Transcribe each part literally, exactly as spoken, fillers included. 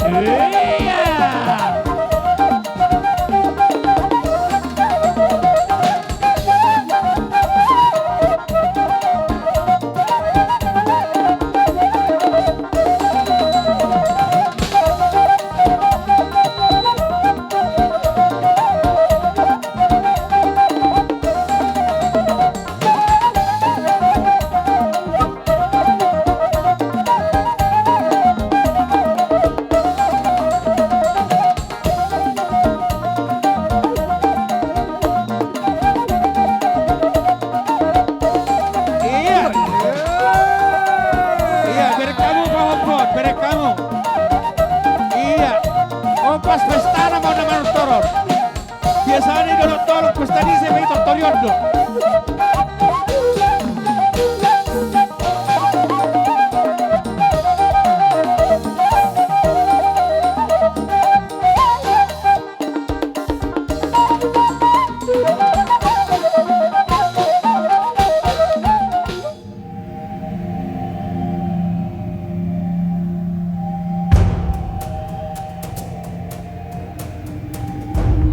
Iya. Iya. Iya, bereng hamu, pahompon, bereng hamu. Iya. Ompas pesta nama nama toron. Biasana dolok-dolok pesta ni sebagai tortorion do.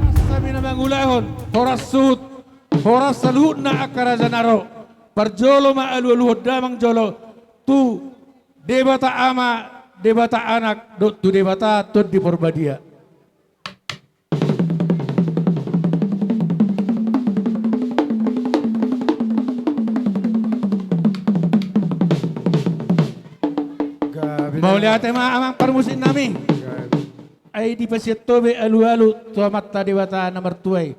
Asa mina mangulahon horas suhut, horas saluhutna angka raja na ro. Parjolo ma alualuhon damang jolo tu Debata Ama, Debata Anak dohot tu Debata Tondi Porbadia. Mauliate ma amang parmusik nami. Ai dipasiat ho be alualu tu Amanta Debata na martua i.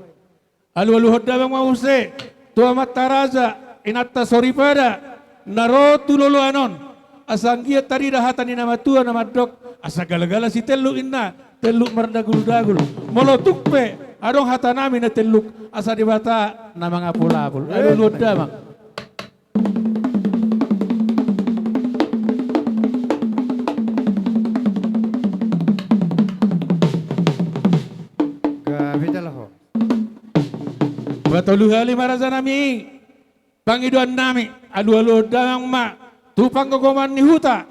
Alualuhon damang ma muse tu amanta raja, inanta soripada na ro tu loloan on, asa anggiat tarida hata ni na matua na mandok, asa galagala sitelluk inna, telluk mardaguludagul. Molo tung pe adong hatanami na telluk, asa Debata na mangapulapul. Alualuhon damang. Gabe da laho. Patolu hali ma rajanami, pangidoannami, alualuhon damang ma tu panggogoman ni huta,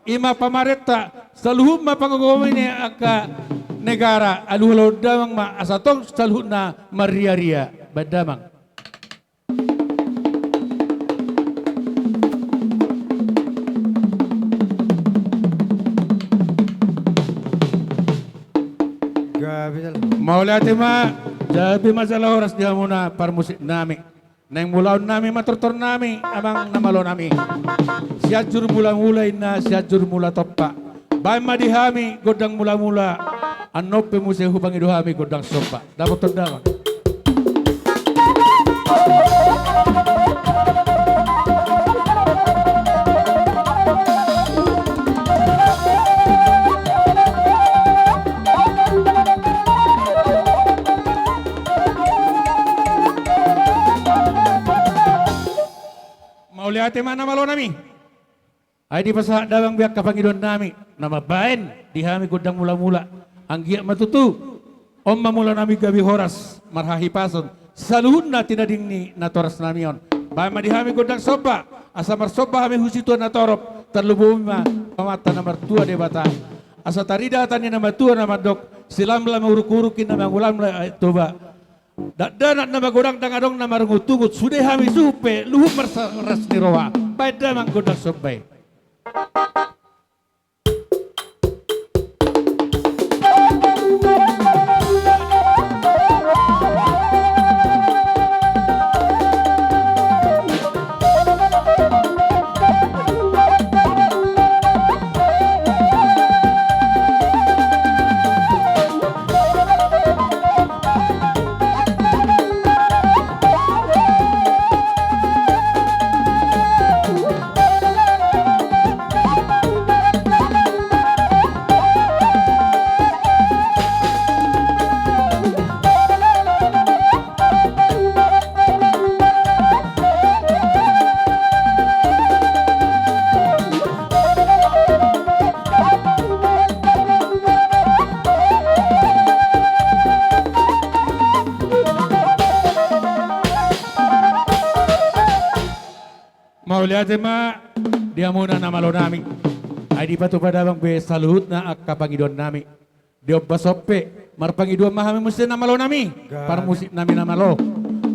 i ma pamarenta, saluhut ma panggogoman ni angka negara, alualuhon damang ma asa tong saluhutna marriaria. Baen damang. Gabe jala. Mauliate ma, gabe ma jala horas di hamuna parmusiknami. Naeng mulaonnami ma tortornami, amang na malonami. Sianjur mulamula inna, Sianjur Mula Tompa. Baen ma di hami gondang mulamula, annon pe muse hupangido hami gondang somba. Dapothon damang. Mauliate ma na malonami. Ai dipasahat damang be angka pangidoannami na mambaen di hami gondang mulamula. Anggiat ma tutu on ma mulanami gabe horas marhahipason saluhutna tinading ni natorasnami on. Baen ma di hami gondang somba asa marsomba hami husituan na torop, tarlumobi ma Amanta na martua Debata. Asa tarida hata ni na matua na mandok, silamlam urukuruk inna mangulamlam aek Toba. Dakdanak na magodang ndang adong na marungutungut, sude hami suhut pe luhut marsaras ni roha. Baen damang gondang somba i. Mauliate ma di hamuna na malonami. Dipatupa damang be saluhutna angka pangidoannami. Di ombas on pe, marpangidoan ma hami muse na malo nami, parmusik nami na malo.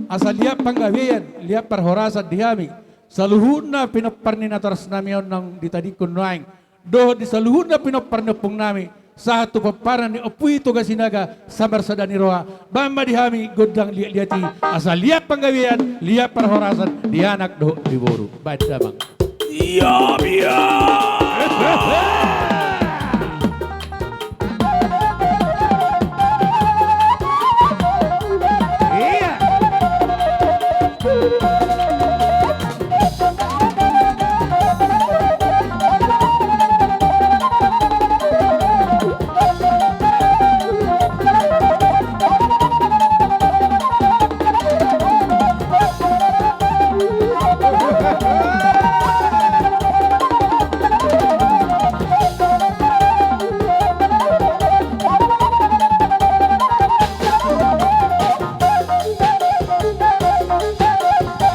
Asa liat panggabean, liat parhorasan di hami saluhutna pinompar ni natorasnami on naung ditadingkon nuaeng, dohot di saluhutna pinompar ni ompungnami, sahat tu pomparan ni Ompu i Toga Sinaga, sabar sada ni roha, bahen ma di hami gondang liat-liat i, asa liat panggabean, liat parhorasan di anak dohot di boru. Bahen damang. Ia, ia. Ia.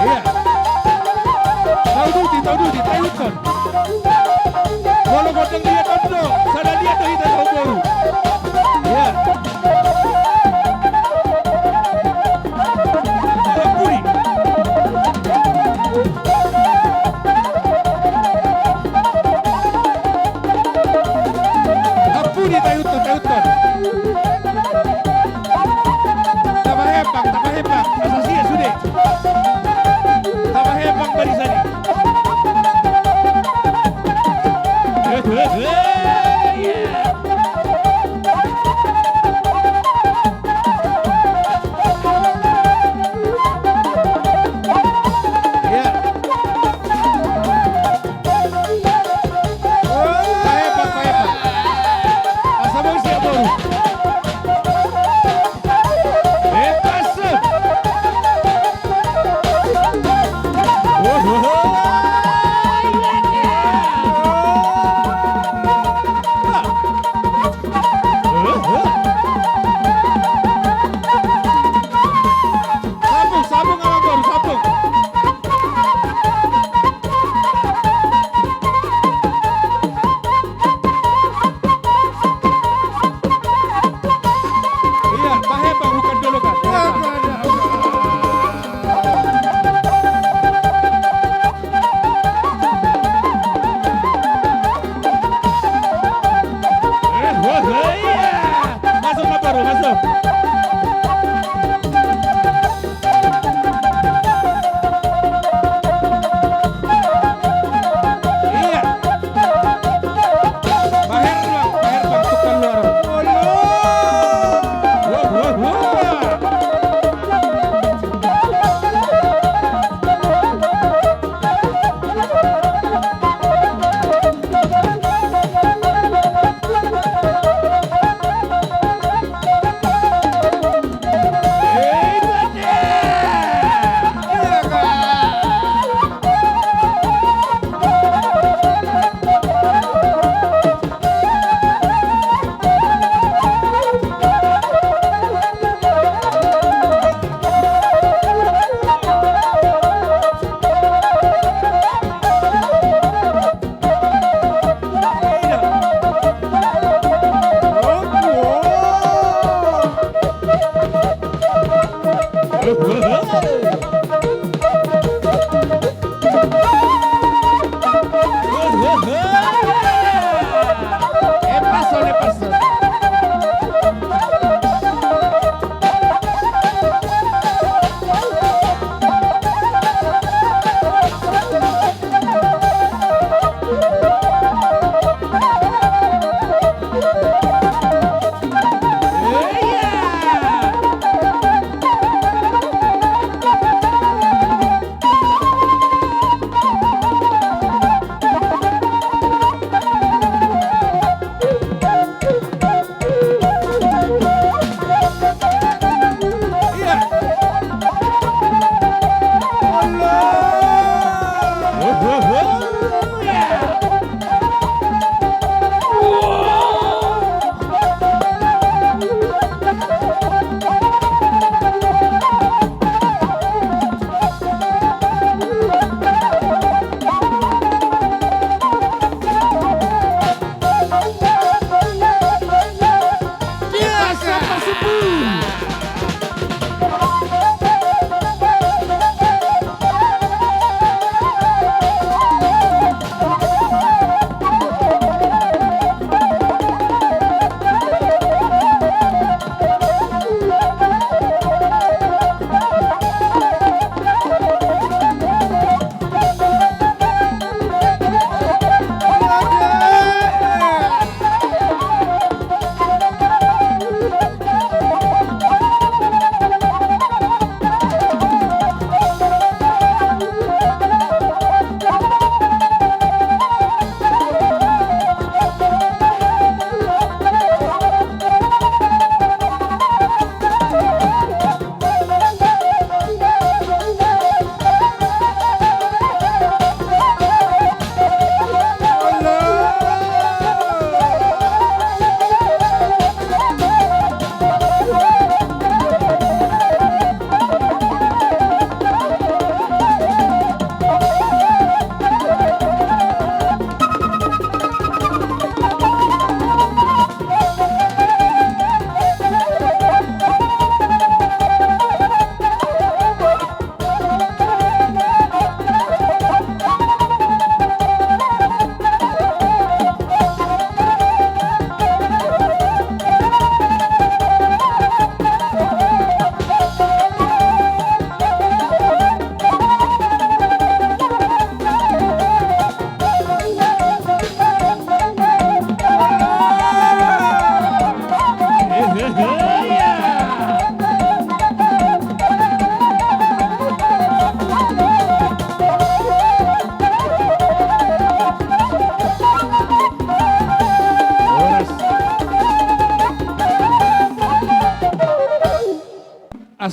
Ia. Tauduti, tauduti, taihuthon. Molo gondang liat on do, sada liat do hita dohot boru. Ia. Ampuni. Ampuni, taihuthon, taihuthon. Tapahembang, tapahembang. Asa sia sude. Tapahembang barisan i. Ia.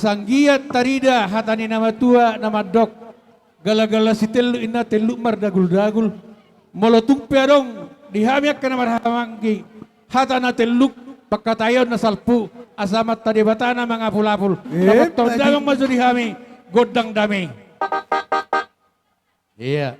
Sanggiat tarida hata ni na matua na mandok, galagala sitelluk inna telluk mardaguldagul. Molo tung pe adong di hami angka na marhahamaranggi hata na telluk, pangkataion na salpu, asa Amanta Debata na mangapulapul. Emma tutu. Damang ma jo di hami gondang dame. Ia.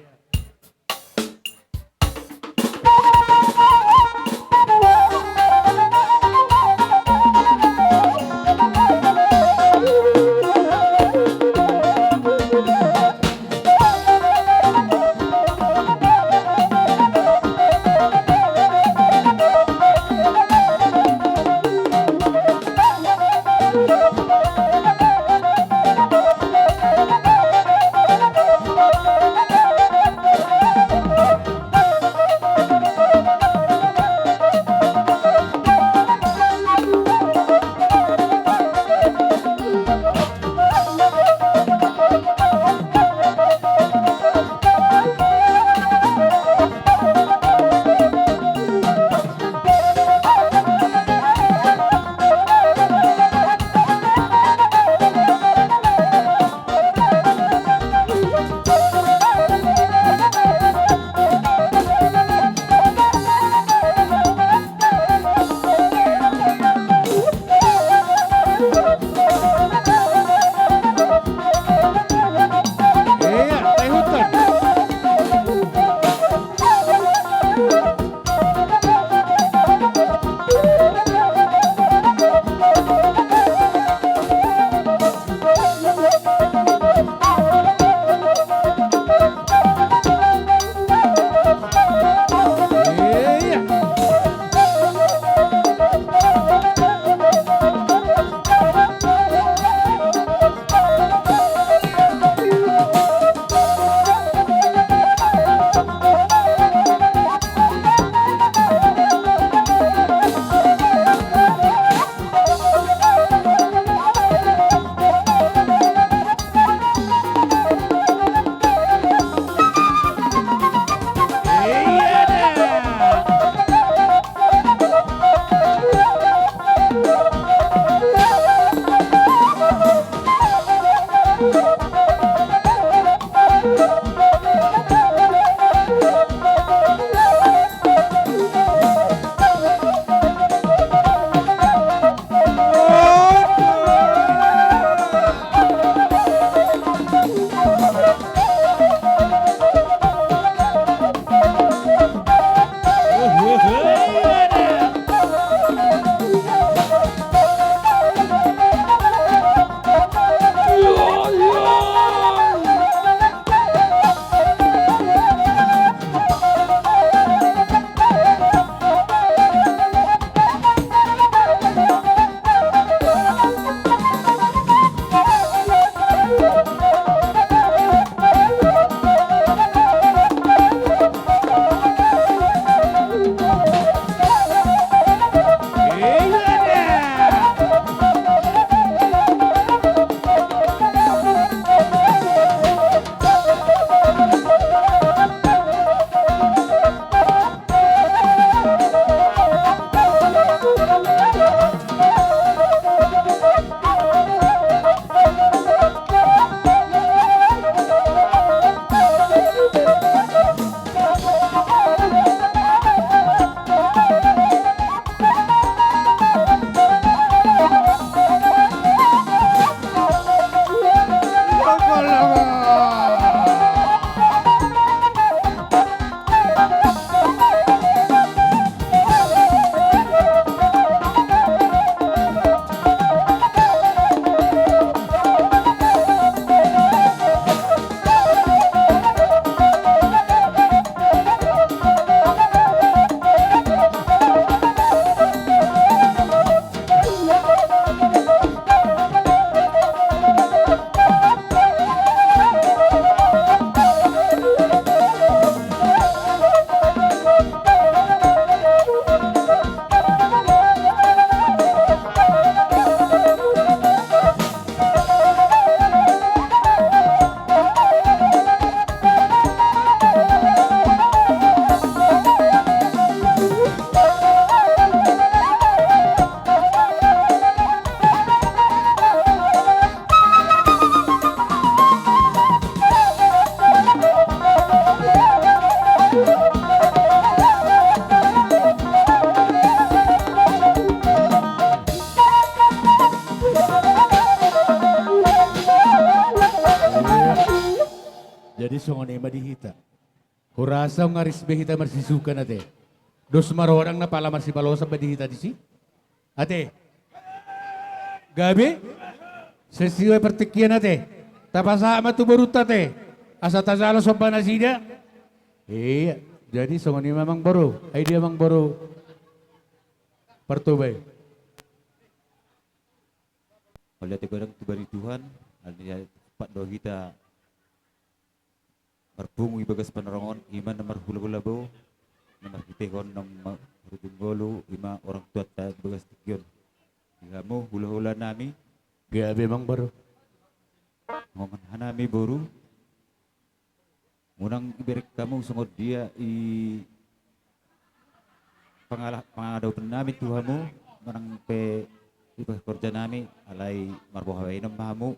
hita. Hurasa nunga ris be hita marsisukan ate. Dos ma roha nang na pala marsibalosan be di hita disi. Ate. Gabe. Sesuai partingkian ate. Tapasahat ma tu borunta ate. Asa tajalo somba nasida. Iya. Jadi songon i ma amangboru. Ai dia amangboru. Partobai. Mauliate godang tu bani Tuhan. Alani i tepat do hita marpungu di bagas panorang on, i ma na marhulahula bo, na marhitehon na marujung ngolu, i ma orang tuanta di bagas tingki on. Di hamu hulahula nami. Gabe amangboru. Songon hanami boru. Unang ibereng hamu songon dia i pangala-, pangaladopen nami tu hamu, manang pe iba horja nami, alai marboha bahenon ma hamu.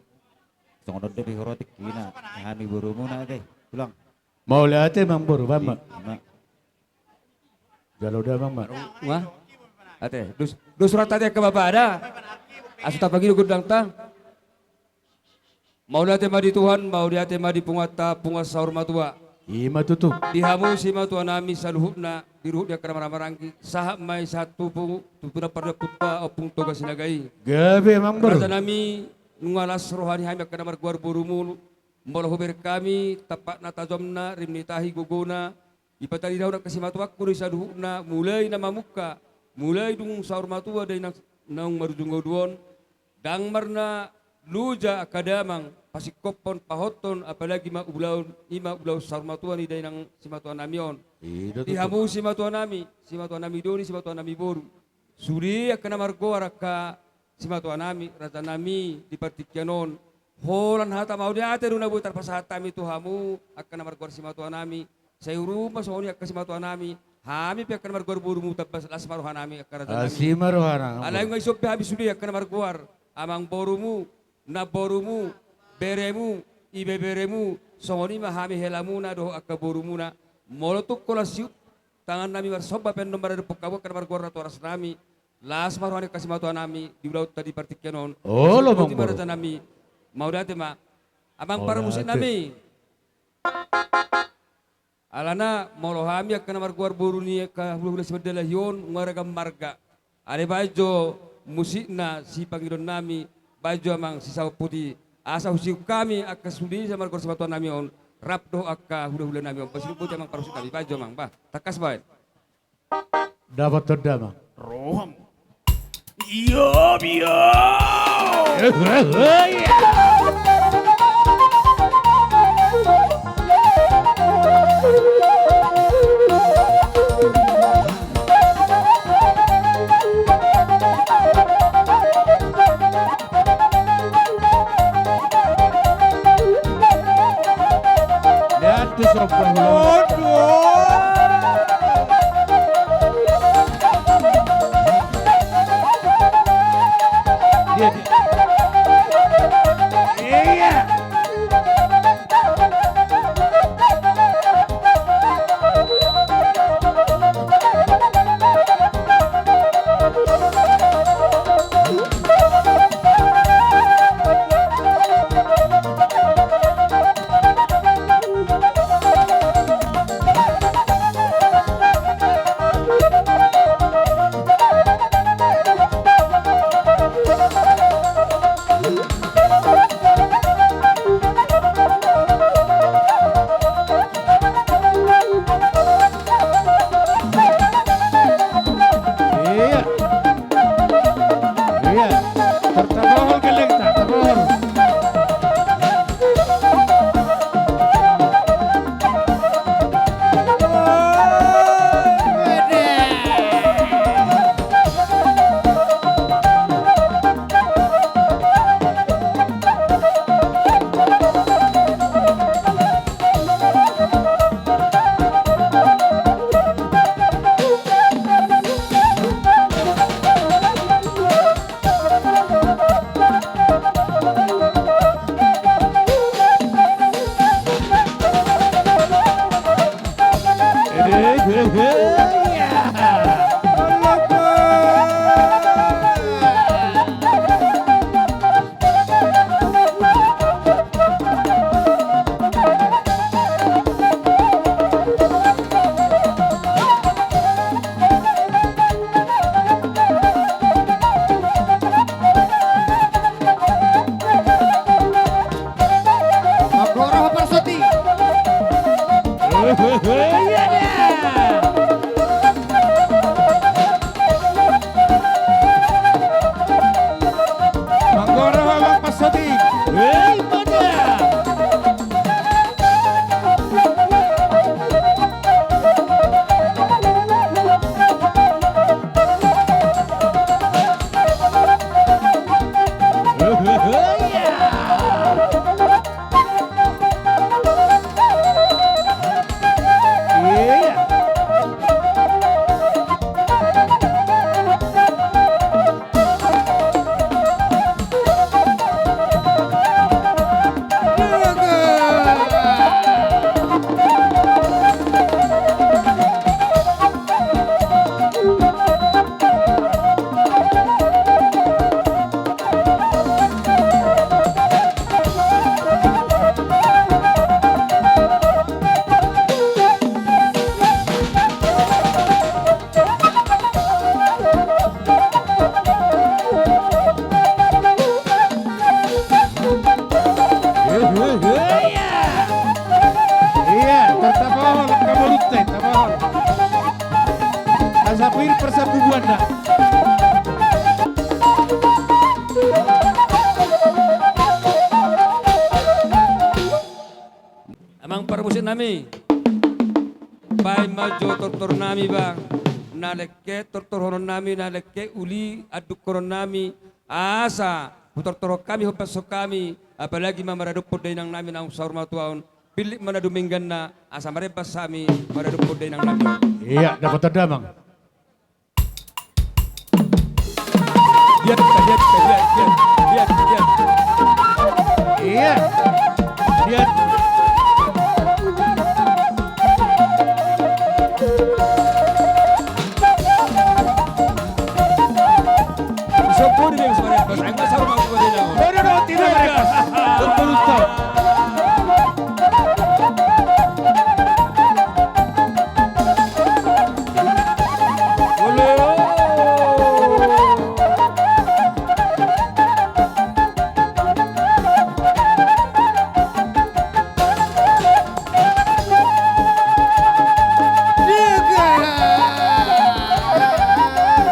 Songon on dope hurotik hina, hami borumuna ate, tulang. Mauliate amangboru, bang ma. Ima. Jalo da bang ma. Wah. Ate, dos, dos rohanta ate angka bapa da. Asa tapangido gondangta. Mauliate ma di Tuhan, mauliate ma di punguanta, punguan saur matua. Ima tutu. Di hamu simatua nami saluhutna, di ruhut ni angka na marhahamaranggi, sahat ma i sahat tu pungu, tu pinampar ni ompunta, Ompung Toga Sinaga i. Gabe amangboru. Raja nami, nunga las roha ni hami angka na margoar borumu, molo hubereng hami, tampakna tajomna, rim ni tahi gogona, dipatadingkon angka simatuangku do i saluhutna, mulai na mamungka, mulai dung saur matua, dainang naung marujung ngolu on, ndang marna loja angka damang, pasingkophon, pahothon, apalagi ma ulaon, i ma ulaon saur matua ni dainang simatua nami on. I do tutu. Di hamu simatua nami, simatua nami doli, simatua nami boru. Sude angka na margoar angka simatua nami, raja nami, di partingkian on. Holan hata mauliate do na boi tarpasahat hami tu hamu, angka na margoar simatua nami. Sai urup ma songon i angka simatua nami, hami pe angka na margoar borumu tambah las ma roha nami angka raja nami. Asi ma roha nami. Alai nunga dison pe hami sude angka na margoar, amangborumu, namborumu, beremu, ibeberemu, songon i ma hami helamuna dohot angka borumuna. Molo tung holan siup tangan nami marsomba pe annon maradophon hamu angka na margoar natorasnami, las ma roha ni angka simatua nami di ulaonta di partingkian on. Olo, amangboru. Raja nami, mauliate ma. Amang parmusik nami. Alana molo hami angka na margoar boru ni angka hulahula Simandalahi on, nunga ragam marga. Alai baen jo musikna sipangidoan nami, baen jo amang sisaup poti. Asa husiup hami angka sude na margoar simatua nami on, rap dohot angka hulahula nami on. Ba siup poti amang parmusik nami, baen jo amang, bah. Tangkas baen. Dapothon damang. Roham. Iyo, iyo. Iya. Iya. Tertabohol gelengta, tertabohol. Manggora ma, Amang Passotik. Hei, pada. Ia, ia, ia. Ia, tor tabohol angka borunta, tabohol. Asa pir parsabubuanna. Amang parmusik nami, baen ma jo tortor nami ba, na dengke tortorhonon nami, na dengke uli andukhonon nami, asa hutortorhon hami, hombashon hami, apalagi ma maradophon dainang nami naung saur matua on, pillit ma na dumengganna, asa marembas hami maradophon dainang nami. Ia, dapotan damang. Lihat, lihat, lihat, lihat, lihat, lihat. Ia. Lihat. Sopo di yang suara bos, aing masa rumah gua di dalam. Bodoh, bodoh, tidak mereka. Betul, betul.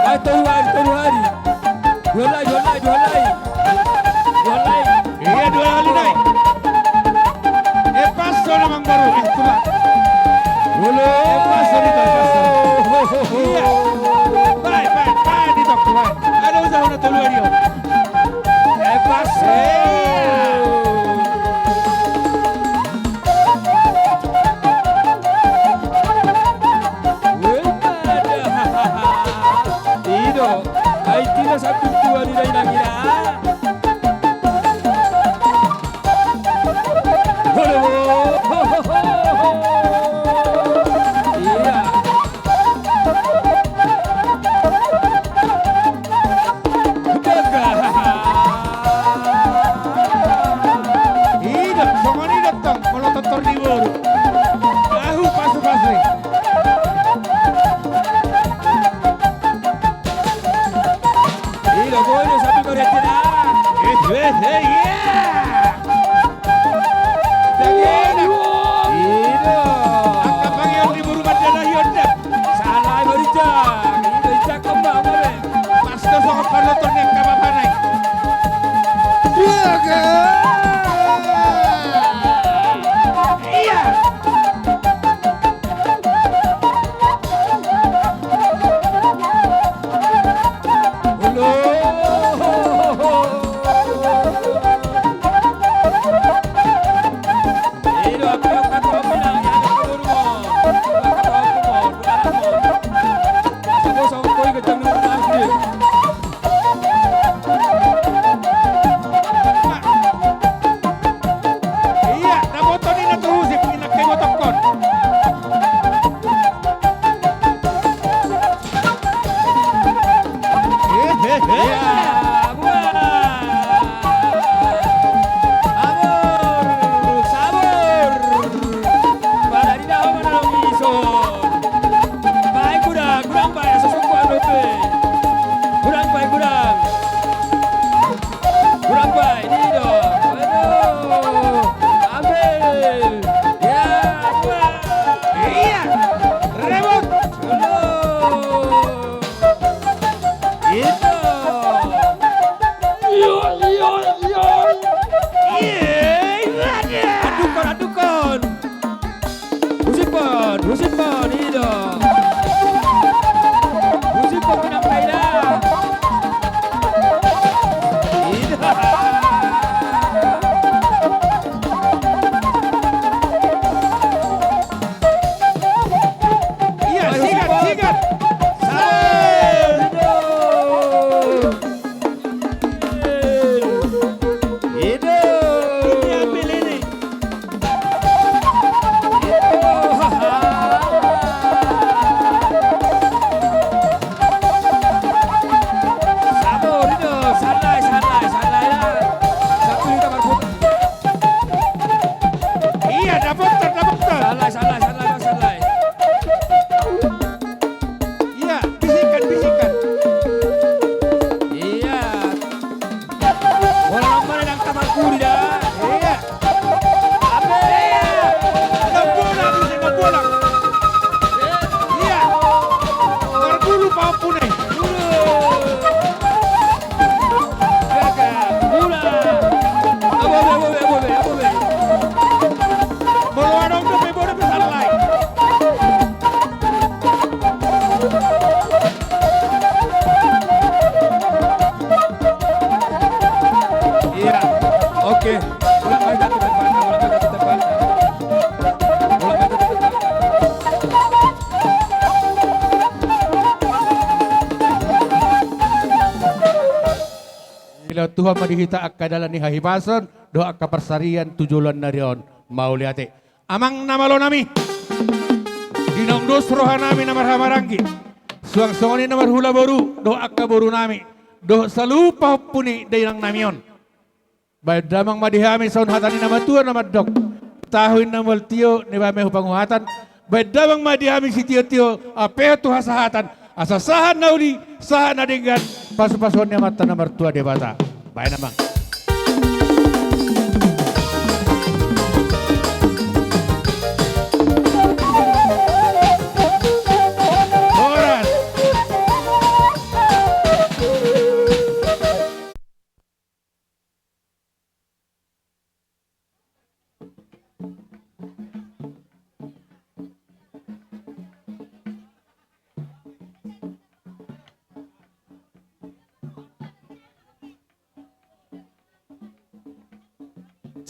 Ai, tolu ari, tolu ari. Dua lai, dua lai, dua lai. Dua lai. Ia, dua lai nai. Eh, paso na, Amang Boru. Eh, coba. Olo. Eh, paso di, paso. Ia. Bae, bae, bae, di, bae. Ada usaha na tolu ari, oh. Eh, paso. Ia. Weh, ada. I do. Ai, tidak satu dua di dainang ira. Halo. Ia. Gagah. I do, songon i do tong, molo tortor ni boru. Ahu pasu-pasu i. I do, boi do, sapi koretina. Eh, eh, eh, iya. Daging enak. I do. Angka pangion di boru mandalahi on da. Salah, baru ijak. I do, ijak kembang, boleh. Pas tu songon parlotor ni angka bapa nai. Iya. Iya, na boto ni na tu husip, ni na kebotokkon. Hehehe. Iya, buah. Sabur, sabur. Pada di dalam mana lo miso? Bae, gurang, gurang bae, sosok gua dope. Gurang bae, gurang. Gurang bae, di do. Aduh. Ambil. Ya, gurang. Musim pon, i do. Musim pon, pinang taida. I do. Iya, sikat, sikat. Sabar. I do. Ini ambil ini. Sabar, i do. Sanlai, sanlai, sanlai, ya. Satu juta marputar. Iya, dapotan, dapotan. Sanlai, sanlai, sanlai, sanlai. Iya, bisikan, bisikan. Iya. Bola nomor yang tak marguli dah. Iya. Apa? Iya. Enam bola, enam bola. Iya. Margulu pampune. Gulu. Gaga. Bola. Abobe, abobe, abobe, abobe. Molo adong dope bodo pe sanlai. Iya, oke. Ulang lagi satu tembakan, ulang lagi satu tembakan. Ulang lagi satu tembakan. Dilehon Tuhan ma di hita angka dalan ni hahipason dohot angka parsarian tu joloan ni ari on. Mauliate. Amang na malo nami, di naung dos roha nami na marhahamaranggi, suang songon i na marhula boru dohot angka boru nami dohot saluhut pahompu ni dainang nami on. Baen damang ma di hami songon hata ni na matua na mandok: Tahu inna mual tio, nibaen ma i tu panguhatan. Baen damang ma di hami sitiotio, ampehon tu hasahatan, asa sahat na uli, sahat na denggan, pasupasuon ni Amanta na martua Debata. Baen damang. Horas.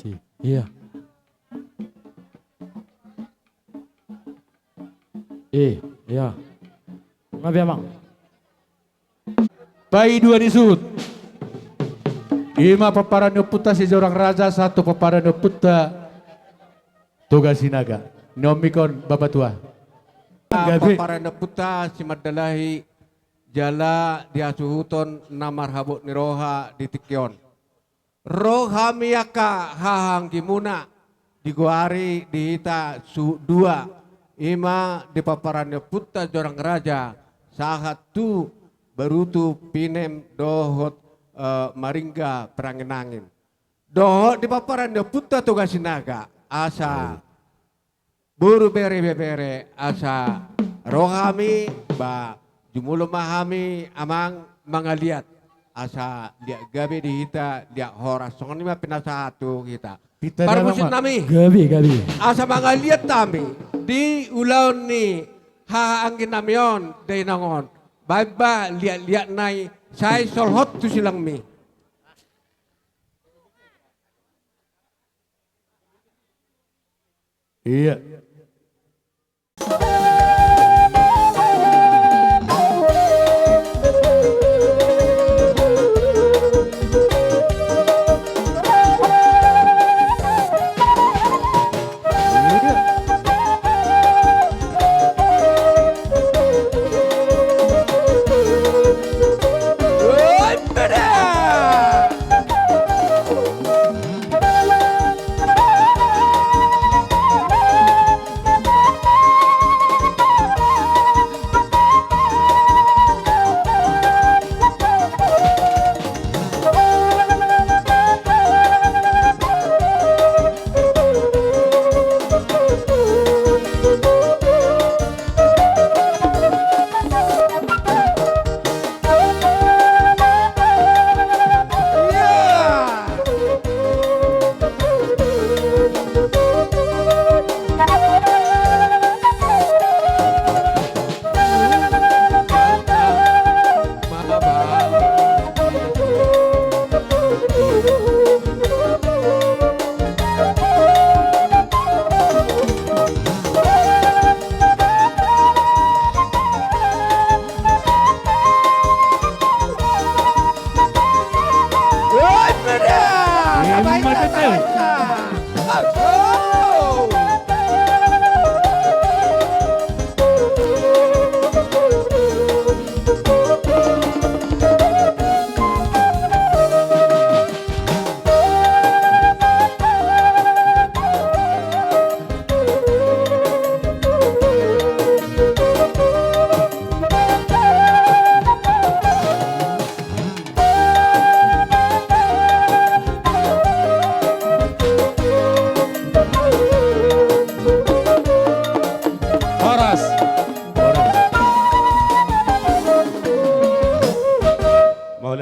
Si, iya. Eh, iya. Ngabe, Amang? Paidua ni suhut. I ma pomparan ni ompunta Sijorang Raja sahat tu pomparan ni ompunta Toga Sinaga. Niombikon Bapa Tua. Gabe. Pomparan ni ompunta Simandalahi jala di hasuhuton na marhabot ni roha di tingki on. Ro hami angka hahaanggimuna, digoari di hita suhut dua, i ma di pomparan ni ompunta Jorang Raja, sahat tu Barutu, Pinem dohot, eh, Maringga Perangin-angin. Dohot di pomparan ni ompunta Toga Sinaga, asa boru, bere, ibebere, asa ro hami, ba jumolo ma hami, Amang, mangaliat, asa liat gabe di hita, liat horas, songon i ma pinasahat tu hita. Parmusik nami. Gabe, gabe. Asa mangaliat hami di ulaon ni hahaanggi nami on, dainang on. Baen ma liat-liat na i, sai solhot tu silangmi. Iya.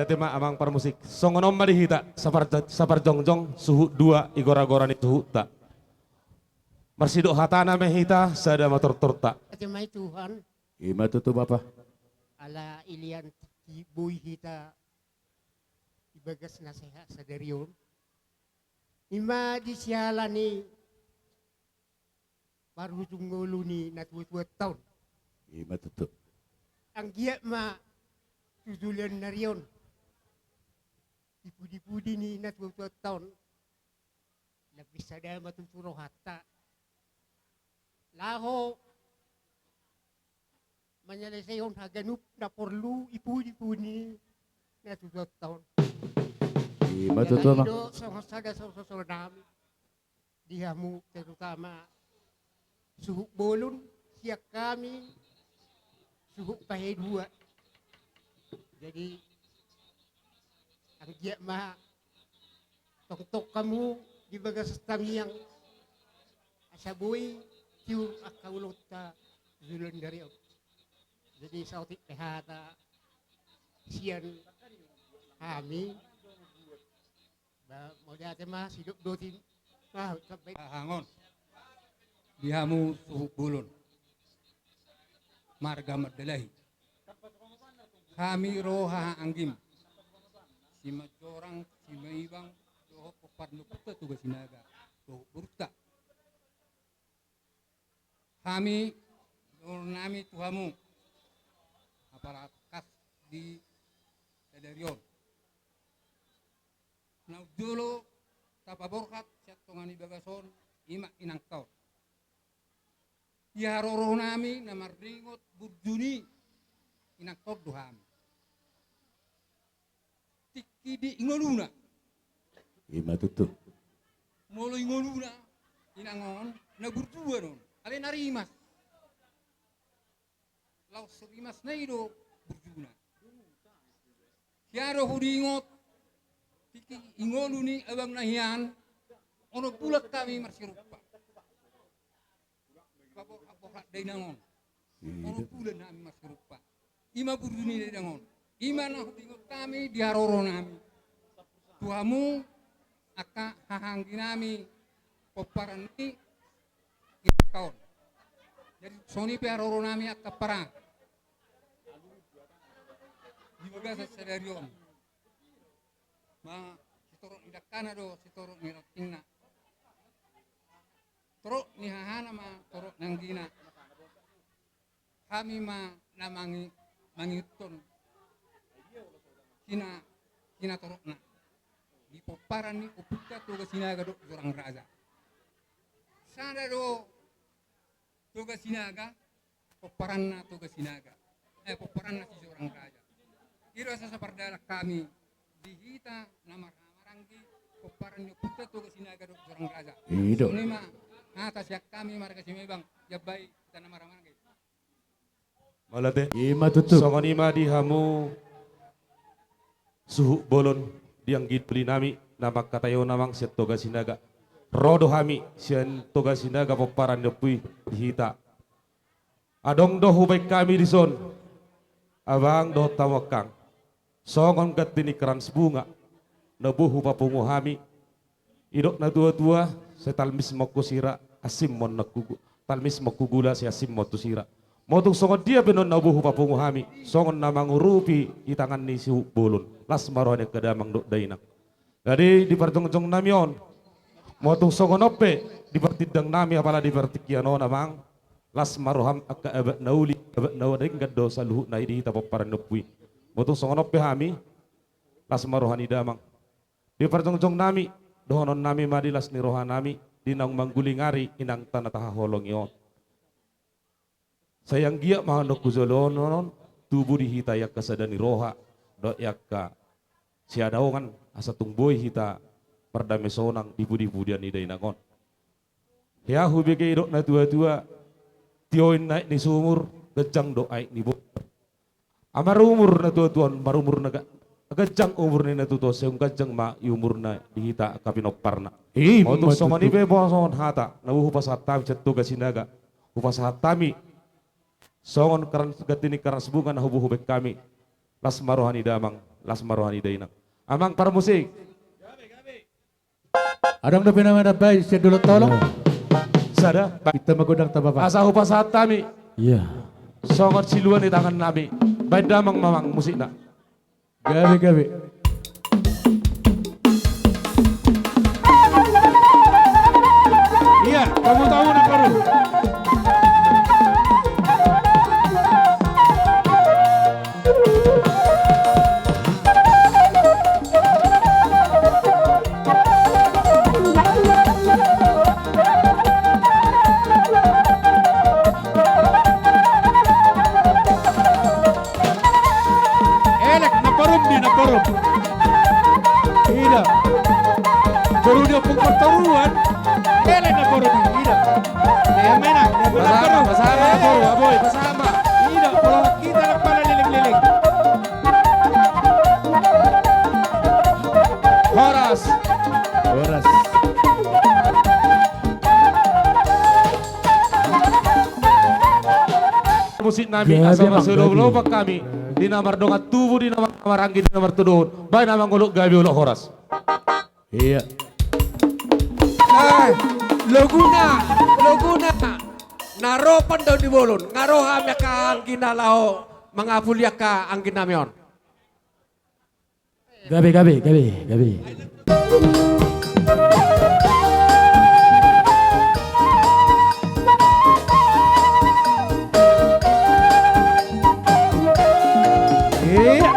Tema amang parmusik. Songon on ma di hita, sapar-, saparjongjong, suhut dua, i gora-gora ni suhutta. Marsidok hatana ma hita, sada ma tortorta. Ate mai Tuhan. Ima tutu bapa. Ala ilean tingki boi hita di bagas na sehat sadari on. Ima di siala ni parujung ngolu ni na tua-tua taon. Ima tutu. Anggiat ma tu joloan ni ari on. Di pudi-pudi ni na tua-tua taon. Lambin sada ma tutu rohanta. Laho manyelesaihon haganup na porlu i pudi-pudi na tu joloan on. Ima tutu ma. Jadi do songon sada sososonon nami di hamu terutama suhut bolon sian hami suhut pahedua. Jadi anggiat ma tongtong hamu di bagas tamiang asa boi tiur angka ulaonta joloan ni ari on. Jadi saotik pe hata sian hami. Ba mauliate ma sidok dotin. Ba sampai. Hahangon di hamu suhut bolon marga Mandalahi. Hami ro haha anggim Simanjorang, Simaibang, dohot pomparan ni ompunta Toga Sinaga dohot borunta. Hami dohonon nami tu hamu apala tangkas di sadari on. Na jolo tapaborhat sian tonga ni bagas on ima inangta on. Di haroro nami na mardingot burju ni inangta on do hami. Tingki di ngoluna. Ima tutu. Molo i ngoluna inang on na burjuan on. Alai na rimas. Laos rimasna i do burjuna. Hea do hudingot tingki i ngolu ni abangna hian onom bulan hami marsirumpa. Paborhat-borhat dainang on. Onom bulan hami marsirumpa. Ima burju ni dainang on. Ima na hudingot hami di haroro nami tu hamu angka haha anggi nami pomparan ni inangta on. Jadi songon i pe haroro nami angka ampara di bagasan sadari on. Ma sitorop ni dangkana do sitorop ni rantingna. Torop ni hahana ma torop ni anggina. Hami ma na mangi-, mangihuthon hina, hina torokna di pomparan ni ompunta Toga Sinaga dohot Jorang Raja. Sada do Toga Sinaga, pomparanna Toga Sinaga. Eh, pomparanna si Jorang Raja. I do asa sapardalan hami di hita na marhaha maranggi pomparan ni ompunta Toga Sinaga dohot Jorang Raja. I do. Songon i ma hata sian hami marga Simaibang, jambai hita na marhaha maranggi. Mauliate. Ima tutu. Songon i ma di hamu suhut bolon di anggi doli nami na mangkataion amang sian Toga Sinaga. Ro do hami sian Toga Sinaga pomparan ni ompu i di hita. Adong do hubaen hami dison abang dohot hamu angkang. Songon ganti ni krans bunga na boi hupapungu hami. Didok na tua-tua, sai talmis ma on tu sira, ansim ma on tu gu-, talmis ma on tu gula, sai ansim ma on tu sira. Molo tung songon dia pe nuaeng na boi hupapungu hami songon na mangurupi di tangan ni suhut bolon, las ma roha ni angka damang dohot dainang. Jadi di parjongjong nami on, molo tung songon on pe di partindang nami apala di partingkian on amang, las ma roham angka abak na uli, abak na denggan do saluhutna i di hita pomparan ni ompu i. Molo tung songon on pe hami, las ma roha ni damang. Di parjongjong nami, dohonon nami ma di las ni roha nami di naung mangguling ari inangta na tahaholongi on. Sai anggiat ma annon hujalohonon tubu di hita i angka sada ni roha dohot i angka siadaongan asa tung boi hita mardame sonang di pudi-pudian ni dainang on. Hea hubege didok na tua-tua, tio inna aek ni sumur, ganjang do aek ni boru. Ai marumur na tua-tua on, marumur na ga-, ganjang umur ni na tua-tua on, sai umganjang ma i umurna di hita angka pinomparna. Ima tutu. Molo tung songon i pe boha songon hata na boi hupasahat hami sian Toga Sinaga, hupasahat hami songon krans, ganti ni krans bunga na boi hubaen hami. Las ma roha ni damang, Las ma roha ni dainang. Amang parmusik. Adong dope na manambai sian dolok tolong. Sada. Hita ma godang ta bapa. Asa hupasahat hami. Iya. Songon silua ni tangannami. Baen damang ma amang musikna. Gabe, gabe. Iya, tamu-tamu na baru. Elek, na parum di, na parum. Ida. Baru dia pung pertaruan. Elek, na parum di. Ida. Ya, mena, ya, mena. Pasama, parum. Pasama, eh, parum, aboy, pasama. Ida, kalau kita nak pala leleng-leleng. Horas. Horas. Musik nami, ya, asa memang marsiolopan hami di na mardongan tubu, di na maranggi, di na martodohon. Baen amang olok gabe, olok horas. Iya. Eh, loguna, loguna. Na ro pandaon ni bolon, nga ro hami angka anggina laho mangapuli angka angginami on. Gabe, gabe, gabe, gabe. Iya.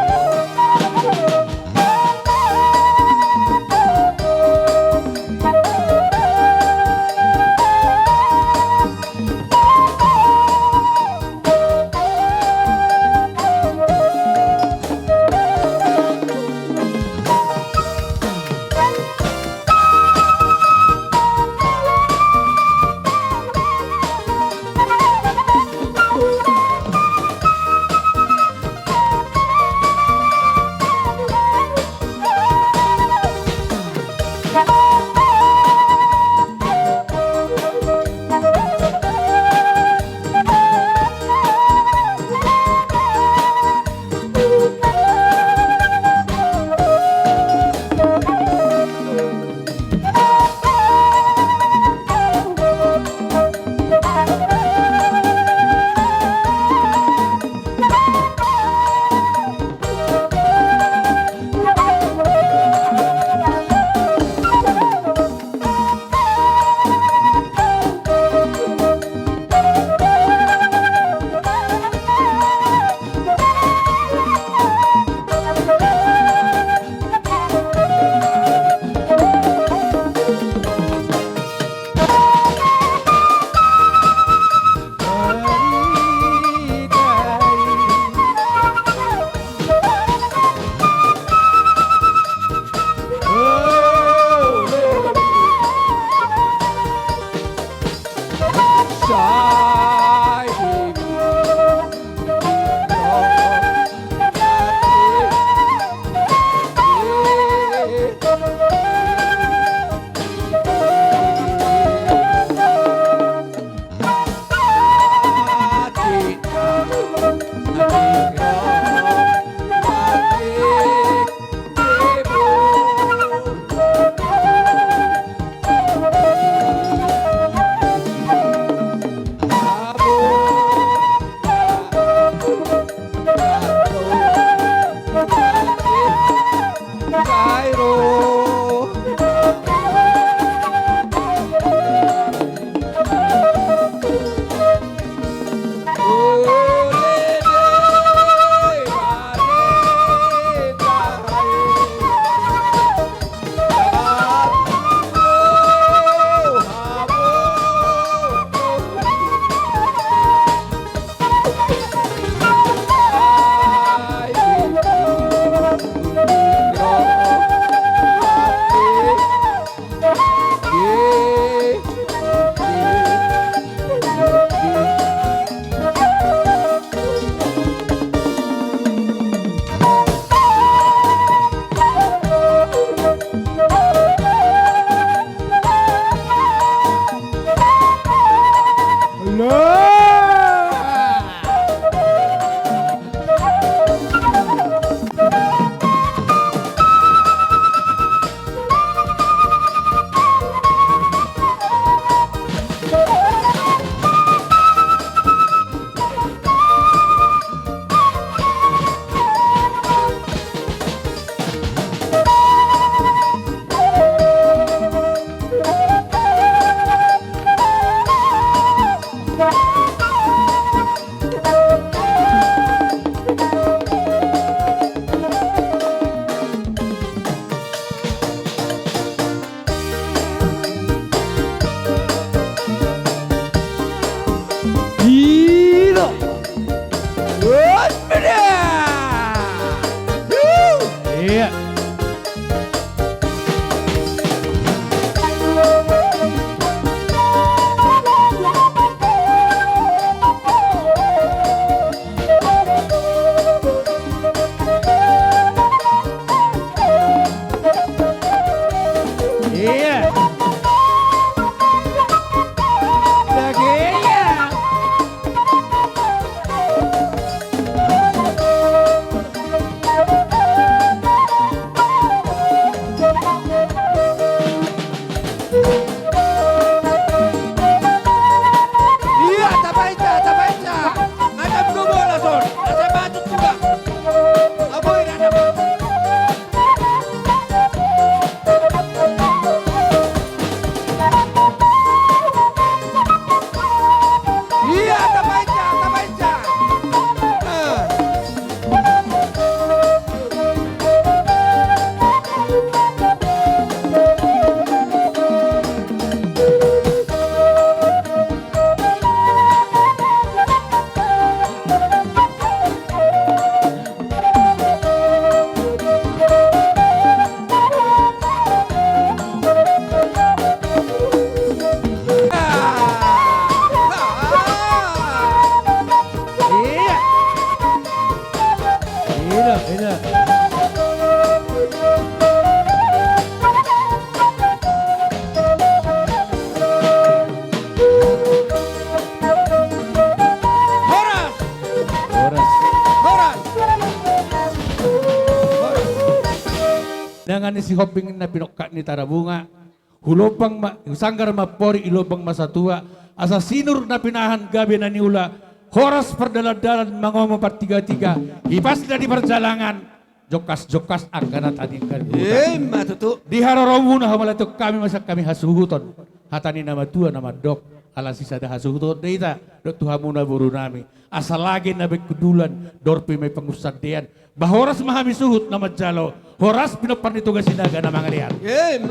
Ngani sihombing na pinongkak ni Tarabunga, hulombang ma, husanggar ma amporik, i lombang ma satua, asa sinur na pinahan gabe na niula, horas pardalandalan mangomo partigatiga, hipas na di parjalangan, jongkasjongkas angka na tadingkan. Ima tutu. Di haroromuna hamauliatehon hami ma sian hami hasuhuton, hata ni na matua na mandok, ala sisada hasuhuton do hita dohot tu hamuna borunami, asa lage na baen hundulan, dorpi ma i pangunsandean, ba horas ma hami suhut na manjalo, horas pinompar ni Toga Sinaga na mangalean.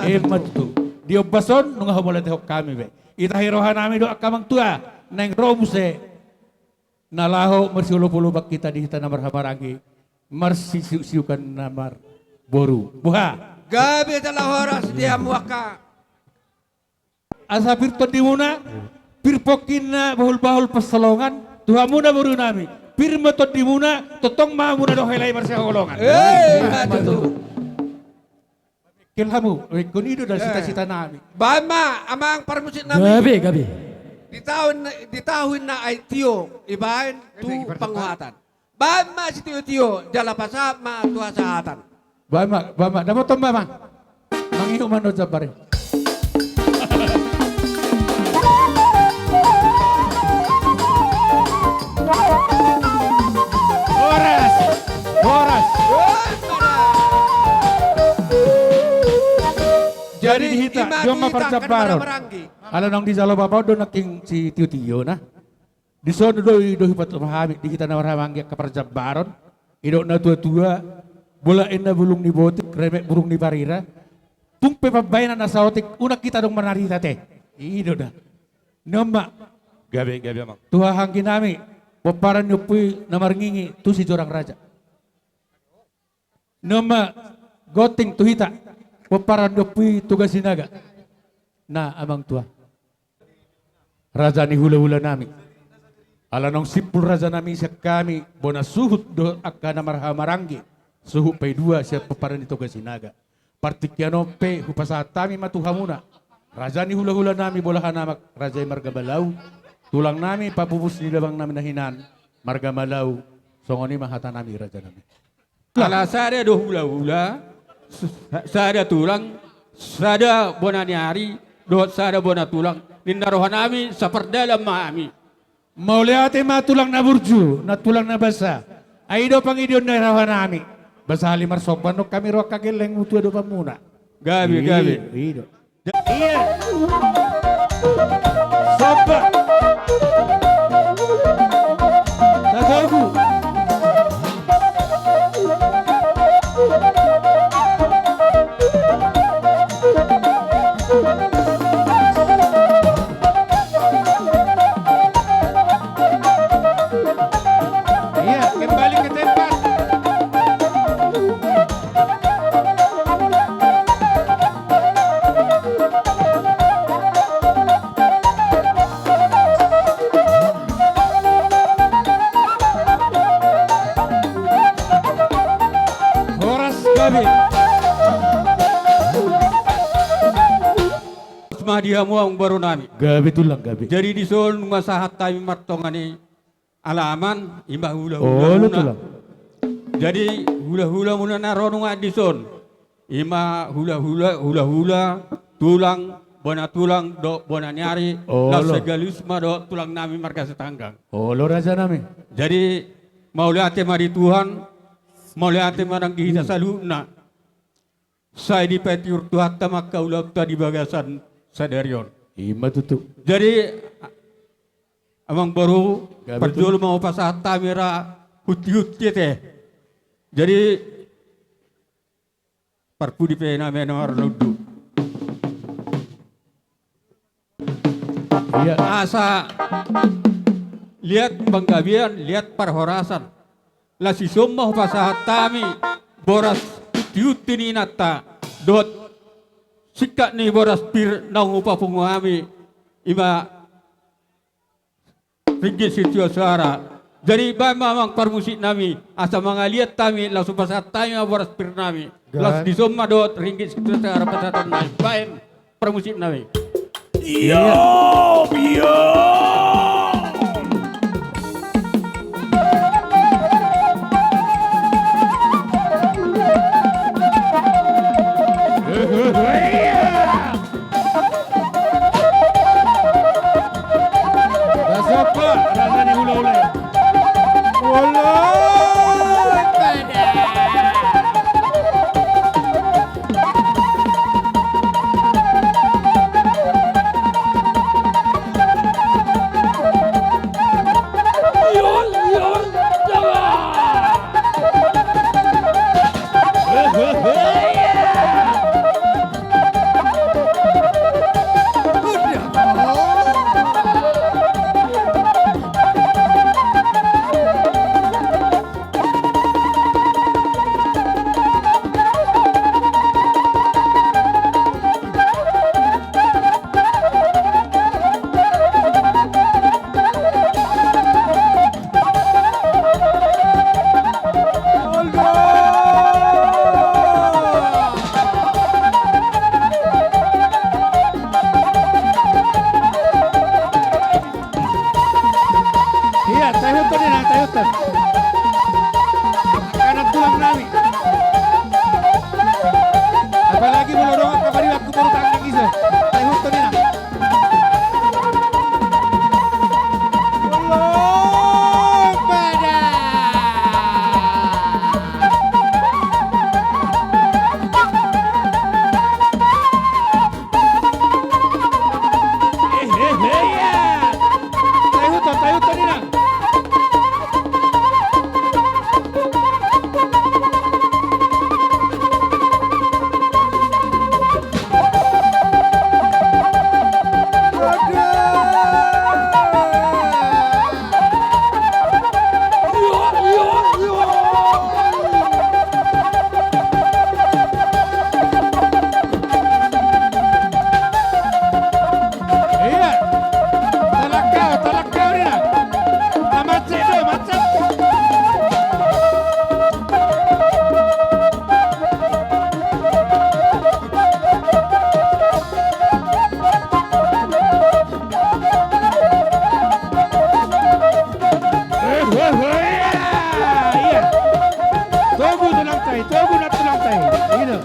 Ima tutu. Di ombas on nunga hamauliatehon hami be. Itahi rohanami do angka amang tua naeng ro muse na laho marsiolopoloban hita di hita na marhahamaranggi, marsisiuksiukan na marboru. Boha? Gabe jala horas di hamu angka. Asa pir tondimuna, pir pongki na bahulbahul pansalongan, tu hamuna borunami, pir ma tondimuna, tongtong ma hamuna dohot hela i marsihaholongan. Ima tutu. Kel hamu, ingkon i do da sitasitanami. Baen ma amang parmusiknami. Gabe, gabe. Di taon, di taon na aek tio, ibaen tu panguhatan. Baen ma sitiotio, jala pasahat ma tu hasahatan. Baen ma, baen ma, dapoton ma, Amang. Mangihut ma on jambar i. Horas, horas. Jadi di hita, ima tu hita angka na marhahamaranggi. Ala naung dijalo bapa on do nangkin sitiotio na. Dison do i do hupasahat hami di hita na marhahamaranggi angka parjambaron, didok na tuatua, bola enda bulung ni botik, remek burung ni parira, tung pe pambahenan na saotik, unang hita adong manarita te. I do da. Ni on ma. Gabe, gabe amang. Tu hahaangginami, pomparan ni ompu i na marngingi, tu Sijorang Raja. Ni on ma gonting tu hita, pomparan ni ompu i Toga Sinaga. Na amang tua. Raja ni hulahulanami. Ala naung simpul rajanami sian hami, bona suhut dohot angka na marhahamaranggi, suhut paidua sian pomparan ni Toga Sinaga. Partingkian on pe hupasahat hami ma tu hamuna. Raja ni hulahulanami, bolahanamak raja i marga Malau. Tulangnami, papupus ni damangnami na hinan, marga Malau. Songon i ma hatanami rajanami. Ala sada do hulahula, s-, sada tulang, sada bona ni ari, dohot sada bona tulang, ninna rohanami, sapardalan ma hami. Mauliate ma tulang na burju, na tulang na basa. Ai do pangidoan ni rohanami. Ba sahali marsomba on hami ro angka gelleng, tua dohot hamuna. Gabe, gabe. I do. Iya. Somba. Tatogu. Iya, kembali ke tempat. Horas gabe. Horas ma di hamu amang boru nami. Gabe tulang, gabe. Jadi dison nunga sahat hami martonga ni alaman, ima hulahula muna. Olo, tulang. Jadi hulahula muna na ro nunga dison. Ima hulahula, hulahula, tulang, bona tulang, dohot bona ni ari, olo. Laos sekaligus ma dohot tulang nami marga Sitanggang. Olo, raja nami. Jadi mauliate ma di Tuhan, mauliate ma nang di hita, hmm, saluhutna. Sai dipatiur Tuhanta ma angka ulaonta di bagasan sadari on. Ima tutu. Jadi, amang boru, gabe tutu, parjolo ma hupasahat hami ra hunti-hunti ate. Jadi, parpudi pe na mena marnundu. Iya. Asa liat panggabean, liat parhorasan. Laos dison ma hupasahat hami boras hunti-hunti ni inanta dohot singkat ni boras pir naung hupapungu hami, ima ringgit sitio soara. Jadi baen ma amang parmusik nami, asa mangaliat hami, laos hupasahat hami ma boras pir nami. Laos dison ma dohot ringgit sitio soara pasahaton nami. Baen parmusik nami. Iya, iya. Taihuthon ninna, taihuthon. Angka nantulang nami. Apalagi molo adong angka paribanku boru tanggang iso. Taihuthon ninna. Taihuthon, taihuthon ninna. Ia. Tolak au, tolak au ninna. Na macet do, macet. Ia. Togu nantulang i, togu nantulang i. Ia.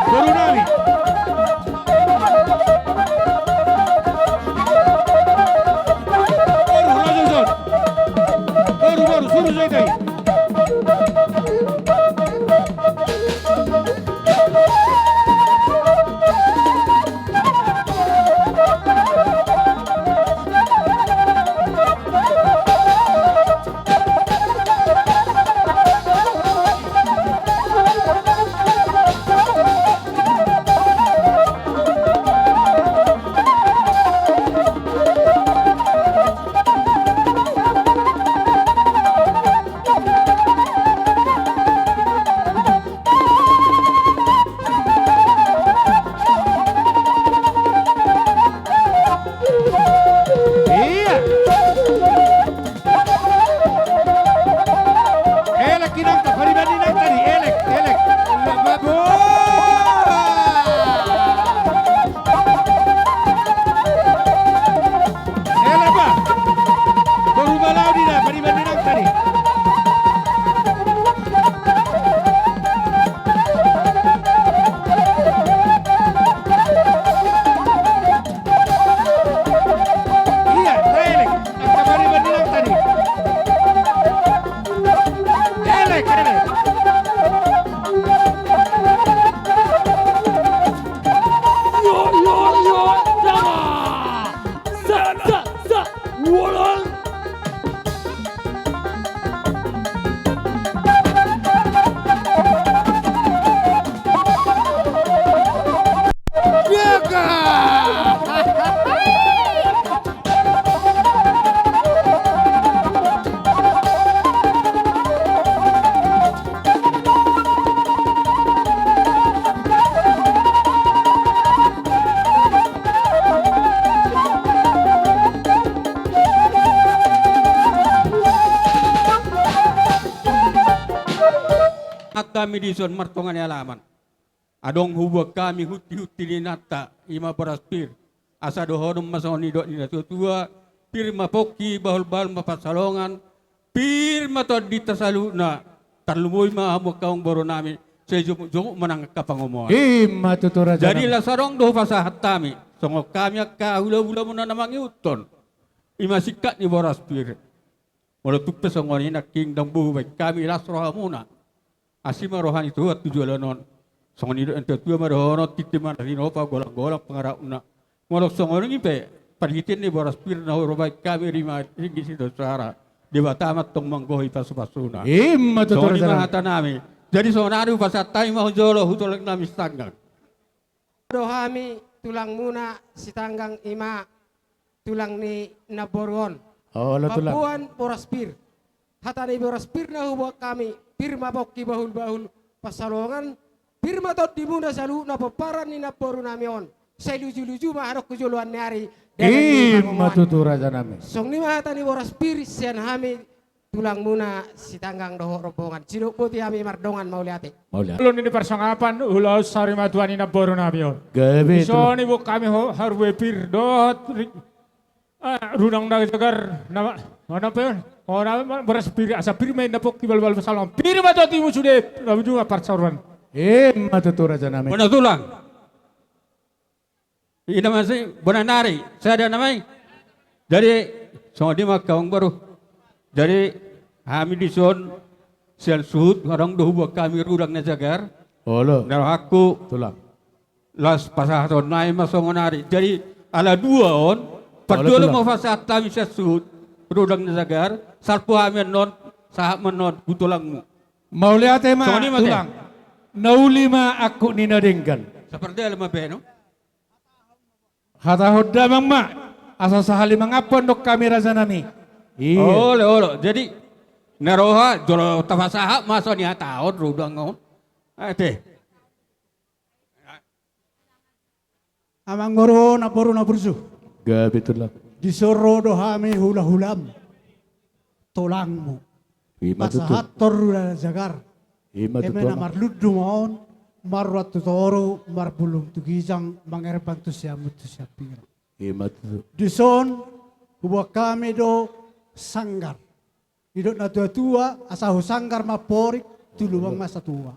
Boru nami. Boru, langsung son. Boru, boru, suru saja i. Ia. Elek inangta, pariban ni inangta di, elek, elek. Elek, bah. Boru Balaon ninna, pariban ni inangta di. Ia, taelek. Angka pariban ni inangta di. Elek, elek. Yo, yo, yo, sama. Sa, sa, sa, wolong. Hami dison martonga ni alaman. Adong hubuat hami hunti-hunti ni inanta, i ma boras pir. Asa dohonon ma songon nidok ni natua-tua, pir ma pongki, bahul-bahul ma pansalongan, pir ma tondinta saluhutna, tarlumobi ma hamu angka amang boru nami, sai jomuk-jomuk ma nang angka pangomoan. I ma tutu raja nami. Jadi laos adong do hupasahat hami, songon hami angka hula-hulamuna na mangihuthon. I ma singkat ni boras pir. Molo tung pe songon i nangkin ndang boi hubaen hami las rohamuna. Asi ma roha ni Tuhan tu joloan on. Songon nidok ni natua-tua ma dohonon, tintin ma na tinopa, golang-golang pangarahutna. Molo songon i pe, parhitean ni boras pir na hubaen hami, rima ringgit sitio sara. Debata ma antong manggohi pasu-pasuna. I ma tutu raja nami. Songon i ma hata nami. Jadi sonari hupasahat hami ma hu jolo tu tulang nami Sitanggang. Do hami tulangmuna Sitanggang, i ma tulang ni namboru on. Olo tulang. Mamboan boras pir. Hata ni boras pir na huboan hami, pir ma pongki, bahul-bahul pansalongan, pir ma tondimuna saluhutna pomparan ni namboru nami on. Sai luju-luju ma adong tu joloan ni ari. Ima tutu, raja nami. Songon i ma hata ni boras pir sian hami tulangmuna Sitanggang dohot rombongan. Sidok boti hami mardongan, mauliate. Mauliate. Olo, nini parsangapan, ulaon sari ma tu hami namboru nami on. Gabe tulang. Dison diboan hami ho-, harbue pir dohot ri-, ah, rudang na jagar, nama, mana pe on? Oh, nama boras pir, asa pir ma inna pongki, balbal salongan. Pir ma totimu sude, na ujung parsaoran. Ima tutu, raja nami. Bona tulang. Ina masih bona nari, sada nama i. Jadi, songon i ma, amangboru. Jadi, hami dison sian suhut, adong do huboan hami rudang na jagar. Olo. Na rohangku. Tulang. Laos pasahaton nai ma songon nari. Jadi, ala dua on, olo, parjolo tulang. Ma pasahat hami sian suhut rudang na jagar, salpu hami annon, sahat ma annon tu tulangmu. Mauliate ma, songon i ma, tulang. Na uli ma angkup ni na denggan. Sapardalam ma baenon. Hatahon damang ma, asa sahali mangampon do hami, raja nami. Iya. Olo, olo. Jadi, na roha, jolo tapasahat ma songon i hatahon, rudang on. Ate. Amangboru, namboru na burju. Gabe tulang. Dison ro do hami hula-hulam. Tulangmu. Ima tutu. Pasahathon rudang na jagar. Ima tutu. Eme na marlundu ma on, marroha tu toru, marbulung tu ginjang, mangerbang tu siamun tu siapingan. Ima tutu. Dison, huboan hami do sanggar. Didok na tua-tua, asa husanggar ma amporik, tu lubang ma satua.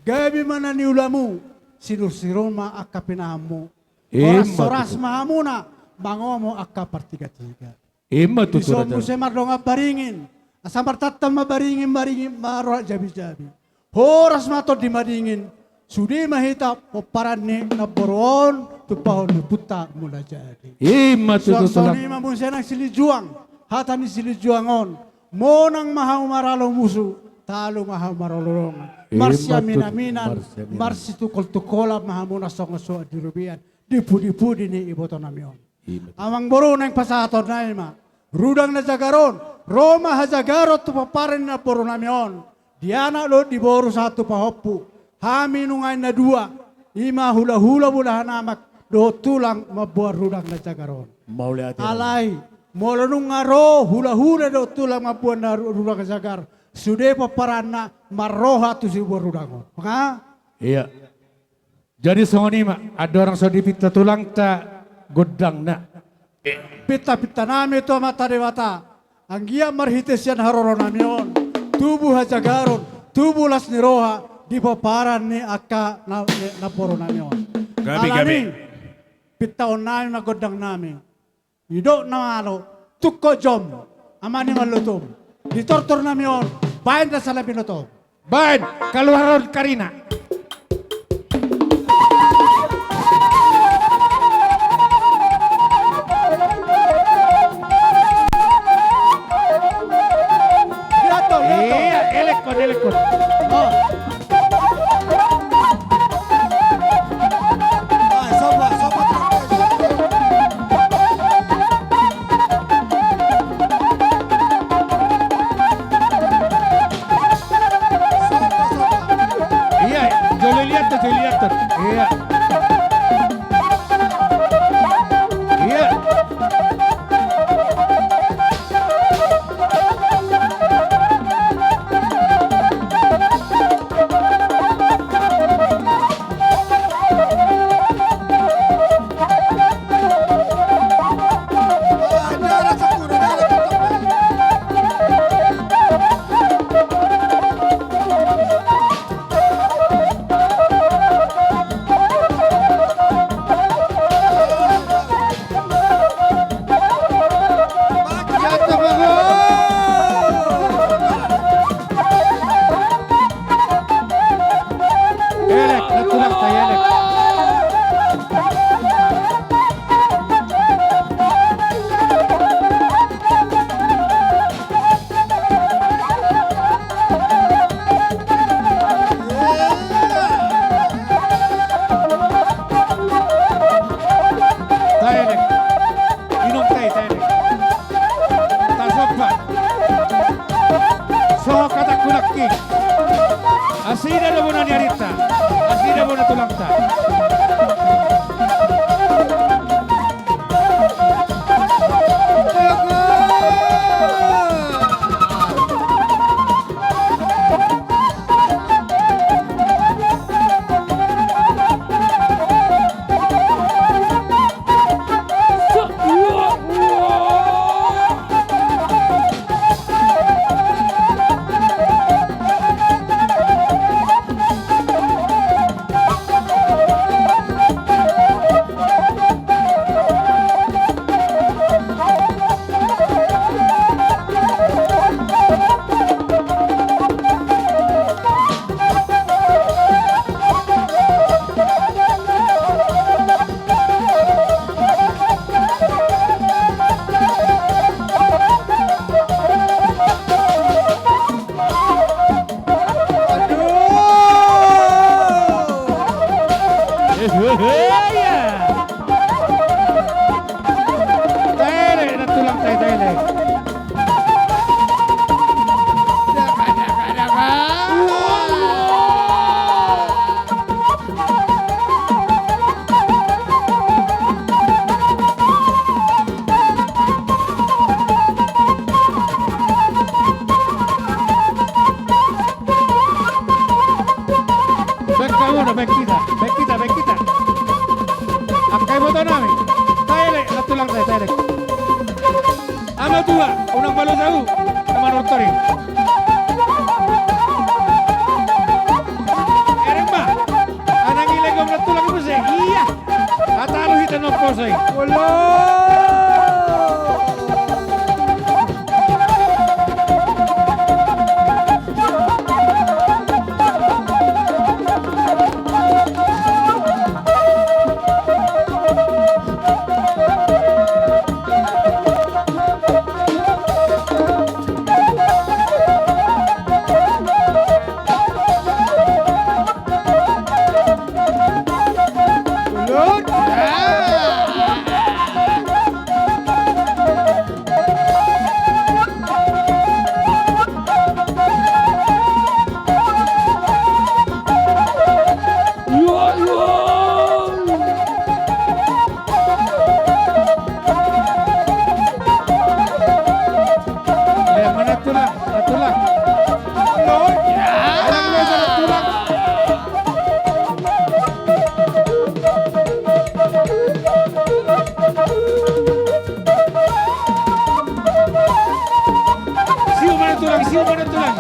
Gabe ma na niulamu, sinur-sinur ma angka pinahanmu. Ima tutu. Horas-horas ma hamuna, mangomo angka partiga-tiga. Ima tutu. Dison muse mardongan baringin. Asa martantan ma baringin, baringin ma roha jabi-jabi. Horas ma tondi madingin. Sude ma hita pomparan ni namboru on, tumpahon ni Ompunta Mulajadi. Ima tutu, tulang. Suang songon i ma muse nang silinjuang. Hata ni silinjuang on. Monang ma hamu maralo musu, talu ma hamu maralo dongan. Ima tutu. Marsiamin-aminan, marsiamin-aminan. Marsitungkol-tungkolan ma hamuna songon soat di robean, di pudi-pudi ni iboto nami on. Ima tutu. Amangboru, naeng pasahaton nai ma. Rudang na jagar on, ro ma hajagaron tu pomparan ni namboru nami on. Di anak dohot di boru sahat tu pahompu. Hami nuaeng na dua. Ima hula-hula, bolahan amak dohot tulang mamboan rudang na jagar on. Mauliate. Alai, molo nunga ro hula-hula dohot tulang mamboan na ru-, rudang na jagar, sude pomparanna marroha tu siboan rudang on. Nga? Iya. Jadi songon i ma, andorang so dipinta tulangta gondangna. Pinta-pinta nami tu Amanta Debata, anggiat marhite sian haroro nami on, tubu hajagaron, tubu las ni roha, di pomparan ni angka na-, ni namboru nami on. Gabe, gabe. Alani, pintaon nami ma gondang nami. Didok na malo, tungkot jom, amani mallutum. Di tortor nami on, baen da sala binotom. Baen, kaluaron karina. Iya, elekon, elekon. Oh. Iya, jolo liat tuh, jolo liat tuh. Iya. Iya. Taelek. Inum tai, taelek. Tasomba. Sohot hatangku nangkin. Nasida do bona ni arinta. Nasida bona tulangta. Taelek, nantulang, taelek. Ama tua, unang malo jabu, na manortor i. Ereng ma, anang i legong nantulang i muse, ia. Hatalu hita na umposo i. Olo! Siu ma nantulang, siu ma nantulang.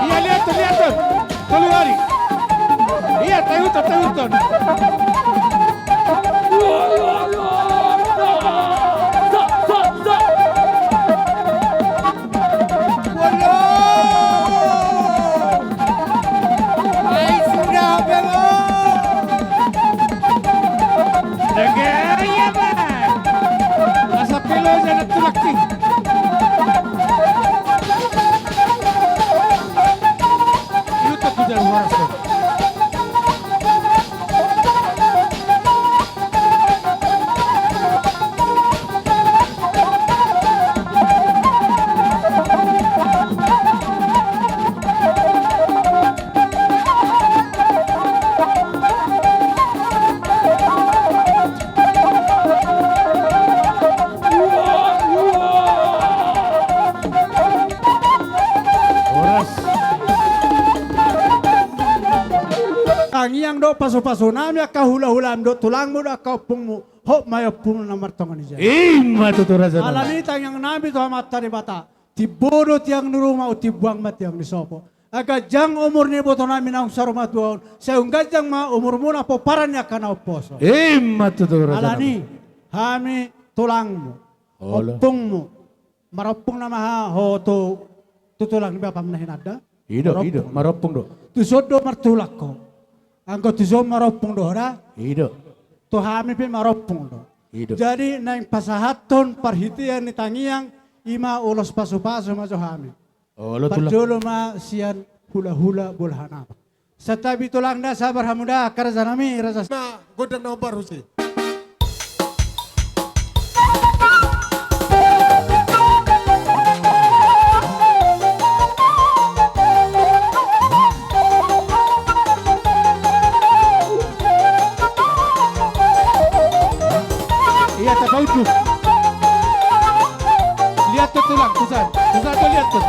Ia, lihat tu, lihat tu. Tolu ari. Ia, tahuton, tahuton. Ai sudah bemo. Dege, ia, Bang. Asa pilo jana tulak, King. Iutak ku jauh horas, Bang. Horas. Tangiang dohot pasupasu nami, angka hulahulam dohot tulangmu dohot angka ompungmu, hot ma i ompungmu na martonga ni jabu. I ma tutu, raja nami. Alani tangiang nami tu Amanta Debata, timbo do tiang ni ruma, umtimbo ma tiang ni sopo. Asa ganjang umur ni iboto nami naung saur matua on, sai ganjang ma umurmuna pomparan ni angka na umposo. I ma tutu, raja nami. Alani hami tulangmu, olo, ompungmu, marompung nama ho tu, tu tulang ni bapam na hinanda. I do, i do, marompung do. Tuson do martulang ho. Anggo tuson marompung do ho da. I do. Tu hami pe marompung do. I do. Jadi naeng pasahathon parhitean ni tangiang, i ma ulos pasupasu ma jo hami. Olo, tulang. Parjolo ma sian hulahula bolhan ama. Santabi tulang da, sabar hamu da, raja nami, raja. Na gondang na hombar muse. Ia, tapaunduk. Lihat tu tulang, tusan. Tusan tu lihat tu.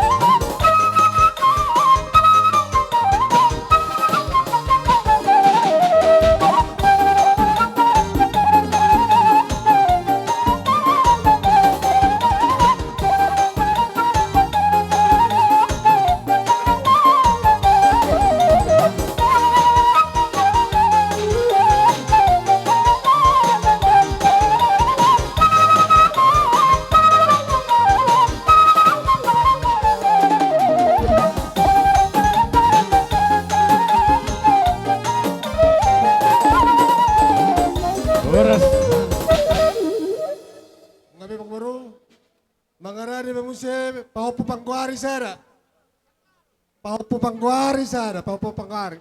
Pahompu panggoari sada. Pahompu panggoari sada, pahompu panggoari.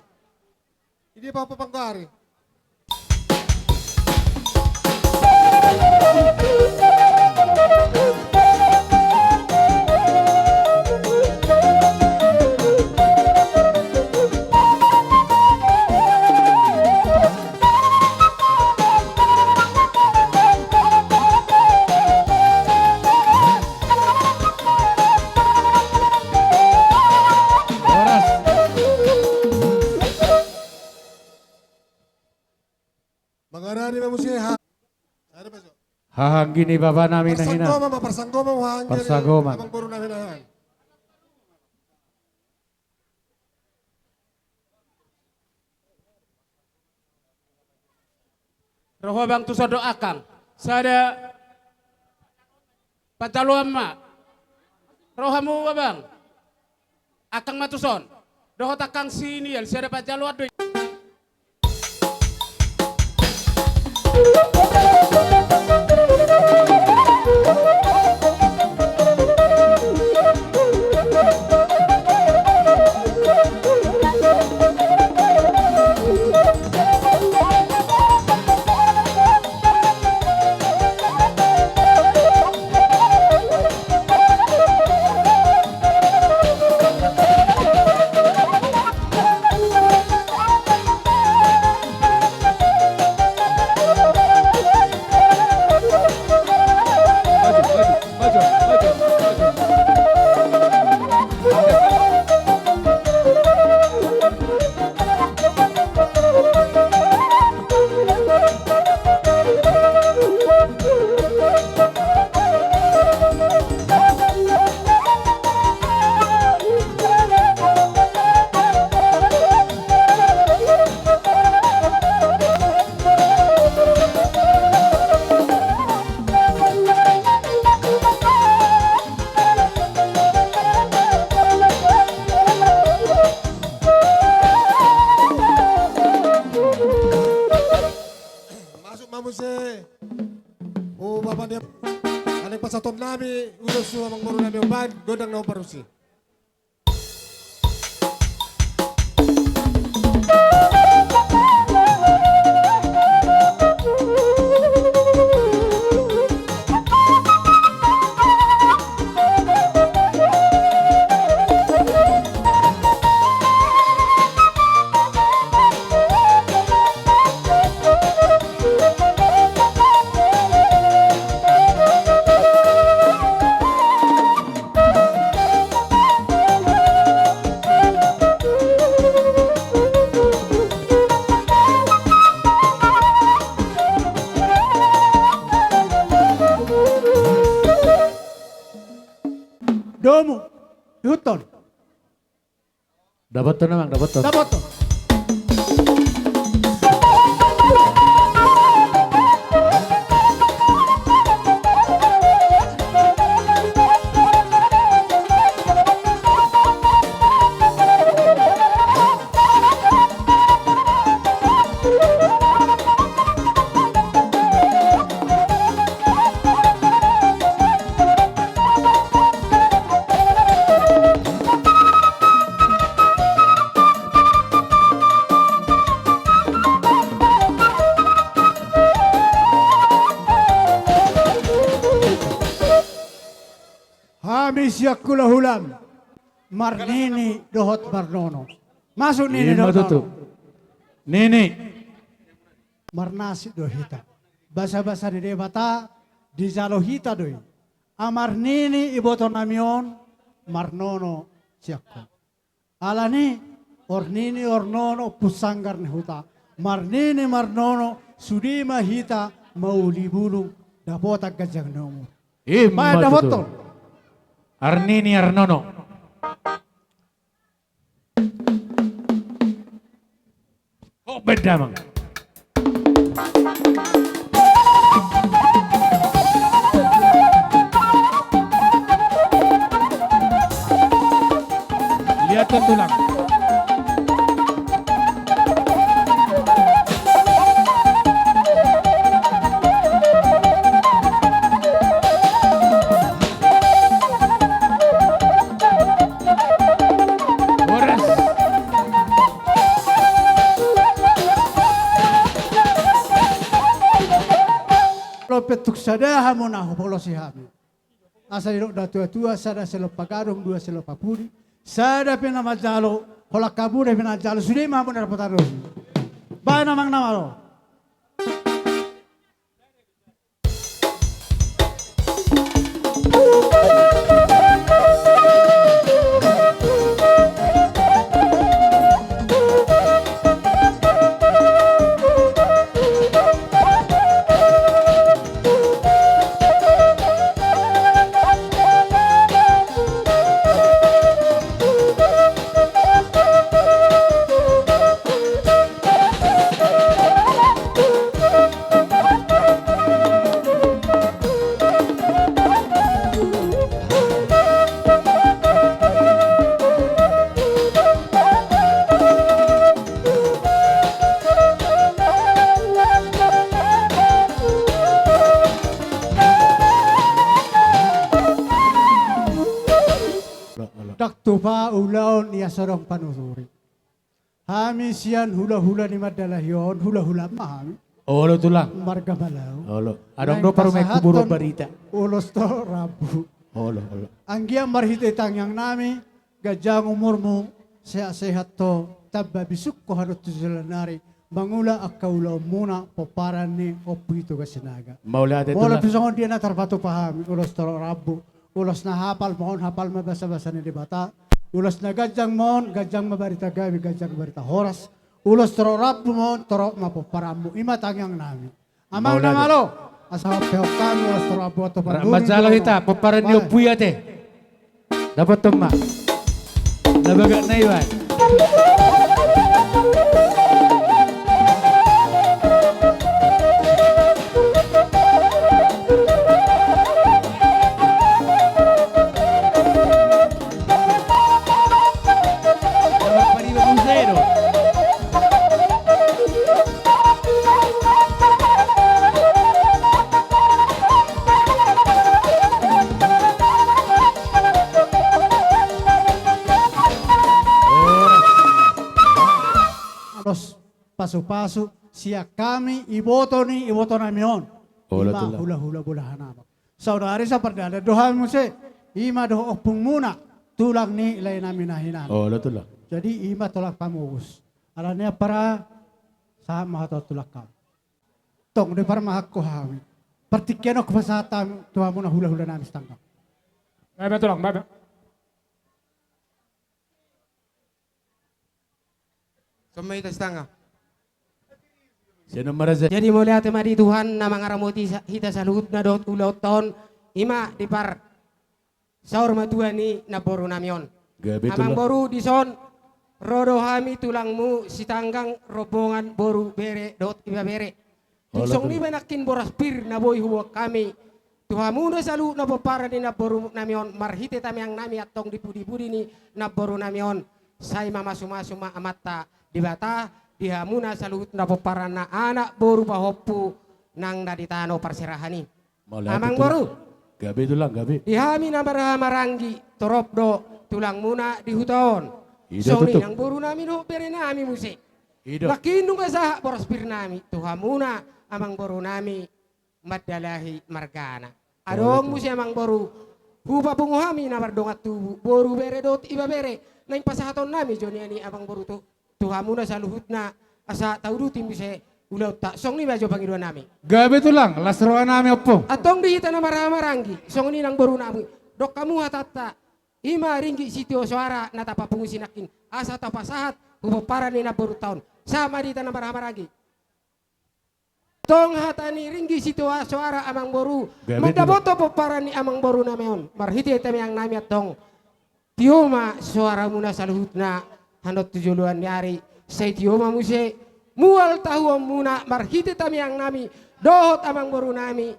Ini pahompu panggoari. Mangarani ma muse ha. Haha anggi ni bapa nami na hinahan. Parsanggoman ma, parsanggoman ma haha anggi ni amangboru nami na hinahan. Ro ho abang tuson dohot angkang. Sada panjaloan ma. Ro hamu abang. Angkang ma tuson. Dohot angkang si Niel, sada panjaloan do i. Masuk ma muse. O bapa ni, alai pasahaton nami ulos tu amangboru nami, umbahen gondang na umpar usi. Domu, ihuthon. Dapothon amang, dapothon. Dapothon. Hami sian hulahulam, marnini dohot marnono. Masuk nini dohot nono. Nini. Marnasida hita. Basabasa ni Debata dijalo hita do i. Ai marnini iboto nami on, marnono sian ho. Alani i, marnini marnono, Ompu Sanggar ni huta. Marnini marnono, sude ma hita mauli bulung, dapotan ganjang ni umur. Ima tutu. Baen dapothon. Arnini arnono. Ho baen damang. Liathon tulang. Pe tung sada hamu na hupolosi hami. Asa didok natuatua, sada silompa gadong, dua silompa pudi. Sada pe na manjalo, holan hamu da pe na manjalo, sude ma hamu na dapotan on. Baen amang na malo. Ndang tupa ulaon ia so adong panuturi. Hami sian hulahula ni Mandalahi on, hulahula ma hami. Olo tulang. Marga Malau. Olo. Adong do parumaenku boru Ambarita. Ulos torop rambu. Olo, olo. Anggiat marhite tangiang nami, ganjang umurmu, sehat-sehat ho, tamba bisuk ho haduan tu joloan ni ari, mangula angka ulaonmuna, pomparan ni Ompu Itoga Sinaga. Mauliate tulang. Molo pe songon dia na tarpatupa hami, ulos torop rambu. Ulos na hapal ma on, hapal ma basabasa ni Debata. Ulos na ganjang ma on, ganjang ma barita gabe, ganjang ma barita horas. Ulos torop rambu ma on, torop ma pomparanmu. I ma tangiang nami. Amang na malo, asa hot pe hot hami ulos torop rambu, hot pe hot hami. Manjalo hita pomparan ni Ompu i ate. Dapothon ma. Na bagak na iba. Ulos pasupasu sian hami, iboto ni iboto nami on. Olo, i ma tulang. Hulahula bolahan amak. Saudara sapardalan do hami muse, i ma dohot ompungmuna, tulang ni lae nami na hinan. Olo tulang. Jadi i ma tulang pamupus. Alani ampara, sahat ma hata on tulang hami. Tong diparmahanku hami. Partingkian on hupasahat hami tu hamuna hulahula nami Sitanggang. Baen ma tulang, baen ma. Songon i ma hita Sitanggang. Jadi mauliate ma di Tuhan na mangaramoti sa-, hita saluhutna dohot ulaonta on, i ma di parsaur matua ni namboru nami on. Amang boru, dison ro do hami tulangmu Sitanggang rombongan boru bere dohot ibebere. Tung songon i ma nangkin boras pir na boi huboan hami tu hamuna saluhutna pomparan ni namboru nami on, marhite tangiang nami antong di pudipudi ni namboru nami on, sai mamasumasu ma Amanta Debata di hamuna saluhutna pomparanna anak boru pahompu nang na di tano parserahan i. Amang boru. Gabe tulang, gabe. Di hami na marhahamaranggi, torop do tulangmuna di huta on. Songon i nang boru nami dohot bere nami muse. Nangkin nunga sahat boras pir nami tu hamuna amang boru nami Mandalahi margana. Adong muse amang boru, hupapungu hami na mardongan tubu, boru bere dohot ibebere, naeng pasahaton nami jo nian i amang boru tu, tu hamuna saluhutna, asa tauduti muse ulaonta. Songon i ma jo pangidoan nami. Gabe tulang, las roha nami ompung. Antong di hita na marhahamaranggi, songon i nang boru nami, dok hamu hatanta, i ma ringgit sitio soara na tapapungu sinangkin, asa tapasahat hu pomparan ni namborunta on. Sahat ma di hita na marhahamaranggi. Tong hata ni ringgit sitio soara amang boru. Mandapothon pomparan ni amang boru nami on. Marhite tangiang nami antong, tio ma soaramuna saluhutna hanon tu joloan ni ari. Sai tio ma muse mual tahuonmuna marhite tangiang nami dohot amang boru nami.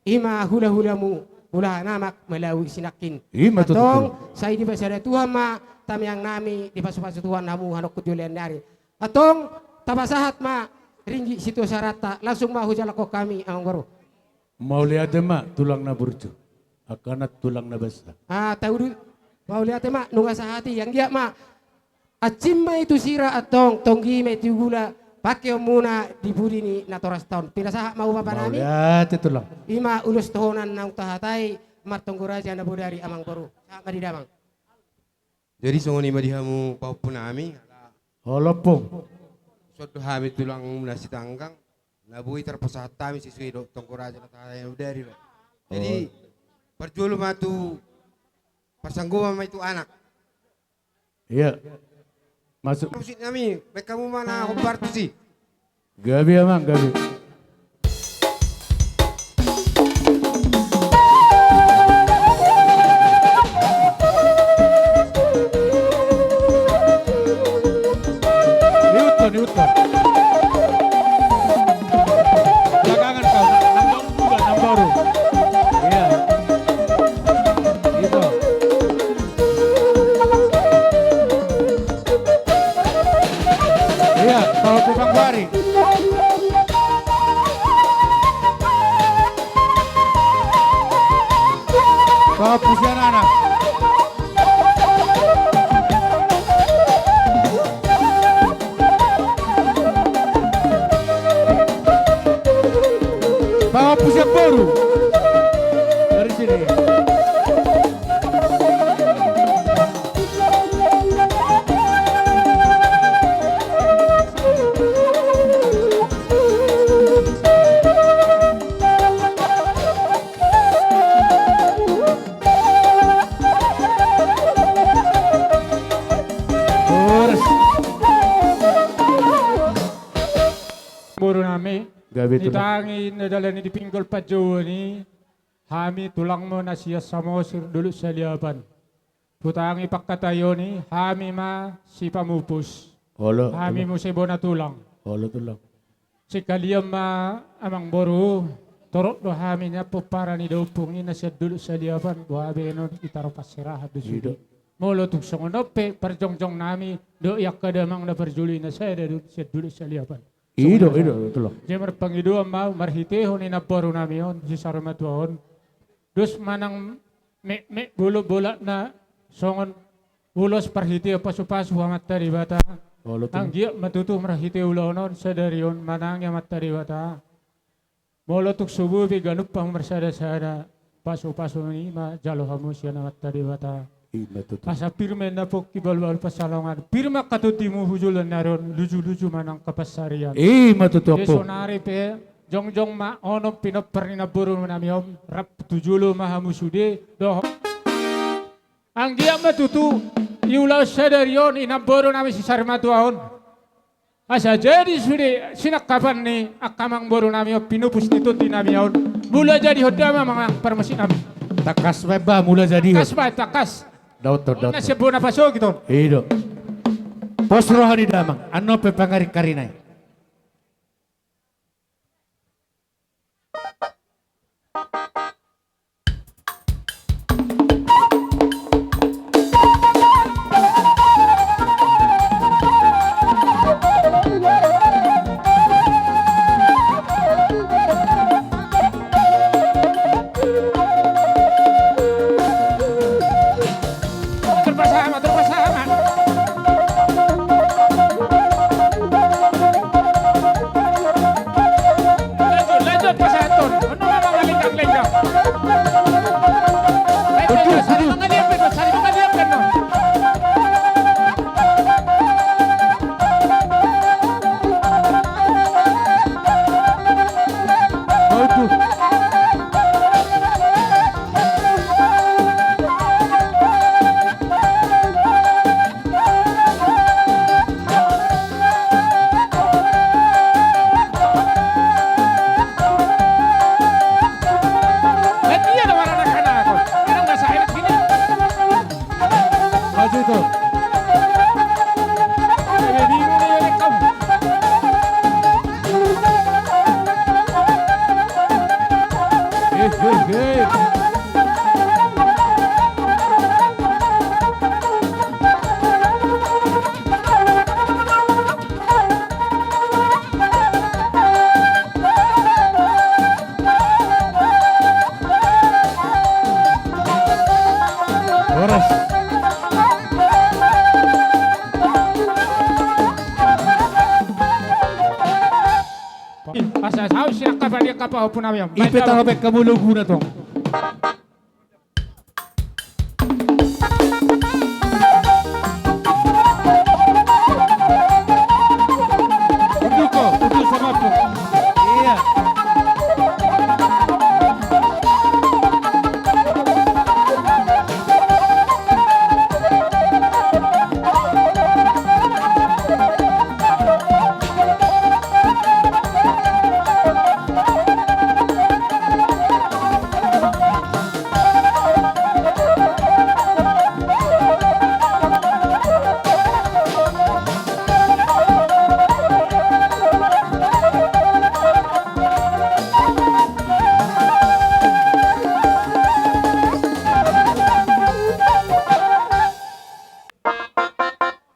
I ma hulahulamu, bolahan amak Malau i sinangkin. I ma tutu. Antong sai dipasada Tuhan ma tangiang nami, dipasupasu Tuhan hamu hanon tu joloan ni ari. Antong tapasahat ma ringgit sitio soaranta, langsung ma hujalanhon hami amang boru. Mauliate ma tulang na burju, angka na tulang na basa. Ah, taudu, mauliate ma, nunga sahat i, anggiat ma. Ansim ma i tu sira antong, tonggi ma i tu gula, Pangkeonmuna di pudi ni natorasta on. Pinasahat ma, Bapanami. Mauliate, Tulang. I ma ulos tohonan naung tahatai, martonggo raja na bodari, Amangboru. Sahat ma di damang. Jadi songon i ma di hamu pahompunami. Olo, Ompung. Songon hami tulang na sitanggang, na boi tarpasahat hami sesuai dohot tonggo raja na tahatai na bodari do. Jadi, oh, parjolo ma tu, parsanggoman ma i tu anak. Iya. Masuk. Musiknami, baen hamu ma na hombar tusi. Gabe, Amang, gabe. Ihuthon, ihuthon. Belakangan kau, na-, nang baru juga, nang baru. Iya. Gitu. Iya, kalau tukang bari. Pahompu sian anak. Pahompu sian boru. Dari sini. Boru nami, gabe, Tulang. Di tangi na dalan i, di pinggol panjouon i, hami tulangmu na sian Samosir, Dolok Saliapan. Hutangi pangkataion i, hami ma sipamupus. Olo, hami, olo, muse bona tulang. Olo, Tulang. Sekalian ma, Amangboru, torop do hami nian pomparan ni da Ompung i na sian Dolok Saliapan, boha be annon hita ro parserahan do sude. Ido. Molo tung songon on pe parjongjong nami dohot i angka damang na parjolo i na sada do sian Dolok Saliapan. Ido, ido, Tulang. Jadi marpangidoan ma ahu marhitehon inamboru nami on, si Sarimatua on. Dos manang metmet bolonbolonna songon ulos parhitean pasupasu Amanta Debata. Olo, Tulang. Anggiat ma tutu marhite ulaon on sadari on manangi Amanta Debata. Molo tung so boi pe ganup hamu marsadasada, pasupasu i ma jalo hamu sian Amanta Debata. I ma tutu. Asa pir ma inna pongki, balubalu pansalongan. Pir ma angka tondimu hu joloan ni ari on, lujuluju ma nang angka pansarian. I ma tutu, Ompung. Jadi saonari pe jongjong ma onom pinompar ni namboru nami on, rap tu jolo ma hamu sude dohot. Anggiat ma tutu di ulaon sadari on inamboru nami si Sarimatua on. Asa jadi sude sinangkapan ni angka amangboru nami on, pinupus ni tondi nami on. Mula jadi on da ma, amang parmusik nami. Tangkas baen, bah, mula jadi on. Tangkas baen, tangkas. Daothon, daothon. Na sian bona pasogit on. Ido. Pos roha ni damang, annon pe pangaringkarinai. Asa saut sian angka panian angka pahompu nami on. Ipe taho pe hamu loguna tong. Unduk ho, unduk sama pun. Iya.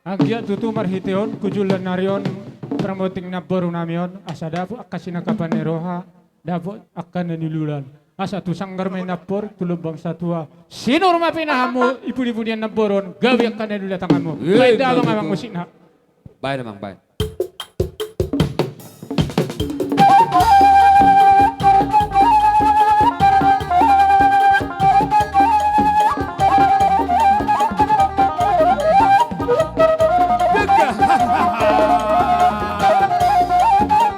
Anggiat tutu marhitehon hujul ni ari on, parmonding namboru nami on, asa dapot angka sinangkapan ni roha, dapot angka na niuliulian. Asa tu sanggar ma i nampor, tu lambung satua. Sinur ma pinahanmu, i pudi-pudian namboru on, gabe angka na niula tanganmu. Eh, baen damang, amang, musikna. Baen, amang, baen.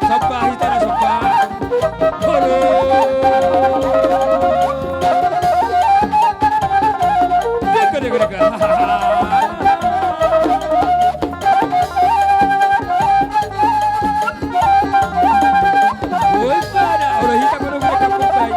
Somba hita na somba. Halo. Dega, dega, dega. Oi, pada, ora hita kono guna kampung tai.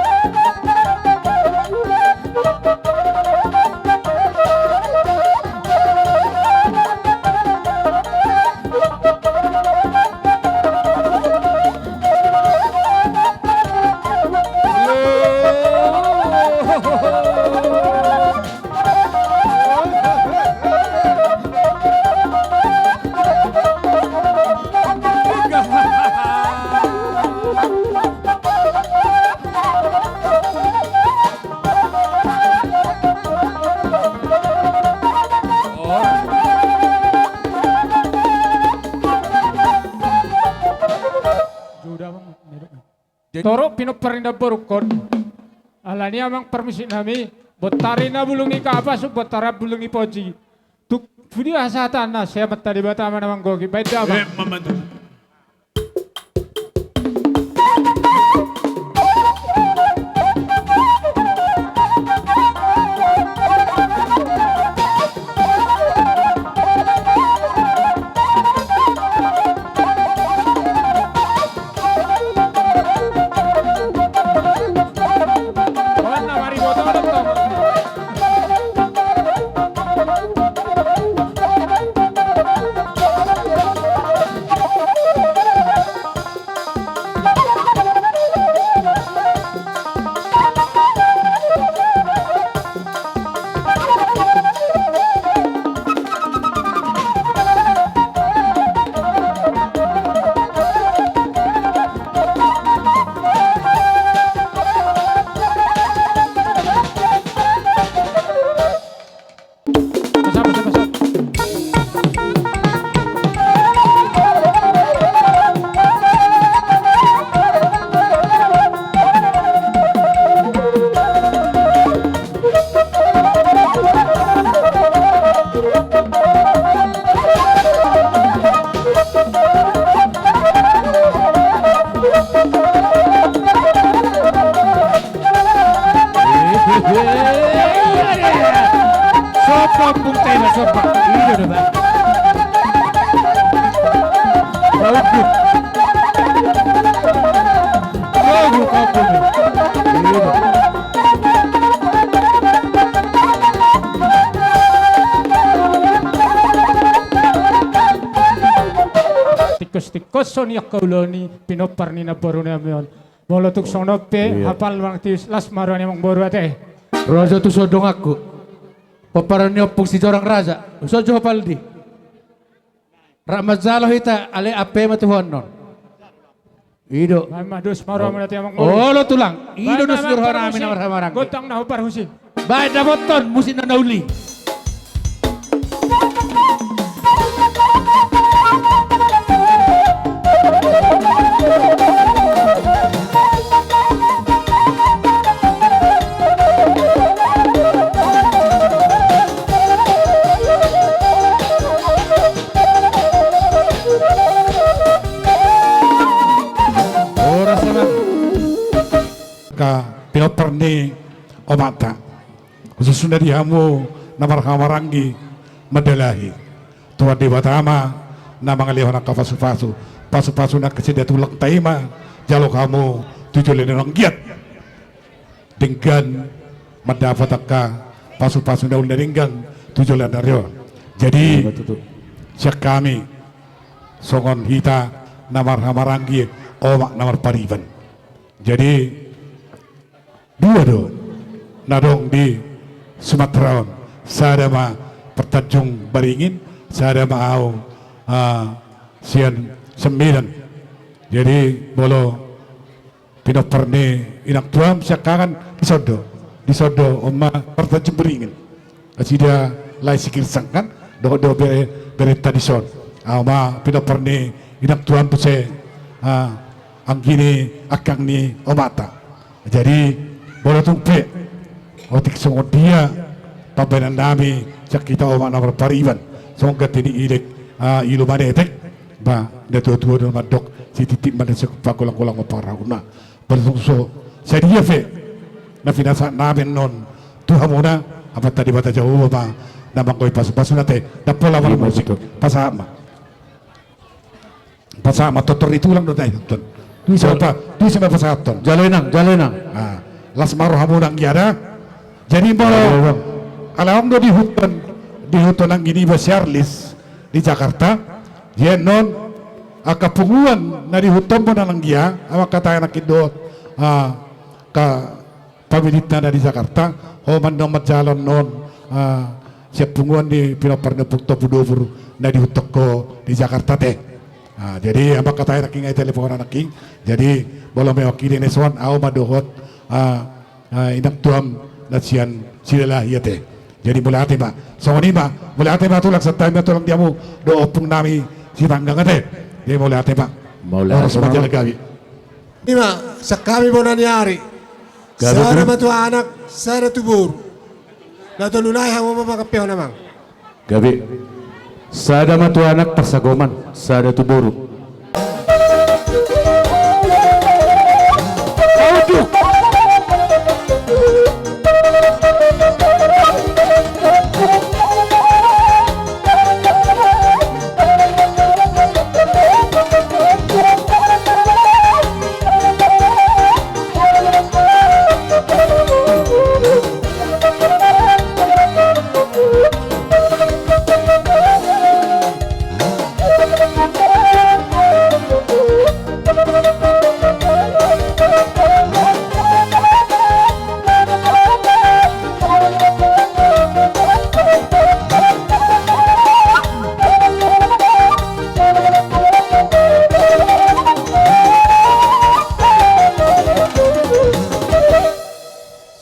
Torop pinompar ni namborungkon. Alani, amang parmusik nami, bontar i na bulung ni kapas, bontar bulung ni ponji. Tung pudi hasahatanna, sai Amanta Debata ma na manggohi. Baen damang. Eh, mambantu. Sopa pung tema sopa. Ido do ba. Bagus. Bagus kampung. Ido. Tikus-tikus soni angka ulaon ni pinompar ni namboru nami on. Molo tung songon on pe, iya, hapal manang tius, las ma roha ni amangboru ate. Ro jo tu son donganku. Pomparan ni Ompung Sijorang Raja. Uson jo hapal di. Rap manjalo hita, ale ampe ma tu ho annon. Ido. Baen ma dos ma roha muna ate amangboru. Olo tulang. Ido dos ni roha nami na marhahamaranggi. Gondang na hombar husi. Baen dapothon musik na nauli. ni omanta. Khususna di hamu na marhahamaranggi mandalahi. Tuhan Debata ma na mangalehon angka pasupasu. Pasupasu na angka sian datu langta i ma jalo hamu tu joloan na anggiat denggan mandapat angka pasupasu na uli na denggan tu joloan na ro on. Jadi, sian hami songon hita na marhahamaranggi omak na marpariban. Jadi, dua do na adong di Sumatera on, sada ma partanjung baringin, sada ma au, ah, sian sembilan. Jadi, molo pinompar ni inang tuam sian hamu dison do, dison do on ma partanjung baringin. Nasida lae si Girsang kan, dohot do bere, berenta dison. Au ma pinompar ni inang tuam muse, ah, anggi ni angkang ni omanta. Jadi, molo tung pe otik songon dia pambahenan nami sian hita omak na marpariban, songon ganti ni ilek, ah, ilu manetek, ba, na tuatua do mandok, sititi ma na sipanggolang-golang ma pangarahutna. Molo tung so sadia pe na pinasahat nami annon tu hamuna, Amanta Debata Jahowa ma na manggohi pasupasuna te. Ndang pola marmusik. Pasahat ma. Pasahat ma, tortor ni tulang do na ihuthon. Tu ise ma pasahathon? Jalo inang, jalo inang. Ah, las ma rohamuna anggia da. Jadi molo, alai adong do diihuthon, diihuthon anggi niba si Arlis di Jakarta. Jadi annon angka punguan na diihuthon bo na nanggia, amang hata anak indo, ah, ka pamilitna na di Jakarta, ho ma annon manjalo annon, ah, sian punguan ni pinompar ni Ompu Tompu Dobur na diihuthon ho di Jakarta te. Ah, jadi amang hata anak i nga i telepon anak i. Jadi molo mewakili na dison, au ma dohot, ah, ah, inang tuam na sian Silalahi ate. Jadi mauliate ma. Songon i ma, mauliate ma tulang, santabi ma tulang di hamu dohot ompung nami Sitanggang ate. Jadi mauliate ma. Mauliate ma. Horas ma jala gabe. I ma, sian hami bona ni ari. Gabe. Sada ma tu anak, sada tu boru. Na tolu nai hamu ma mangampehon amang. Gabe. Sada ma tu anak parsagoman, sada tu boru.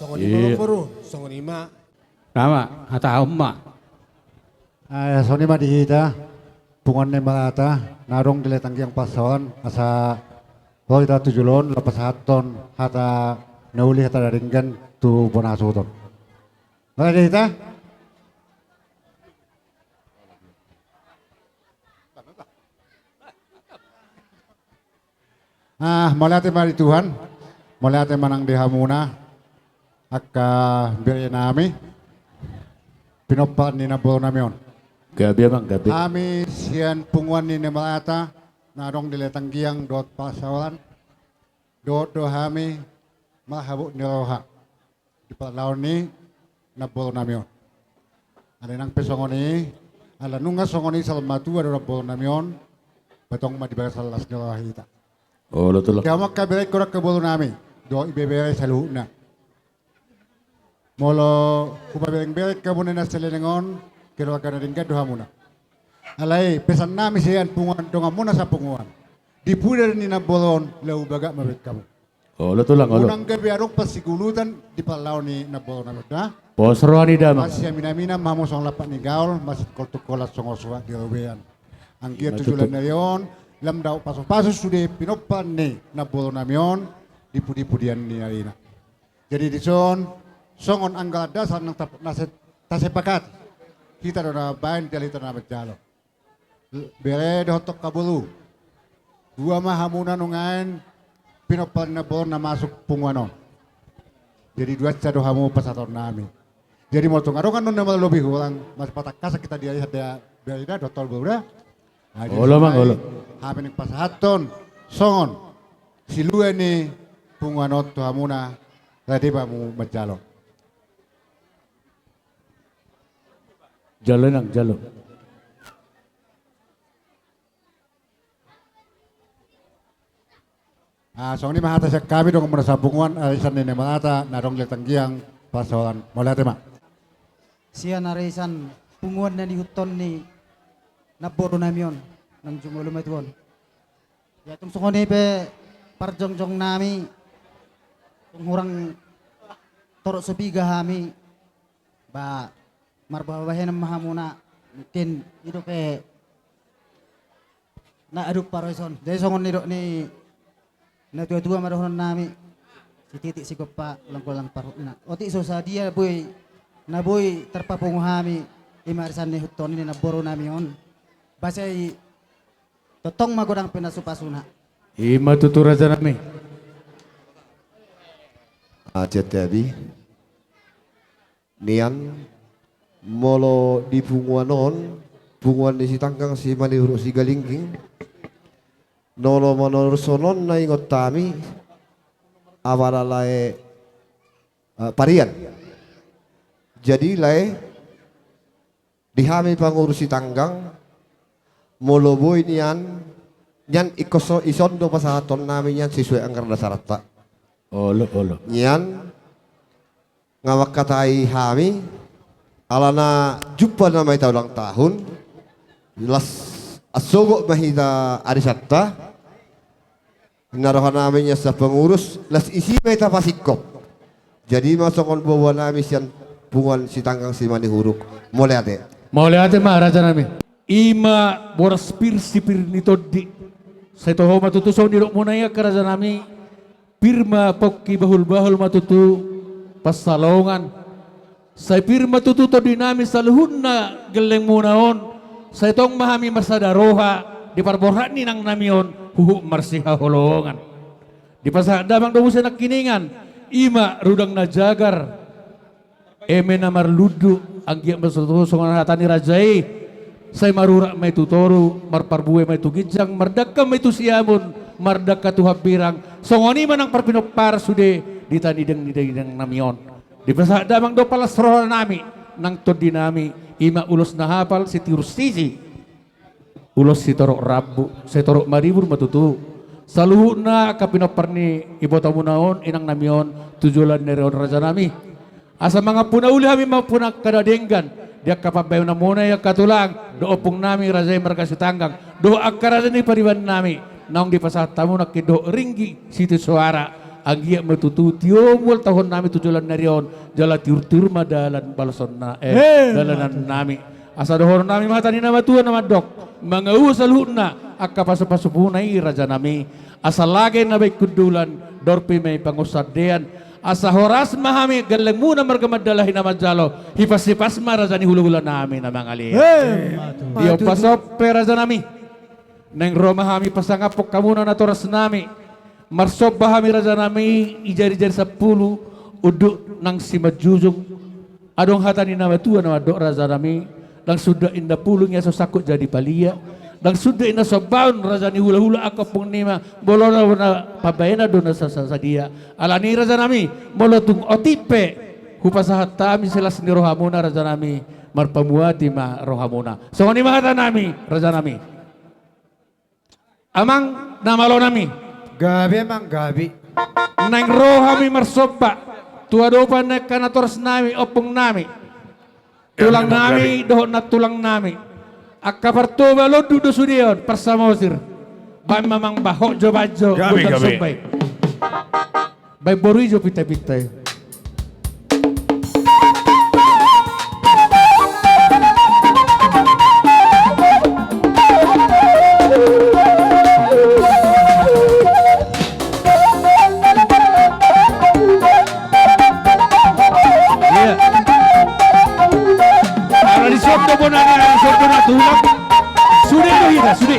Songon i ma. Iya. Boru, songon i ma. Nama, hatahon ma. Eh, songon i ma di hita, punguan ni Malata, na adong di Lae Tanggiang Pansaoran, asa ro hita tu jolo on, laho pasahathon hata na uli, hata na denggan tu bona hasuhuton. Mauliate di hita. Ah, mauliate ma di Tuhan, mauliate ma nang di hamuna, angka bere nami, pinompar ni namboru nami on. Gabe amang, gabe. Hami sian punguan ni Malata, na adong di Lae Tanggiang dohot Pansaoran, dohot do hami marhabot ni roha di parlaon ni namboru nami on. Alai nang pe songon i, ala nunga songon i saur matua do namboru nami on, ba tong ma dibagasan las ni roha hita. Olo tulang. Di hamu angka berengku, angka boru nami, dohot ibebere saluhutna. Molo hupaberengbereng hamuna na saleleng on, keluarga na denggan do hamuna. Alai pesan nami sian punguan, donganmuna sapunguan, di pudi ni namboru on, laho bagak ma bereng hamu. Olo tulang, olo. Unang gabe adong parsigulutan di parlaon ni namboru nami on da. Pos roha ni damang. Masiaminaminan ma hamu songon lampak ni gaol, masingkol tungkolan songon suhat di robean. Anggiat tu joloan ni ari on, lam dapot pasupasu sude pinompar ni namboru nami on di pudipudian ni arina. Jadi dison, songon anggaran dasar na ta-, na se-, tasepakati, hita do na mambahen, tinggal hita do na manjalo. Bere dohot angka boru, dua ma hamuna nuaeng pinompar ni namboru na masuk punguan on. Jadi duansa do hamu pasahatonnami. Jadi molo tung adong annon na malobi, holan marpatangkasan hita di ari sada, beda dohot tolu boru da. Olo, Amang, olo. Hami naeng pasahathon songon silua ni punguan on tu hamuna, rade ma hamu manjalo. Jalo, Inang, jalo. Ah, songon i ma hata sian hami, dongan muna sapunguan, arisan ni Nemonata na adong di Tanggiang Parsaoran. Mauliate ma. Sian arisan punguan na nihuthon ni namboru nami on, nang jumolo ma tu on. Ia tung songon i pe parjongjong nami, tung hurang torop so piga hami, ba marbahen ma hamuna, mungkin i dope na adong parison. Jadi songon nidok ni natuatua ma dohonon nami, sititik sigompa, langkol lang parhutna. Otik so sadia boi, na boi tarpapungu hami, i ma arisan nihuthon ni namboru nami on. Ba sai tongtong ma godang pinasupasuna. I ma tutu, raja nami. Aja tabi. Nian, molo di punguan on, punguan ni Sitanggang, Simanihuruk, Sigalingging, na olo manorushon on na ingot hami, apala lae, eh, parian. Jadi lae, di hami pangurus Sitanggang, molo boi nian, nian ingkon so, ison do pasahaton nami nian sesuai anggaran dasaranta. Olo, olo. Nian, nga mangkatai hami, alana jumpa nama hita ulang tahun, las ansogot ma hita arisanta, na roha nami nian sian pangurus, las isi ma hita pasingkop. Jadi ma songon boaboa nami sian punguan Sitanggang Simanihuruk. Mauliate. Mauliate ma, raja nami. I ma boras pir sipir ni tondi. Sai toho ma tutu songon nidok muna i, angka raja nami. Pir ma pongki, bahulbahul ma tutu pansalongan. Sai pir ma tutu tondi nami saluhutna gelleng muna on. Sai tong ma hami marsada roha di parborhat ni inang nami on, huhut marsihaholongan. Dipasahat damang do muse nangkiningan, i ma rudang na jagar, eme na marlundu, anggiat ma tutu songon hata ni raja i. Sai marurat ma i tu toru, marparbue ma i tu ginjang, mardangka ma i tu siamun, mardangka tu hambirang. Songon i ma nang parpinompar sude di tanidang ni inang nami on. Dipasahat damang do palas roha nami, nang tondi nami, i ma ulos na hapal sitiur sisi. Ulos sitorop rambu, sitorop maribur ma tutu. Saluhutna angka pinompar ni iboto muna on, inang nami on, tu joloan ni ari on, raja nami. Asa mangampuna uli hami, mangampuna angka na denggan di angka pambahenan muna i, angka tulang dohot ompung nami raja i marga Sitanggang, dohot angka raja ni pariban nami naung dipasahat hamu nangkin dohot ringgi sitio soara. Anggiat ma tutu tio mual tahunon nami tu joloan ni ari on, jala tiurtiur ma dalan balosonna, eh, dalanan nami. Asa dohonon nami ma hata ni na matua na mandok: Mangaua saluhutna angka pasupasu muna i, raja nami. Asa lage na baen hundulan, dorpi ma i pangunsandean. Asa horas ma hami gelleng muna marga Mandalahi na manjalo. Hipas-hipas ma raja ni hulahula nami na mangalean. Ia pasompe, raja nami. Naeng ro ma hami pasangaphon hamuna natoras nami. Marsomba hami, raja nami, i jari-jari sampulu, unduk nang simanjujung. Adong hata ni na matua na mandok, raja nami: Ndang sundat inna pulung, ia so sangkut jadi palia. Ndang sundat inna sombaon, raja ni hulahula, angka ompung nami, molo na, na pambahenan do na sa-, sa-, sadia. Alani, raja nami, molo tung otik pe hupasahat hami silas ni rohamuna, raja nami, marpamuati ma rohamuna. Songon i ma hata nami, raja nami. Amang na malo nami. Gabe, amang, gabe. Naeng ro hami marsomba tu adopan ni angka natoras nami, ompung nami, tulang nami dohot nantulang nami. Angka Partoba, Londuk do sude on, Parsamosir. Baen ma, amang, ba hot jo, baen jo. Gabe, gabe. Baen boru i jo pinta-pinta i. Ia. Ala dison do bona ni ari, dison do na tulang. Sude do hita, sude.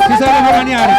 Sisada bona ni ari.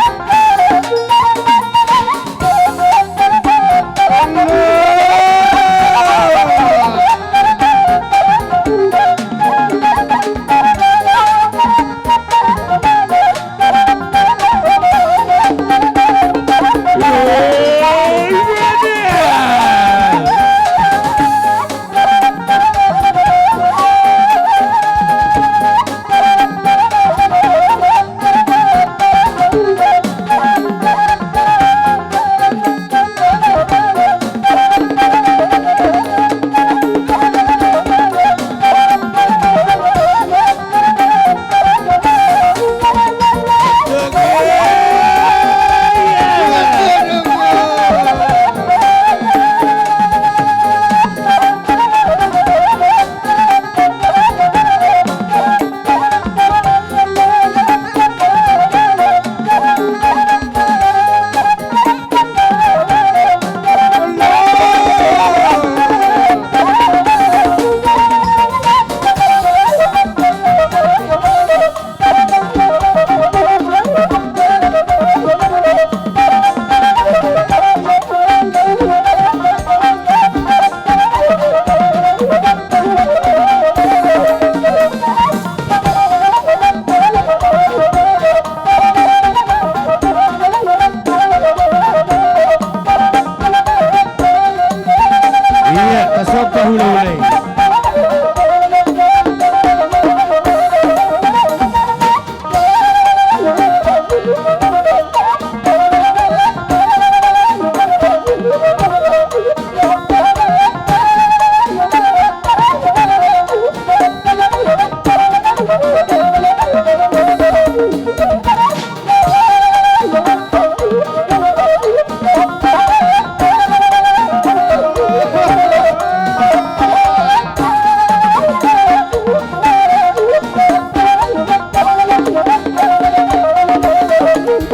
Hita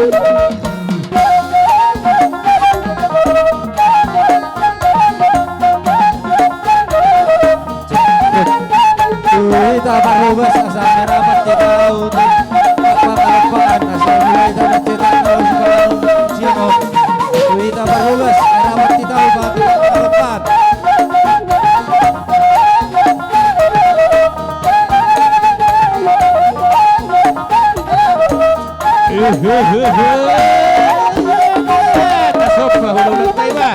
parhobas asa merapat hita untuk apa kalompaan asa mulai dapat cetak kalau sekarang Cino. Hita parhobas merapat hita untuk kalompaan. Tasomba hulahulanta i ma.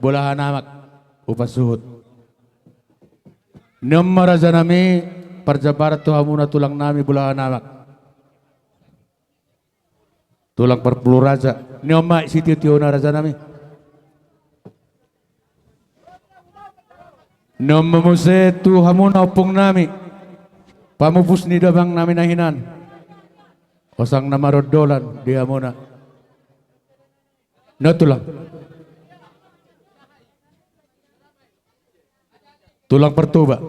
Bolahan amak, upa suhut. Ni on ma rajanami, parjambaran tu hamuna tulangnami bolahan amak. Tulang parpulu raja. Ni on ma sitio-tiona rajanami. Ni on ma muse tu hamuna ompungnami, pamupus ni damangnami na hinan. Osang na maroddolan di hamuna. Na tulang. Tulang partuba.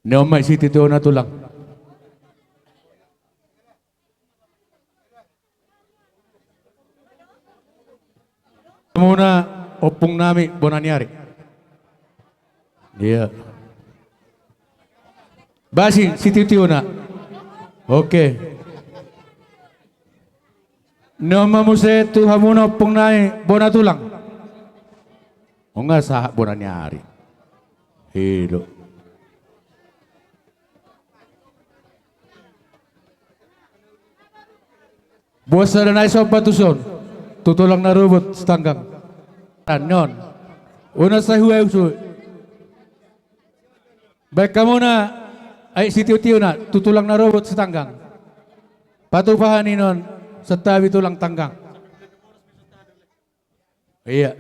Ni on ma sitio-tiona tulang. Hamuna ompungnami bona ni ari. Iya. Basi sitio-tiona. Oke. Ni on ma muse tu hamuna ompungnami bona tulang. Nunga sahat bona ni ari. I do. Boasa da nai somba tuson tu tulang na robot sitanggang. Ni on. Unang sai huausui. Baen hamuna aek sitio-tiona tu tulang na robot sitanggang. Patupa hami ni on, santabi tulang tanggang. Iya.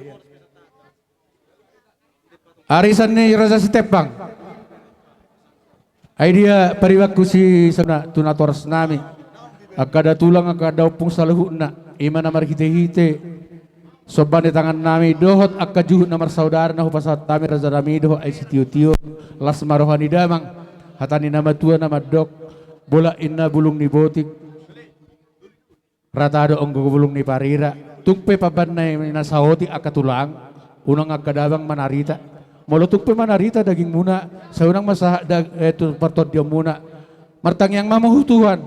Arisan ni Raja Sitembang. Ai dia paribanku si sana tu natorasnami. Angka da tulang, angka da ompung saluhutna. I ma na marhite-hite somba ni tangannami dohot angka juhut na marsaudara na hupasahat hami rajanami dohot aek sitio-tio. Las ma roha ni damang. Hata ni na matua na mandok, bolak inna bulung ni botik, rata do onggo bulung ni parira. Tung pe pambahen na saotik angka tulang, unang angka damang manarita. Molo tung pe manarita dagingmuna, sai unang ma sahat da-, eh, tu partondionmuna. Martangiang ma hamu tu Tuhan,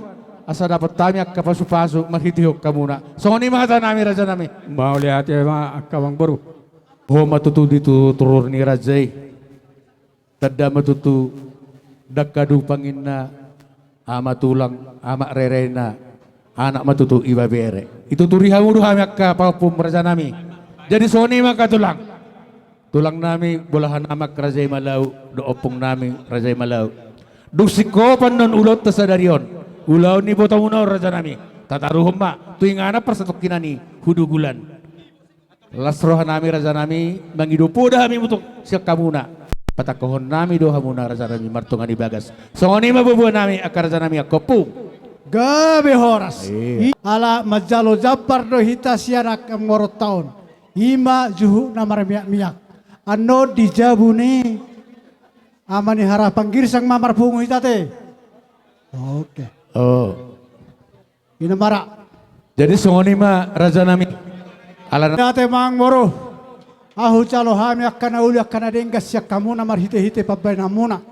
asa dapot hami angka pasu-pasu marhitehon hamuna. Songon i ma hatanami rajanami. Mauliate ma angka amangboru. Ho ma tutu di tu-, turur ni raja i. Tanda ma tutu dangka dupang inna, ama tulang, ama rerena, anak ma tutu ibebere. Ituturi hamu do hami angka pahompum rajanami. Jadi songon i ma angka tulang. Tulangnami bolahan amak raja i Malau, dohot ompungnami raja i Malau. Dung singkopan on ulaonta sadari on, ulaon ni ibotomuna on rajanami. Tataruhon ma tu inganan parsatongkinan i, hudugulan. Las rohanami rajanami, mangido poda hami mutuk sian hamuna. Patangkohonnami do hamuna rajanami martonga ni bagas. Songon i ma boaboanami angka rajanami angka ompung. Gabe horas. Iya. I-, ala manjalo jambar do hita sian angka amangboruta on. I ma juhut na marmiak-miak. Annon di jabu ni Ama ni Harapan Girsang ma marpungu hita te. Oke. Oh. Ina mara. Jadi songon i ma rajanami. Alana. Ate amangboru. Ahu jalo hami angka na uli angka na denggan sian hamuna marhite-hite pambahenanmuna.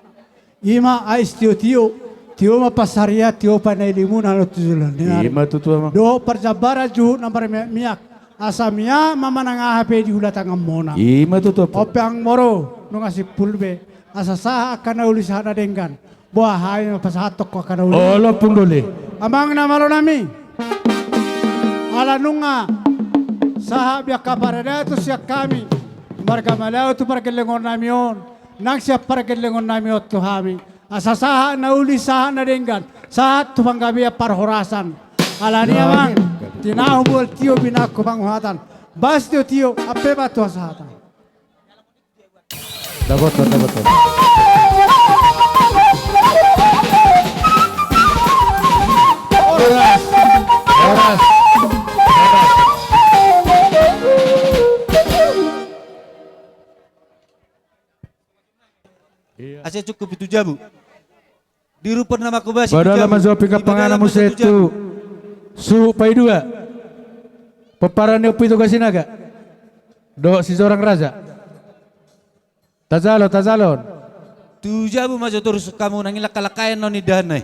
I ma aek sitio-tio, tio ma pansarian, tio panailimuna na tu joloan ni ari. I ma tutu amang. Dohot parjambaran juhut na marmiak-miak. Asa miak ma manang aha pe di hula tanganmuna. I ma tutu amang. On pe amangboru, nunga simpul be. Asa sahat angka na uli sahat na denggan. Boha hami ma pasahathon angka na uli. Olo ompung doli. Amang na malonami. Ala nunga sahat be angka paradaton sian hami marga Malau tu pargellengonnami on. Nang sian pargellengonnami on tu hami. Asa sahat na uli sahat na denggan. Sahat tu panggabean parhorasan. Alani amang. Tinahu mual tio binakku panguhatan. Bas tio-tio. Ampe ma tu hasahatan. Dapotan, dapotan. Horas. Horas. Horas. Asa cukup pitu jabu. Di rumput na mangkobasi. Badala manjawab pinggan panganan muse tu suhut paidua. Pomparan ni Ompu Ito Gasinaga. Dohot si Jorang Raja. Tajalo, tajalon. Tu jabu ma jo torus hamu nang i langka-langkaen non indahan nai.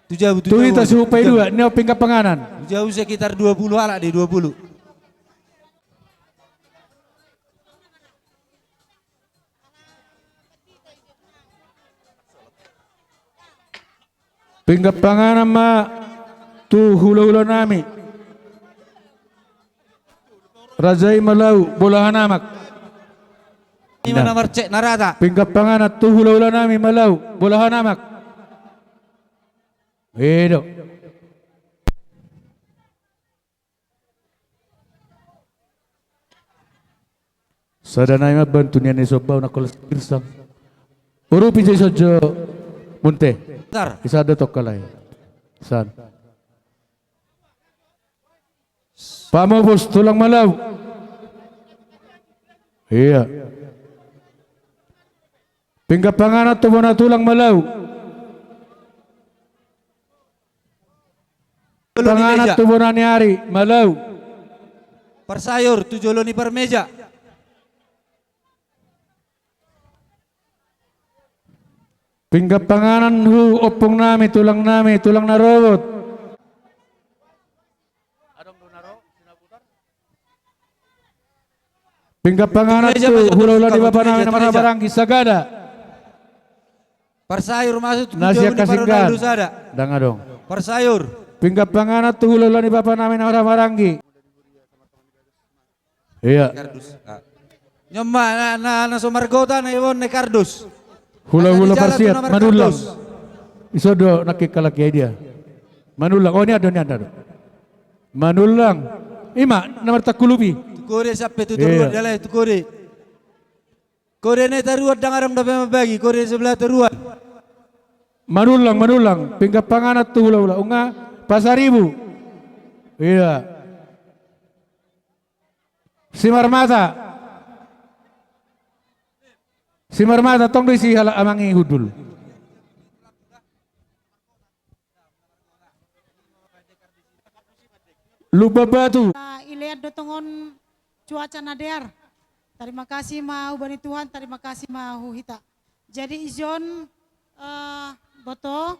Tu jabu, tu jabu. Tu hita suhut paidua, ni on pinggan panganan. Tu jabu sekitar dua puluh halak dei, dua puluh. Pinggan panganan ma tu hula-hulanami. Raja i ma Lau, bolahan amak. Ima na marcek na rata. Pinggan panganan tu hulahula nami ma Lau, bolahan amak. Edo. Sada nai ma bantu nian ni sombau na kolas girsang. Urupi jo ison jo munte. Tar. Isa do tongkalai. San. Pamopos tulang ma Lau. Iya. Pinggan panganan tu bona tulang ma Lau. Panganan tu bona ni ari ma Lau. Parsayur tu jolo ni parmeja. Pinggan panganan tu ompung nami, tulang nami, tulang na rogot. Pinggan panganan tu hulahula ni bapa nami na marhahamaranggi, sagada. Parsayur masuk tu jolo ni parhulahula sada. Ndang adong. Parsayur. Pinggan panganan tu hulahula ni bapa nami na marhahamaranggi. Iya. Kardus. Ah. Nyoma na, na, na so margota na iwon na kardus. Hulahula parsiat, Manullang. Iso do nangkin kalaki ai dia. Manullang. Oh, nian do, nian do. Manullang. Ima na martangkulupi. Tu kode sampe tu toruan, dalai tu kode. Kode na i toruan, ndang adong dope mambagi, kode sebelah toruan. Manullang, Manullang, pinggan panganan tu hulahula, nunga Pasaribu. Iya. Simarmata. Simarmata, tong do isi halak amang i hundul. Lumban Batu. Ah, ilean do tongon cuaca na dear. Tarima kasih ma hubani Tuhan, tarima kasih ma hu hita. Jadi ijon, eh, boto,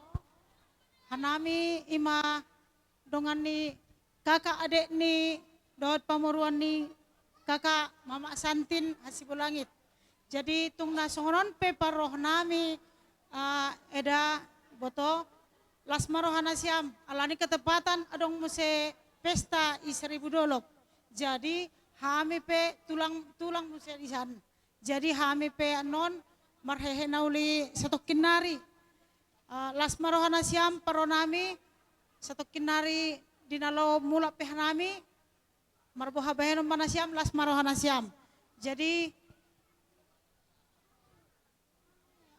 hanami ima dongan ni kakak adek ni dohot pamoruan ni kakak Mamak Santin Hasibolangit. Jadi tung na songon on pe parrohanami, ah, eda boto, las ma roha nasiam, alani ketepatan adong muse pesta i Seribu Dolok. Jadi hami pe tulang, tulang muse di san. Jadi hami pe annon marhehe na uli satongkin nari. Ah, las ma roha nasiam parrohanami, satongkin nari di na laho mulak pe hanami, marboha bahenon ma nasiam, las ma roha nasiam. Jadi,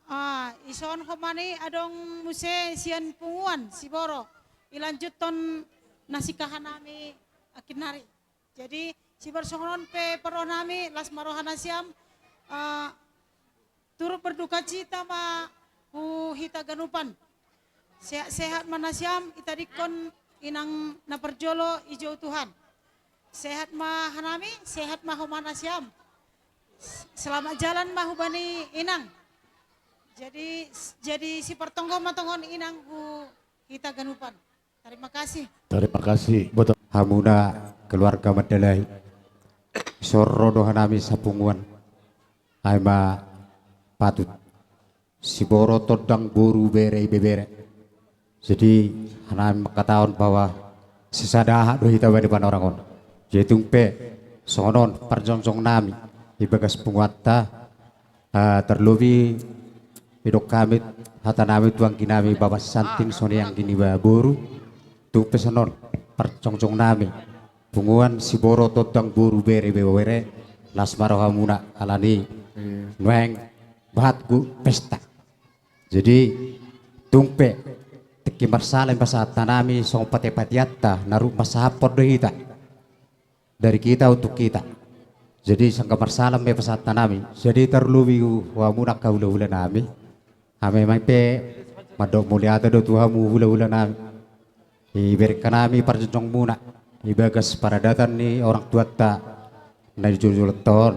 ah, ison homani adong muse sian punguan, Siboro. Ilanjuthon na singkahanami angkin nari. Jadi, sibar songon on pe parrohanami, las ma roha nasiam, ah, turut berduka cita ma hu hita ganupan. Sehat-sehat ma nasiam, itadingkon inang na parjolo dijou Tuhan. Sehat ma hanami, sehat ma homa nasiam. Selamat jalan ma hubani inang. Jadi, jadi sipartonggo ma tongon inang hu hita ganupan. Tarima kasih. Tarima kasih, boto. Hamuna keluarga Mandalahi. Ison ro do hanami sapunguan. Ai ma patut. Siboro tondang boru bere ibebere. Jadi, hanami mangkatahon bahwa sisada aha do hita bani panorang on. Jadi tung pe, songon on parjongjongnami, di bagas punguanta, ah, tarlobi, didok hami, hatanami tu angginami Bapak Santin, songon i anggi niba boru, tung pe songon on, parjongjongnami, punguan Siboro tondang boru bere ibebere, las ma rohamuna, alani, nuaeng, bahat hu pesta. Jadi, tung pe, tingki marsala i pasahathonami, songon pate-pateanta, na rap mansahathon do hita. Dari kita untuk kita. Jadi, sangka marsala ma i pasahathonami. Jadi, tarlobi hu hamuna angka hula-hulanami. Hami ma i pe, mandok mauliate do tu hamu hula-hulanami. Iberengkanami parjongjonganmuna, di bagas paradatan ni orang tuanta, na di jolo-jolo on,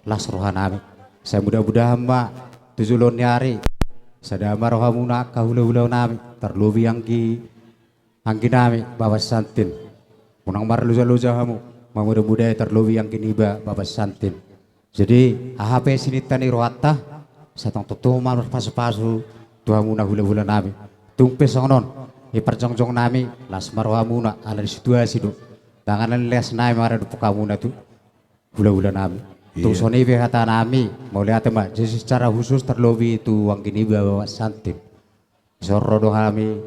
las rohanami. Sai mudah-mudahan ma, tu joloan ni ari, sada ma rohamuna angka hula-hulanami, tarlobi anggi, angginami, Bapak Santin. Unang marloja-loja hamu, mamudah-mudahan tarlobi anggi niba, Bapak Santin. Jadi, aha pe sininta ni rohanta, sai tongtong ma marpasu-pasu tu hamuna hula-hulanami. Tung pe songon on, i parjongjongnami, las ma rohamuna, ala ni situasi do. Dang ala ni leasnami maradophon hamuna tu, hulahula nami. Tung songon i pe hata nami, mauliate ma. Jadi secara khusus terlobi tu anggi niba Bapak Santim. Dison ro do hami,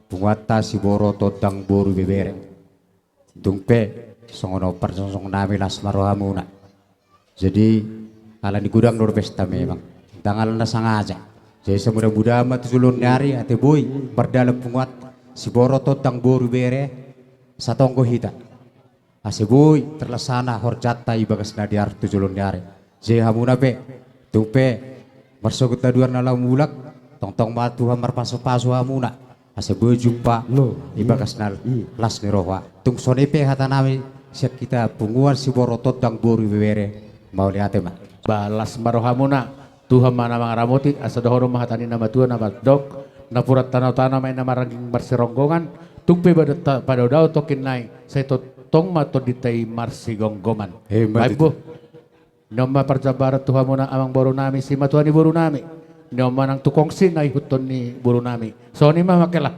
punguanta Siboro Tondang Boru Ibebere. Tung pe songon on parjongjong nami, las ma rohamuna. Jadi ala ni godang do pesta memang, ndang ala na sangaja. Jadi samudamudahan ma tu joloan ni ari ate boi mardalan punguanta Siboro Tondang Boru Ibebere, satonggo hita. Ase boi terlaksana horjanta i bagas na di ar tu joloan ni ari. Jadi hamuna pe, tung pe marsogot na dua na laho mulak, tongtong ma Tuhan marpasupasu hamuna. Ase boi jumpa i bagas na las ni roha. Tung songon i pe hata nami sian hita punguan Siboro Tondang Boru Ibebere, mauliate ma. Ba las ma rohamuna. Tuhan ma na mangaramoti, asa dohonon ma hata ni na matua na mandok, napuran tano-tano ma i na marrangging marsironggongan, tung pe bada ta-, padaodao tongkin nai, sai tongtong ma tondinta i marsigomgoman. Emma tutu. Baen bo. Ni on ma parjambaran tu hamuna amang boru nami, simatua ni boru nami. Ni on ma nang tukongsi na ihuthon ni boru nami. Songon i ma mangkela.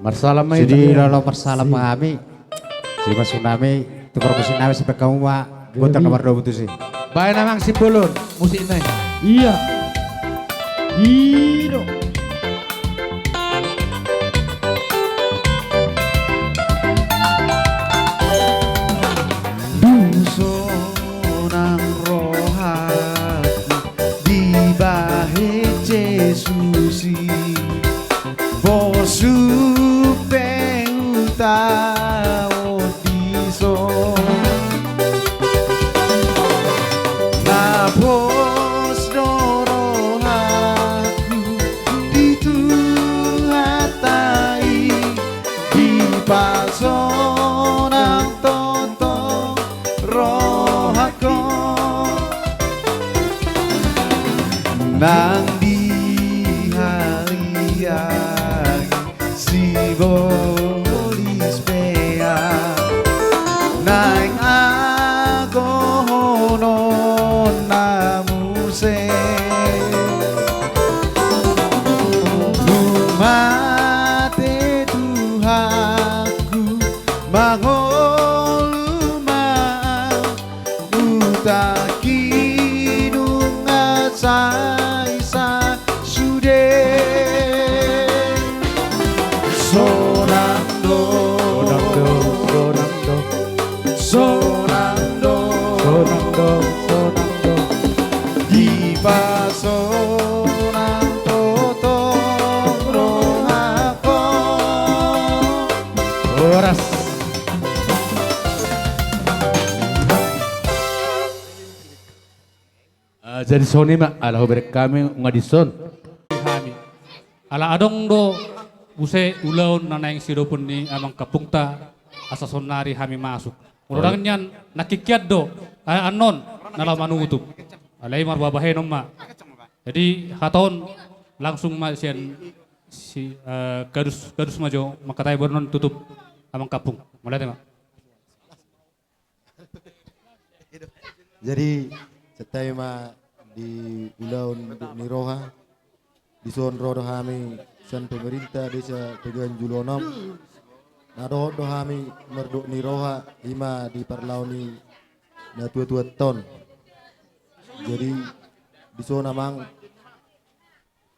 Marsalam ma. Jadi laho marsalam ma hami. Simasuk nami tu parmusik nami, sampe hamu ma gondang na mardomu tusi. Baen amang Simbolon musikna i. Ia. I do. Dung sonang rohaku dibahen Jesus i, pos pe hutaon dison. Na pos do rohaku di Tuhanta i, dipasonang tongtong rohangkon. Nang di haliangi sibolis pe ahu naeng agohononna muse. Nunga mate Tuhanku, mangolu ma ahu, utangki nunga saisa sude. Sonang do, sonang do, sonang do, sonang do, sonang do, sonang do, dipasonang tongtong rohangkon. Horas. Ah, jadi songon i ma, ala hubereng hami nunga dison. Hami. Ala adong do muse ulaon na naeng sidohonon ni amang kampungta, asa sonari hami masuk. Molo ndang nian, nangkin hian do, ah, annon na laho manutup. Alai marbabahenon ma. Jadi hata on langsung ma sian si, eh, gadus, gadus ma jo mangkatai, baru annon tutup amang kampung. Mauliate ma. Jadi, santabi ma di ulaon dok ni roha. Dison ro do hami sian pemerintah desa Pegawan Julu Onom. Na dohot do hami mardok ni roha, i ma di parlao ni natuatuanta on. Jadi, dison amang,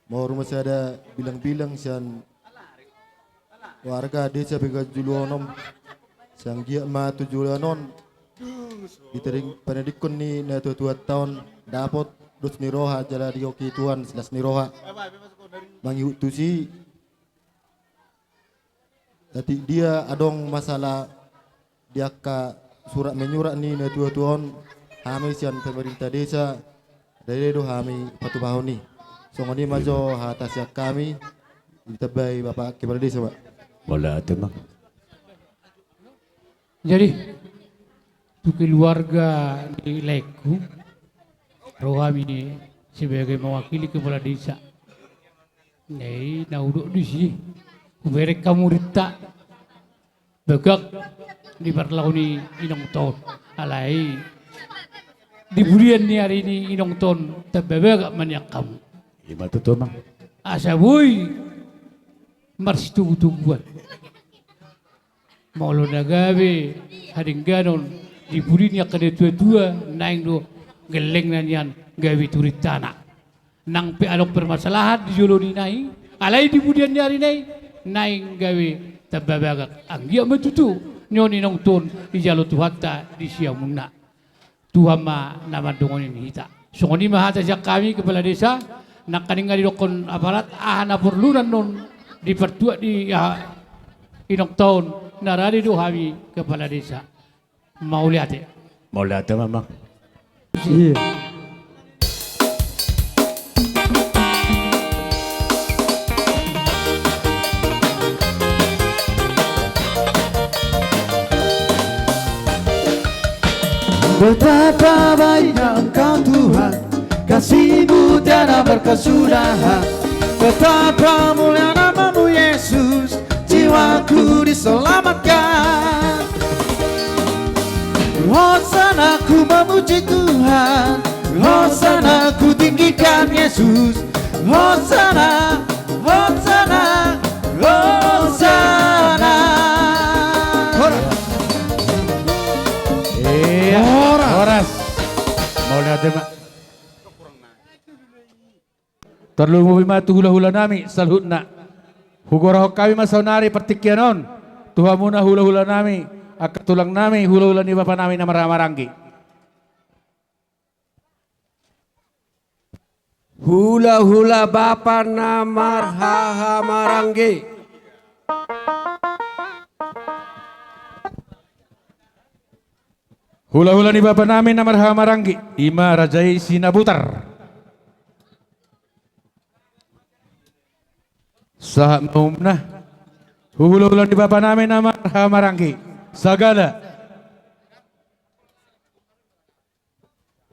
molo ma sada bilangbilang sian warga desa Pegawan Julu Onom, sai anggiat ma tu joloan on, di tading panadingkon ni natuatuanta on, dapot dos ni roha jala dihongki Tuhan silas ni roha. Mangihut tusi, atik dia adong masalah di angka surat menyurat ni natuatua on, hami sian pemerintah desa, rade do hami patupahon i. Songon i ma jo hata sian hami, ditambai Bapak Kepala Desa, Pak. Mauliate ma. Jadi, tu keluarga ni laengku, ro hami sebagai mewakili kepala desa. Nai na hudok disi, hubereng hamu urinta. Bagak di parlao ni inongta on. Alai di pudian ni ari ni inongta on, tamba bagak ma nian hamu. I ma tutu, Amang. Asa boi marsitogutoguan. Molo na gabe hadengganon di pudi ni angka na tuatua, naeng do gellengna nian gabe turintana. Nang pe adong permasalahan di jolo ni inna i, alai di pudian ni ari nai, naeng gabe tamba bagak. Anggiat ma tutu nion inongtu on dijalo Tuhanta di siamunna. Tuhan ma na mandongani hita. Songon i ma hata sian hami kepala desa, nangkaning nga didokkon aparat aha na porlu annon dipartuat di aha, inongta on na rade do hami kepala desa. Mauliate. Mauliate ma, Amang. Iya. Betapa baiknya Engkau, Tuhan, kasih-Mu tiada berkesudahan. Betapa mulia nama-Mu, Yesus, jiwaku diselamatkan. Hosana, ku memuji Tuhan. Hosana, ku tinggikan Yesus. Hosana, Hosana, Hosana. Horas. Iya, horas. Horas. Mauliate ma. Tarlumobi ma tu hulahula nami saluhutna. Hugorahon hami ma saonari partingkian on tu hamuna hulahula nami, angka tulang nami, hulahula ni bapa nami na marhahamaranggi. Hulahula bapa na marhahamaranggi. Hulahula ni bapa nami na marhahamaranggi, ima raja i Sinabutar. Sahat ma uhumna. Hulahula ni bapa nami na marhahamaranggi, Sagala.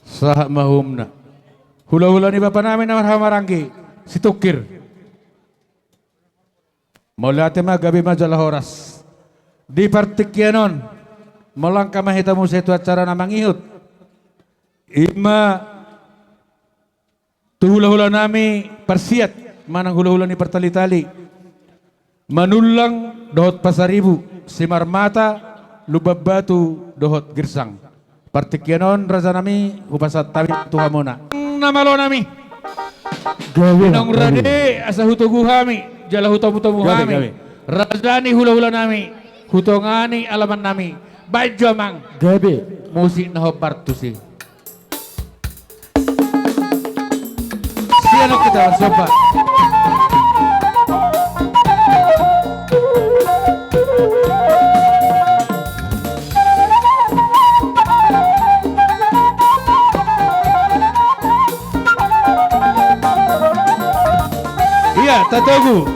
Sahat ma uhumna. Hulahula ni bapa nami na marhahamaranggi, Situngkir. Mauliate ma, gabe ma jala horas. Di partingkian on, molo angka ma hita muse tu acara na mangihut, ima tu hulahula nami Parsiat manang hulahula ni Partalitali, Manullang dohot Pasaribu, Simarmata, Lumban Batu dohot Girsang. Partingkian on raja nami hupasahat hami tu hamuna. Na malo nami. Gabe, gabe. Naung rade asa hutogu hami jala hutomutomu hami. Gabe, gabe. Raja ni hulahula nami, hutongani alaman nami. Baen jo, Amang. Gabe. Musik na hombar tusi. Sian on hita somba. Iya, tatogu.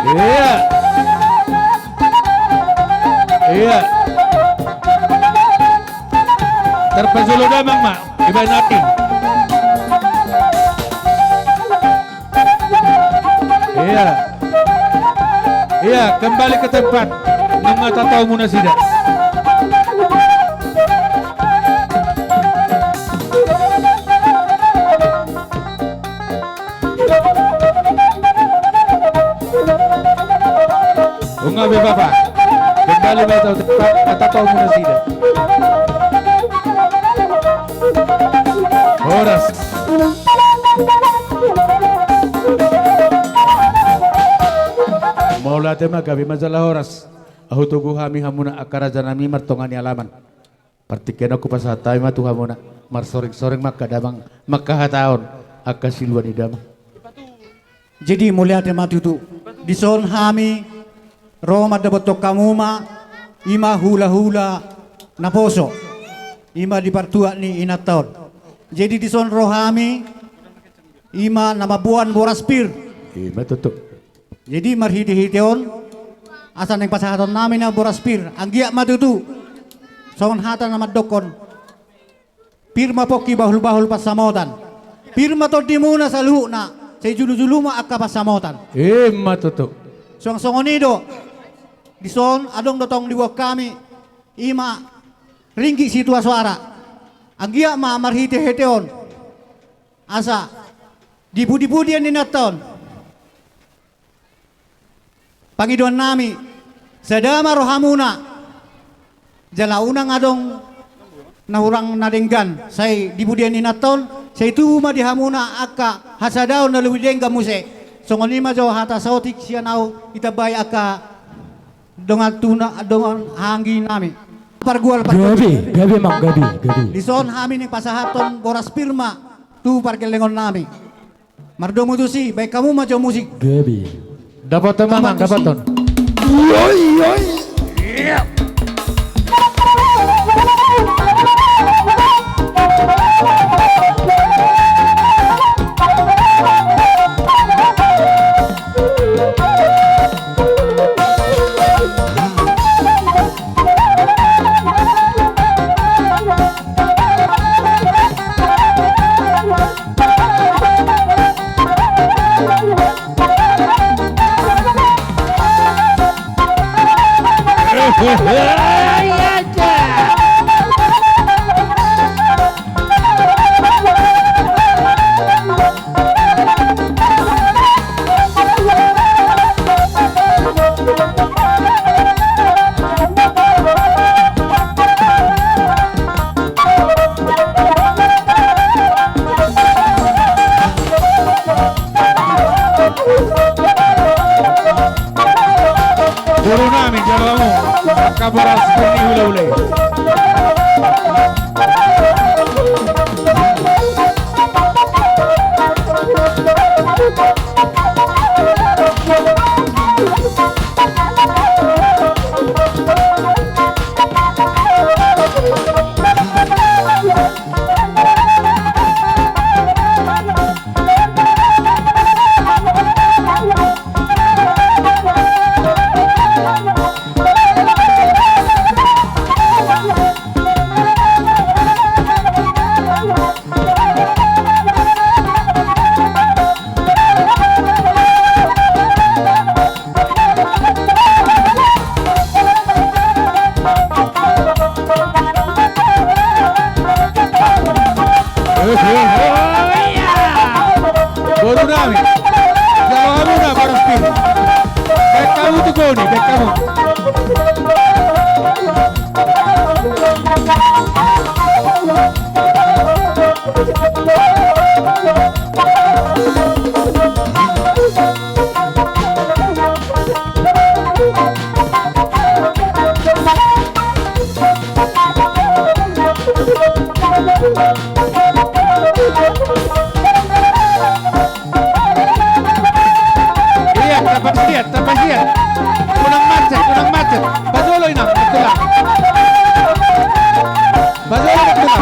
Iya. Iya. Tarpajolo damang ma, ibaen api. Iya. Iya, kembali ke tempat. Nunga tataomu nasida. Nunga be, Bapa. Kembali ma tu tempat, tataomu nasida. Horas. Mauliate ma, gabe ma jala horas. Hutogu hami hamuna angka raja nami martonga ni alaman. Partingkian on hupasahat hami ma tu hamuna. Marsoringsoring ma angka damang, mangkatahon angka silua ni damang. Jadi mauliate ma tutu. Dison hami ro mandapothon hamu ma, ima hulahula naposo, ima di partuat ni inanta on. Jadi dison ro hami, ima na mamboan boras pir. Ima tutu. Jadi marhitehite on, asa naeng pasahaton nami na boras pir, anggiat ma tutu songon hata na mandokkon: Pir ma pongki, bahulbahul pansamotan. Pir ma tondimuna saluhutna, sai julujulu ma angka pansamotan. Ima tutu. Suang songon i do, dison adong do tong diboan hami, ima ringgit situa soara. Anggiat ma marhitehite on, asa Di pudi-pudi ninna on. Pangidoan nami, sada ma rohamuna. Jala unang adong na hurang na denggan, sai di pudi ninna on, sai tubu ma di hamuna angka hasadaon na lobi denggan muse. Songon i ma jo hata saotik sian ahu, ditambai angka dongan tuna, dongan hahaanggi nami. Pargual, pargual. Gabe, gabe, Amang, gabe, gabe. Dison hami naeng pasahathon boras pir ma tu pargellengon nami. Mardomu tusi, baen hamu ma jo musik. Gabe. Dapothon, Amang, dapothon. Yoi, yoi. Boru nami, jalo hamu angka boras pir ni hulahula i. Boru nami, jalo hamu na boras pir. Baen hamu tu koni, baen hamu. Iya, tambah siat, tambah siat. Unang macet, unang macet. Pajolo, Inang, betul lah. Pajolo, betul lah.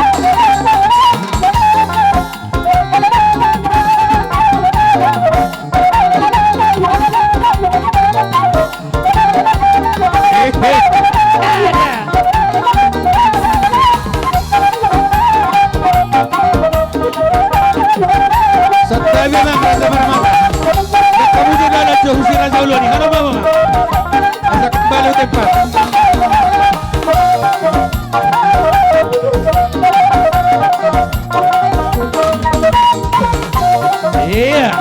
Santabi, Amang, Raja Parmata. Kamu juga ada tuh, Husi Raja Uluan, halo, Mama. Asa kembali ke tempat. Iya.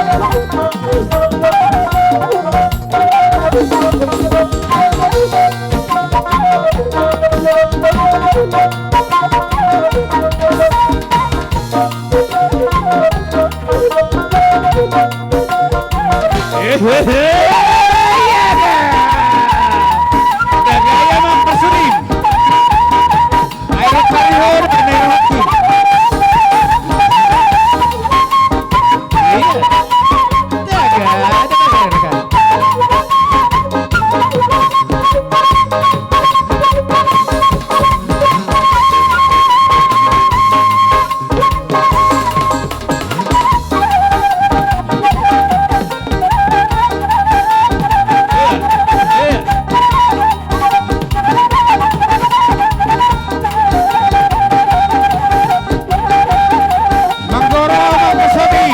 Manggoro, manggoro sapi.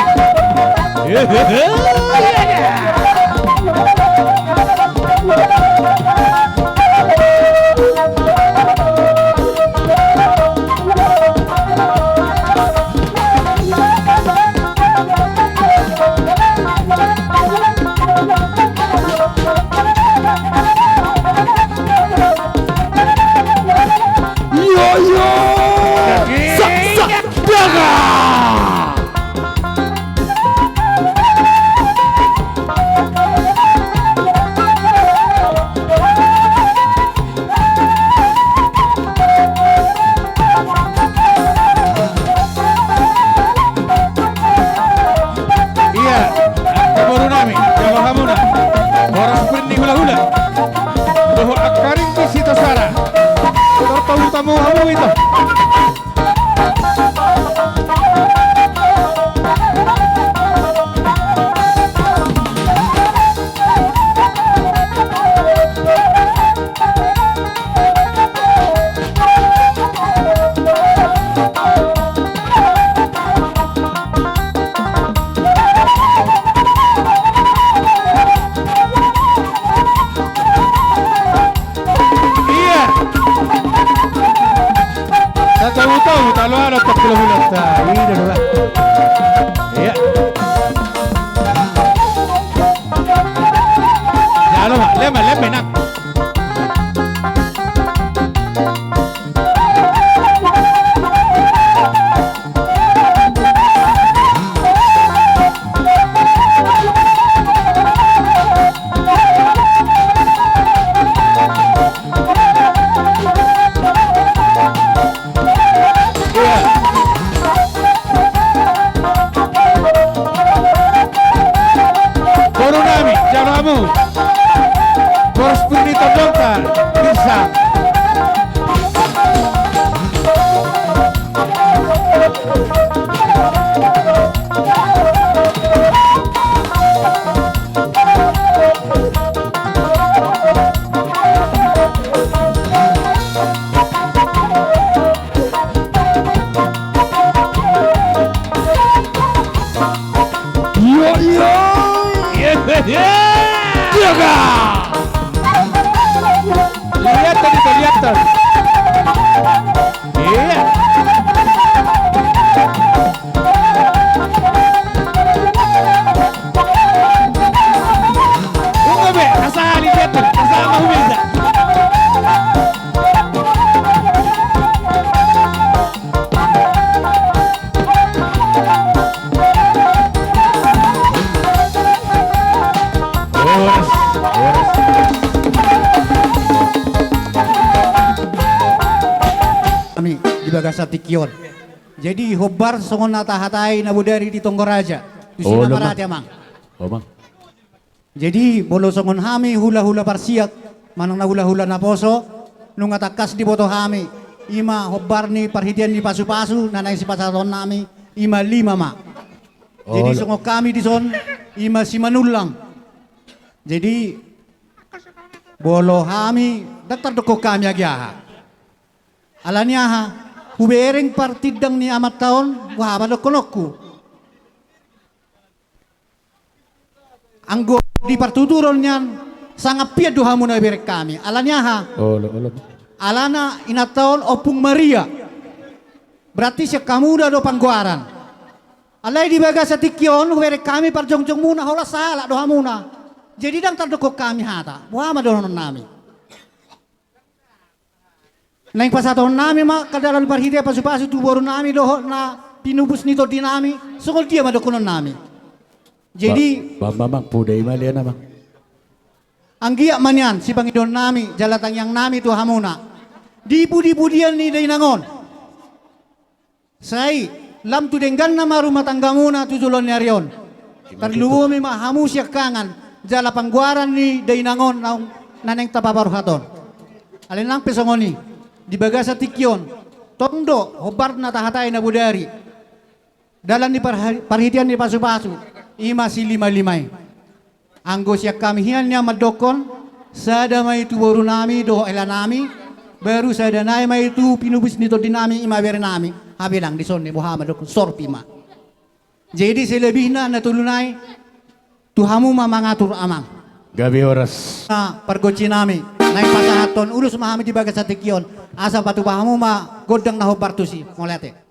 Halo, tak kilo-kilo, tak. Ini dulu lah. Iya. Jalo, Mak. Lem, lem, menang. Boru nami, jalo hamu. Boros pir ni tondongta, bisa. Iyo, iyo. Iya, iya. Iya, Kak. Lihat tadi, lihat tadi. Iya. Unga be, asa lihat tadi, asa mau bisa. Horas, horas, horas. Hami di bagasan tingki on. Jadi hombar songon na tahatai na bodari di tonggo raja. Tusi na marate, Amang. Jadi molo songon hami hula-hula parsiak manang na hula-hula naposo, nunga tangkas diboto hami, i ma hombar ni parhitean ni pasu-pasu na naeng sipasahatonnami, i ma lima ma. Jadi songon hami dison, i ma Simanullang. Jadi molo hami, ndang tardokkon hami agi aha. Ala ni aha, hubereng partindang ni amanta on, boha ma dohononku. Anggo di partuturon nian, sangap pian do hamu na hubereng hami. Ala ni aha? Olo, olo. Alana inanta on Ompung Maria. Berarti sian hamu do panggoaran. Alai di bagasan tingki on hubereng hami parjongjongmuna, holan sahalak do hamuna. Jadi ndang tardokkon hami hata. Boha ma dohononnami. Naeng pasahatonnami ma angka dalan parhitean pasu-pasu tu borunami dohot na pinubus ni tondinami, songon dia ma dohononnami. Jadi, ba-, ba-, Amang, poda i ma lehon, Amang. Anggiat ma nian sipangidoonnami jala tangiangnami tu hamuna. Di pudi-pudian ni dainang on. Sai lam tu dengganna ma rumah tanggamuna tu joloan ni ari on. Tarlumobi ma hamu siangkangan jala panggoaran ni dainang on naung na naeng tapaparhaton. Alai nang pe songon i, di bagasan tingki on, tong do hombar na tahatai na bodari. Dalan ni parha-, parhitean ni pasu-pasu, i ma silima-lima i. Anggo sian hami hian nian mandokkon, sada ma i tu borunami dohot helanami, baru sada nai ma i tu pinubus ni tondinami, i ma berenami. Hape nang dison ni boha ma dohononku, sorpi ma. Jadi selebihna na tolu nai, tu hamu ma mangatur, Amang. Gabe horas. Na pargonsinami, naeng pasahathon ulos ma hami di bagasan tingki on, asa patupa hamu ma gondang na hombar tusi. Mauliate.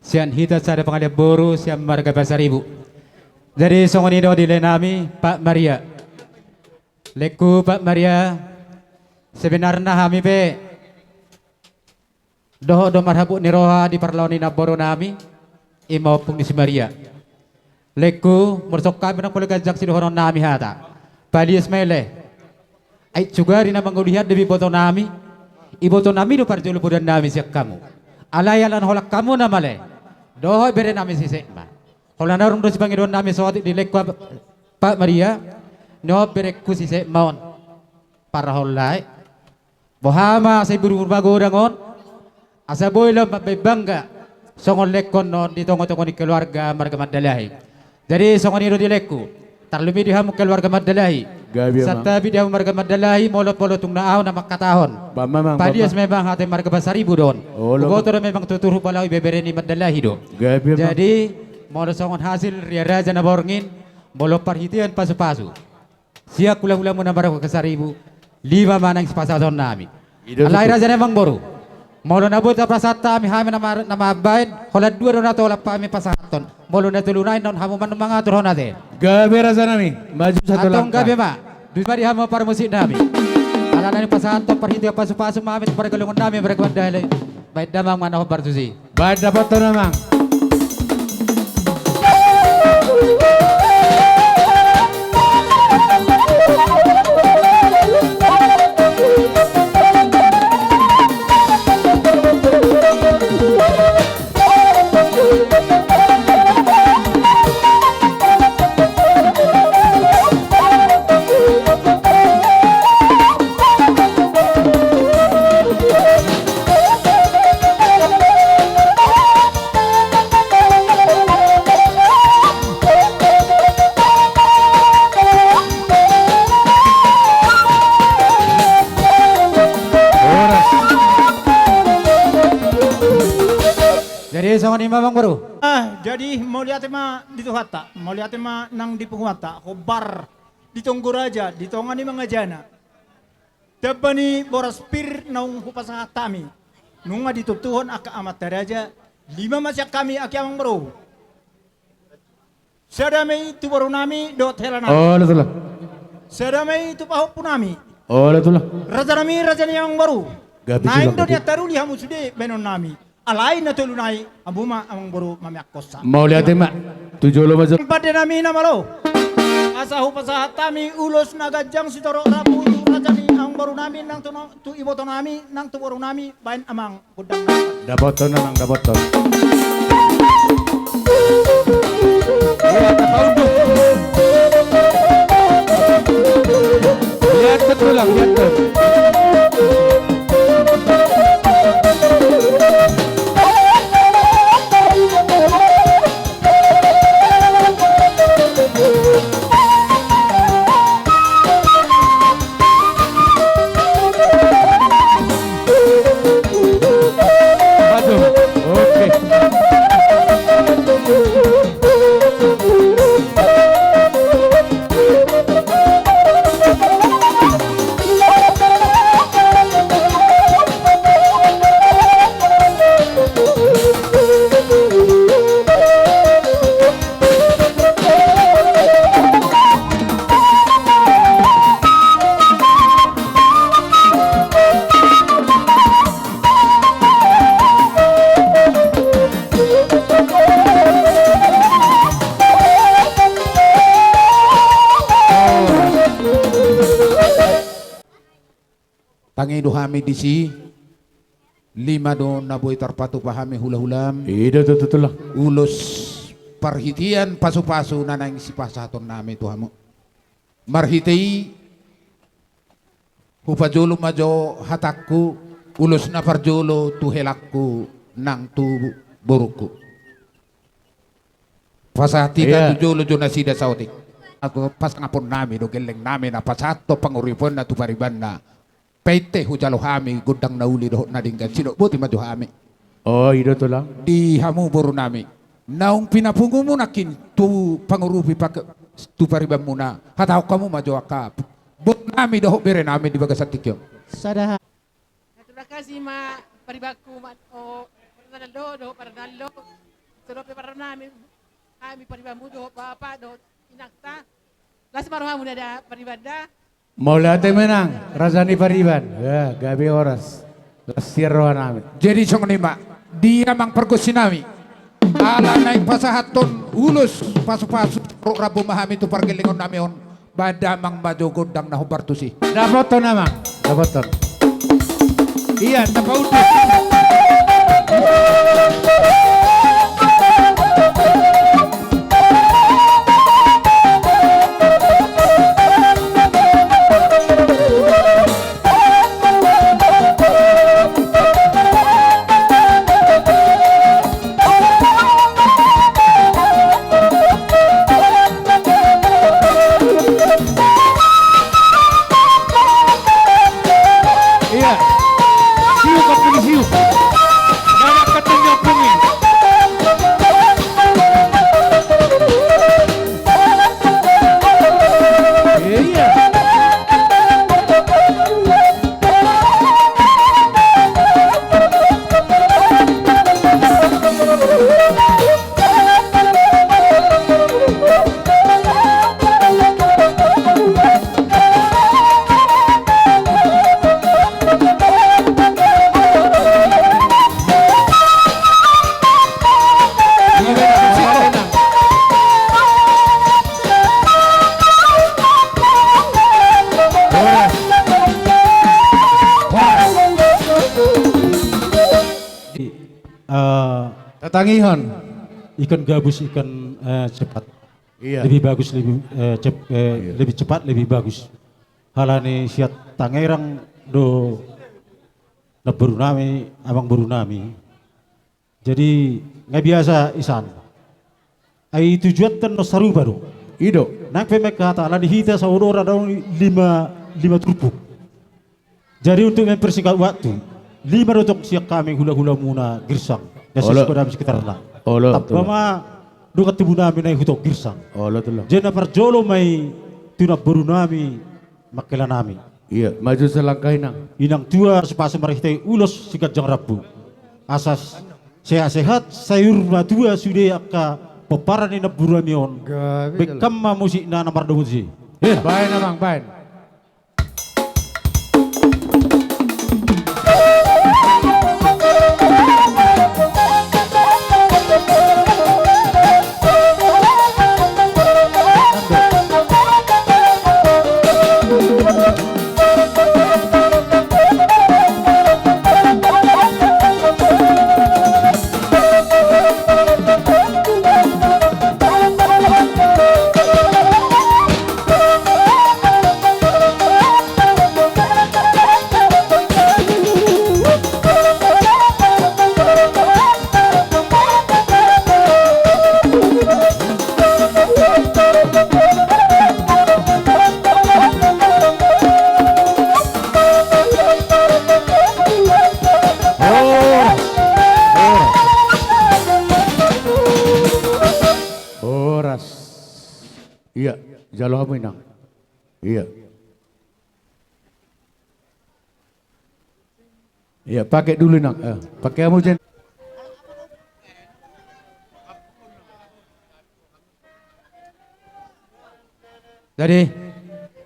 Sian hita sada pangalian boru sian marga Pasaribu. Jadi songon i do di laenami, Pak Maria. Lengku Pak Maria, Sebenarna hami pe dohot do marhabot ni roha di parlaon ni namboru nami, i ma ompung ni si Maria. Lengku, molo songon hami nang pola ganjang sidohonon nami hata. Palias ma i le. Ai sugari na mangoli hande pe iboto nami, iboto nami do parjolo podan nami sian hamu. Alai ala na holan hamu nama le. Dohot bere nami si Sekma. Holan adong do sipangidoan nami saotik di lengku Pak Maria, nunga berengku si Sekma on. Parahon lae. Boha ma asa iburbur magodang on, asa boi lam mambaen bangga songon lengkon on di tongatonga ni keluarga marga Mandalahi. Jadi songon i do di lengku, tarlumobi di hamu keluarga Mandalahi. Gabe ma. Santabi di hamu marga Mandalahi, molo, molo tung na ahu na mangkatahon. Palias memang hata marga Pasaribu do on. Huboto do memang tutur hupalaho ibebere ni Mandalahi do. Gabe ma. Jadi molo songon hasil ria raja na borngin, molo parhitean pasupasu sian hulahulamuna marga Pasaribu, lima ma nang sipasahaton nami. Alai raja ni amangboru, molo na boi tapasahat hami, hami na mambaen, holan dua do na tolap hami pasahathon. Molo na tolu nai non hamu ma nunga mangatur hona te. Gabe raja nami, maju satu langkah. Antong gabe ma, duit ma di hamu parmusik nami. Ala na nipasahathon parhitean pasupasu ma hami tu pargalungon nami marga Mandalahi. Baen damang ma na hombar tusi. Baen dapothon amang. Jadi songon i ma amangboru. Ah, jadi mauliate ma di Tuhanta, mauliate ma nang di punguanta, hombar di tonggo raja, di tonga ni mangajana. Tamba ni boras pir naung hupasahat hami. Nunga dituntuhon angka amanta raja, lima ma sian hami angka amangboru. Sada ma i tu boru nami dohot hela nami. Olo tulang. Sada ma i tu pahompu nami. Olo tulang. Raja nami, raja ni amangboru. Gabe tulang. Naeng do nian taruli hamu sude baenon nami. Alai na tolu nai, hamu ma amangboru mameakhonsa. Mauliate ma. Tu jolo ma jolo. Pande nami na malo. Asa hupasahat hami ulos na ganjang sitorop rambu tu raja ni amangboru nami nang tu no-, tu iboto nami nang tu boru nami, baen amang gondang na. Dapothon amang, dapothon. Lihat ke tulang, lihat ke. Tangido hami disi, lima do na boi tarpatupa hami hulahulam. I do tutu tulang. Ulos parhitean pasupasu na naeng sipasahaton nami tu hamu. Marhite i hupajolo ma jo hatangku, ulos na parjolo tu helangku nang tu borungku. Pasahat hita tu jolo jo nasida saotik. Ago pasangapon nami do gelleng nami na pasahathon panguriponna tu paribanna. Painte hujalo hami gondang na uli dohot na denggan, sidok boti ma jo hami. O, i do tulang. Di hamu boru nami, naung pinapungumu nangkin tu pangurupi pak-, tu paribanmuna, hatahon hamu ma jo angka boru nami dohot bere nami di bagasan tingki on. Sada ha- Na terima kasih ma paribanku ma, o, Parnaldo dohot Parnaldo. Sadope parnami, hami paribanmu dohot bapa dohot inangta. Las ma rohamuna da paribanda. Mauliate ma inang, raja ni pariban. Ya, gabe horas. Las sian roha nami. Jadi songon i ma, di amang pargonsi nami. Ala naeng pasahathon ulos pasupasu, ro rambu ma hami tu pargellengon nami on. Baen damang ma jo gondang na hombar tusi. Dapothon amang, dapothon. Ia, tapaunduk. Iya. Siuk, Pak Polisi, siuk. Mana katanya, Bung? Iya. Eh, tatangihon. Ikan gabus, ikan, eh, cepat. Iya. Lebih bagus, lebih, eh, cep-, eh, iya, lebih cepat, lebih bagus. Alani sian Tangerang do namboru nami, amangboru nami. Jadi, nga biasa isan. Ai tujuanta na sarupa do. I do. Nang pe mangkatai, alani hita saudara do lima, lima turpuk. Jadi untuk mempersingkat waktu, lima do tong sian hami hulahulamuna Girsang. Olo. Sekitarna. Olo, tamba ma dongan tubu nami na i huta Girsang. Olo, tulang. Jadi na parjolo ma i tu namboru nami, mangkela nami. Iya, maju selangkah inang. Inang tua, pasupasu marhite ulos siganjang rambu. Asa sehat-sehat, saur matua sude angka pomparan ni namboru nami on. Gabe, bekkam ma musikna na mardomu si. Iya. Baen amang, baen. Horas. Horas. Iya, jalo hamu inang. Iya. Iya, pake dulu inang. Eh, pake hamu jen. Jadi,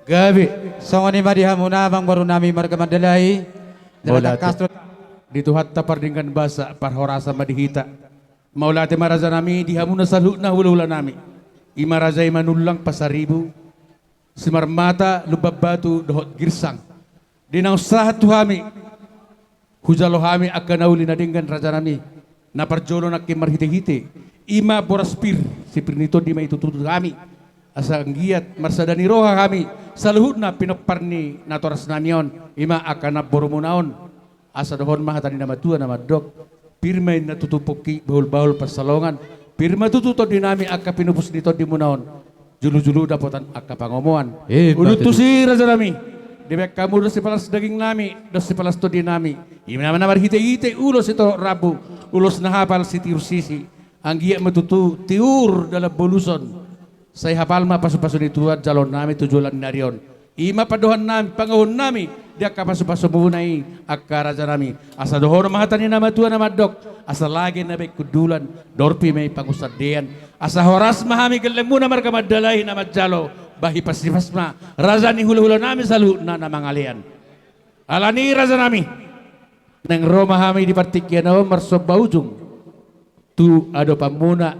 gabe. Songon i ma di hamuna amangboru nami marga Mandalahi. Jala tangkas do. Di Tuhanta pardenggan basa, parhorasan ma di hita. Mauliate ma raja nami, di hamuna saluhutna hulahula nami. I ma raja i Manullang, Pasaribu, Simarmata, Lumban Batu, dohot Girsang. Di naung sahat tu hami, hujalo hami angka na uli na denggan raja nami. Na parjolo nangkin marhitehite, i ma boras pir, sipir ni tondi ma i tutu tu hami. Asa anggiat marsada ni roha hami, saluhutna pinompar ni natoras nami on, i ma angka namborumuna on. Asa dohonon ma hata ni na matua na mandok: Pir ma inna tutu pongki, bahulbahul pansalongan. Pir ma tutu tondi nami angka pinupus ni tondimuna on. Julujulu dapotan angka pangomoan. Eh, udut tusi raja nami. Dibaen hamu do sipalas daging nami, do sipalas tondi nami. I ma na marhitehite ulos sitorop rambu, ulos na hapal sitiur sisi. Anggiat ma tutu tiur dalan boluson. Sai hapal ma pasupasu ni Tuhan jaloon nami tu joloan ni ari on. I ma pandohan nami, pangohon nami, di angka pasupasumuna i, angka raja nami. Asa dohonon ma hata ni na matua na mandok: Asa lage na baen hundulan, dorpi ma i pangunsandean. Asa horas ma hami gellengmuna marga Mandalahi na manjalo. Bah, hipas-hipas ma raja ni hula-hula nami saluhutna na mangalean. Alani raja nami, naeng ro ma hami di partingkian on marsomba ujung tu adopanmuna,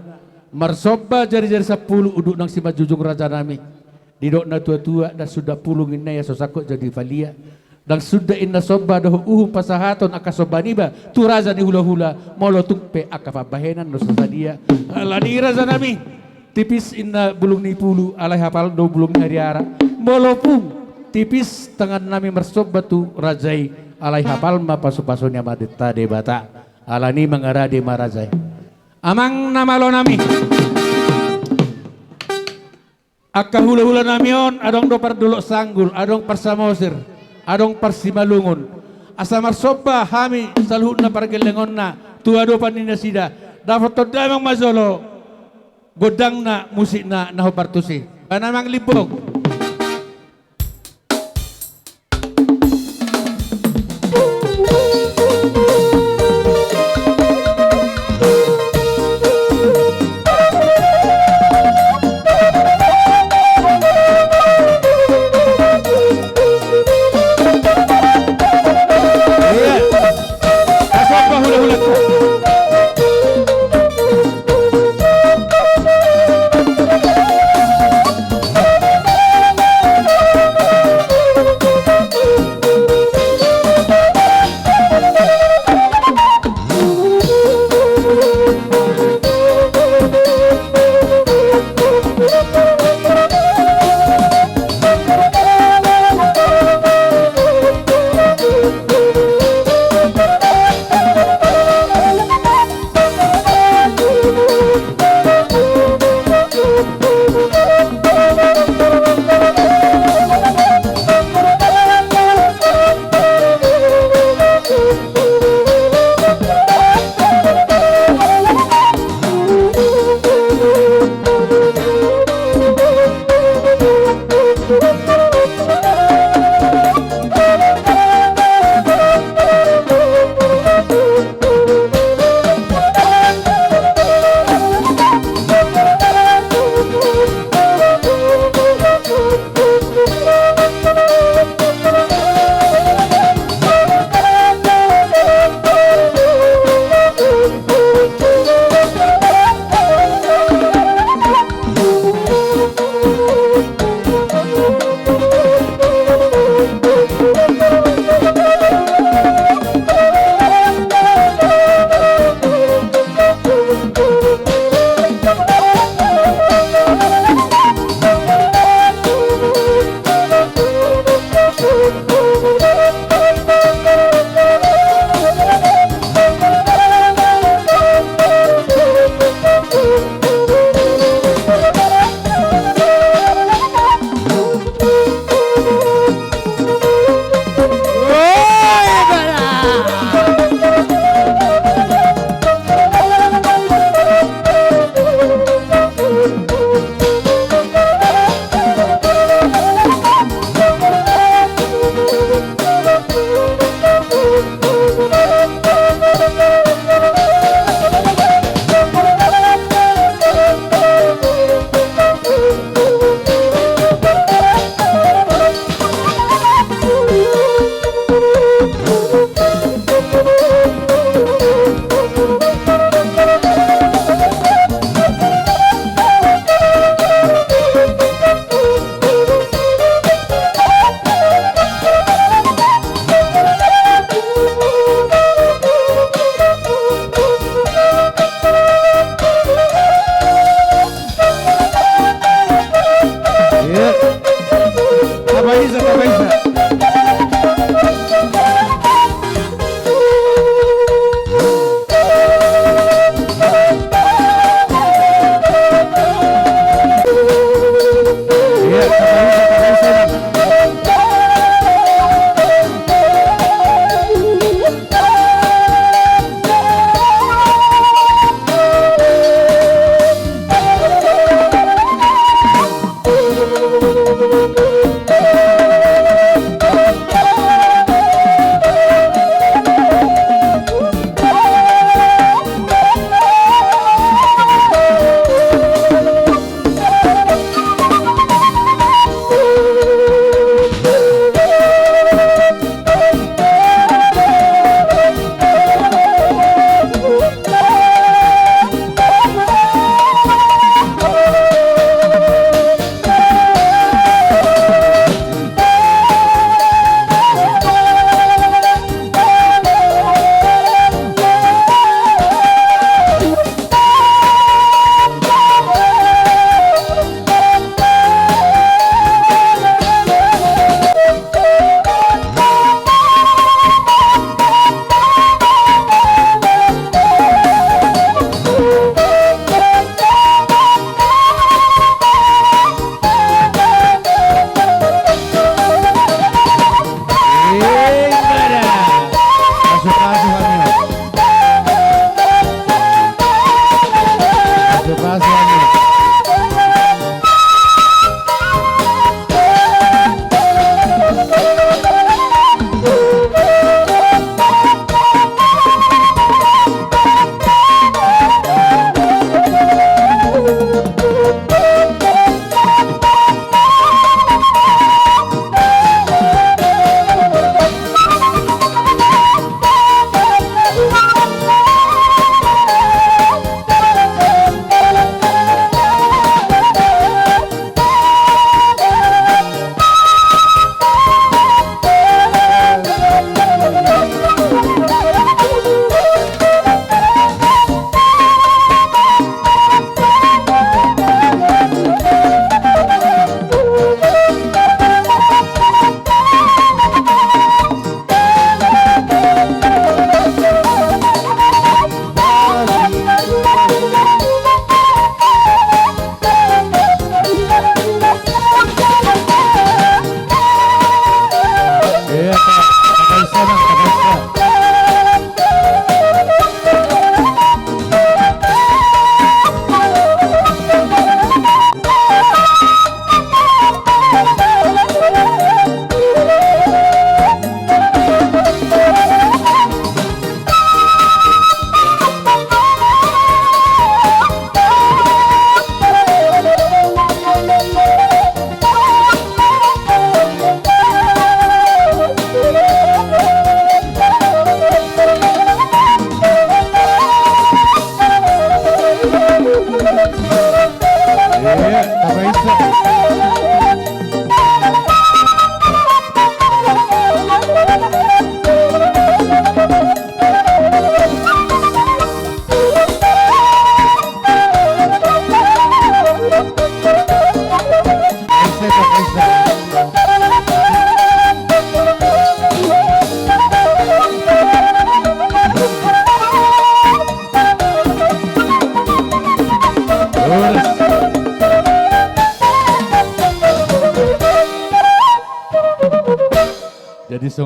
marsomba jari-jari sampulu unduk nang simanjujung raja nami. Didok na tua-tua, ndang suda pulung inna ia so sangkot jadi palia. Ndang suda inna somba dohot uhum pasahaton angka somba niba tu raja ni hula-hula, molo tung pe angka pambahenan do so sadia. Alani raja nami, tipis inna bulung ni pulu, alai hapal do bulung ni hariara. Molo pung tipis tangan nami marsomba tu raja i, alai hapal ma pasu-pasu ni Amanta Debata. Alani mangarade ma raja i. Amang na malo nami, angka hula-hula nami on, adong do pardolok sanggul, adong parsamosir, adong parsimalungun. Asa marsomba hami saluhutna pargellengonna tu adopan ni nasida. Dapothon damang ma jolo gondangna, musikna na hombar tusi. Ba na manglimbong. Iya. Kasomba hula-hula.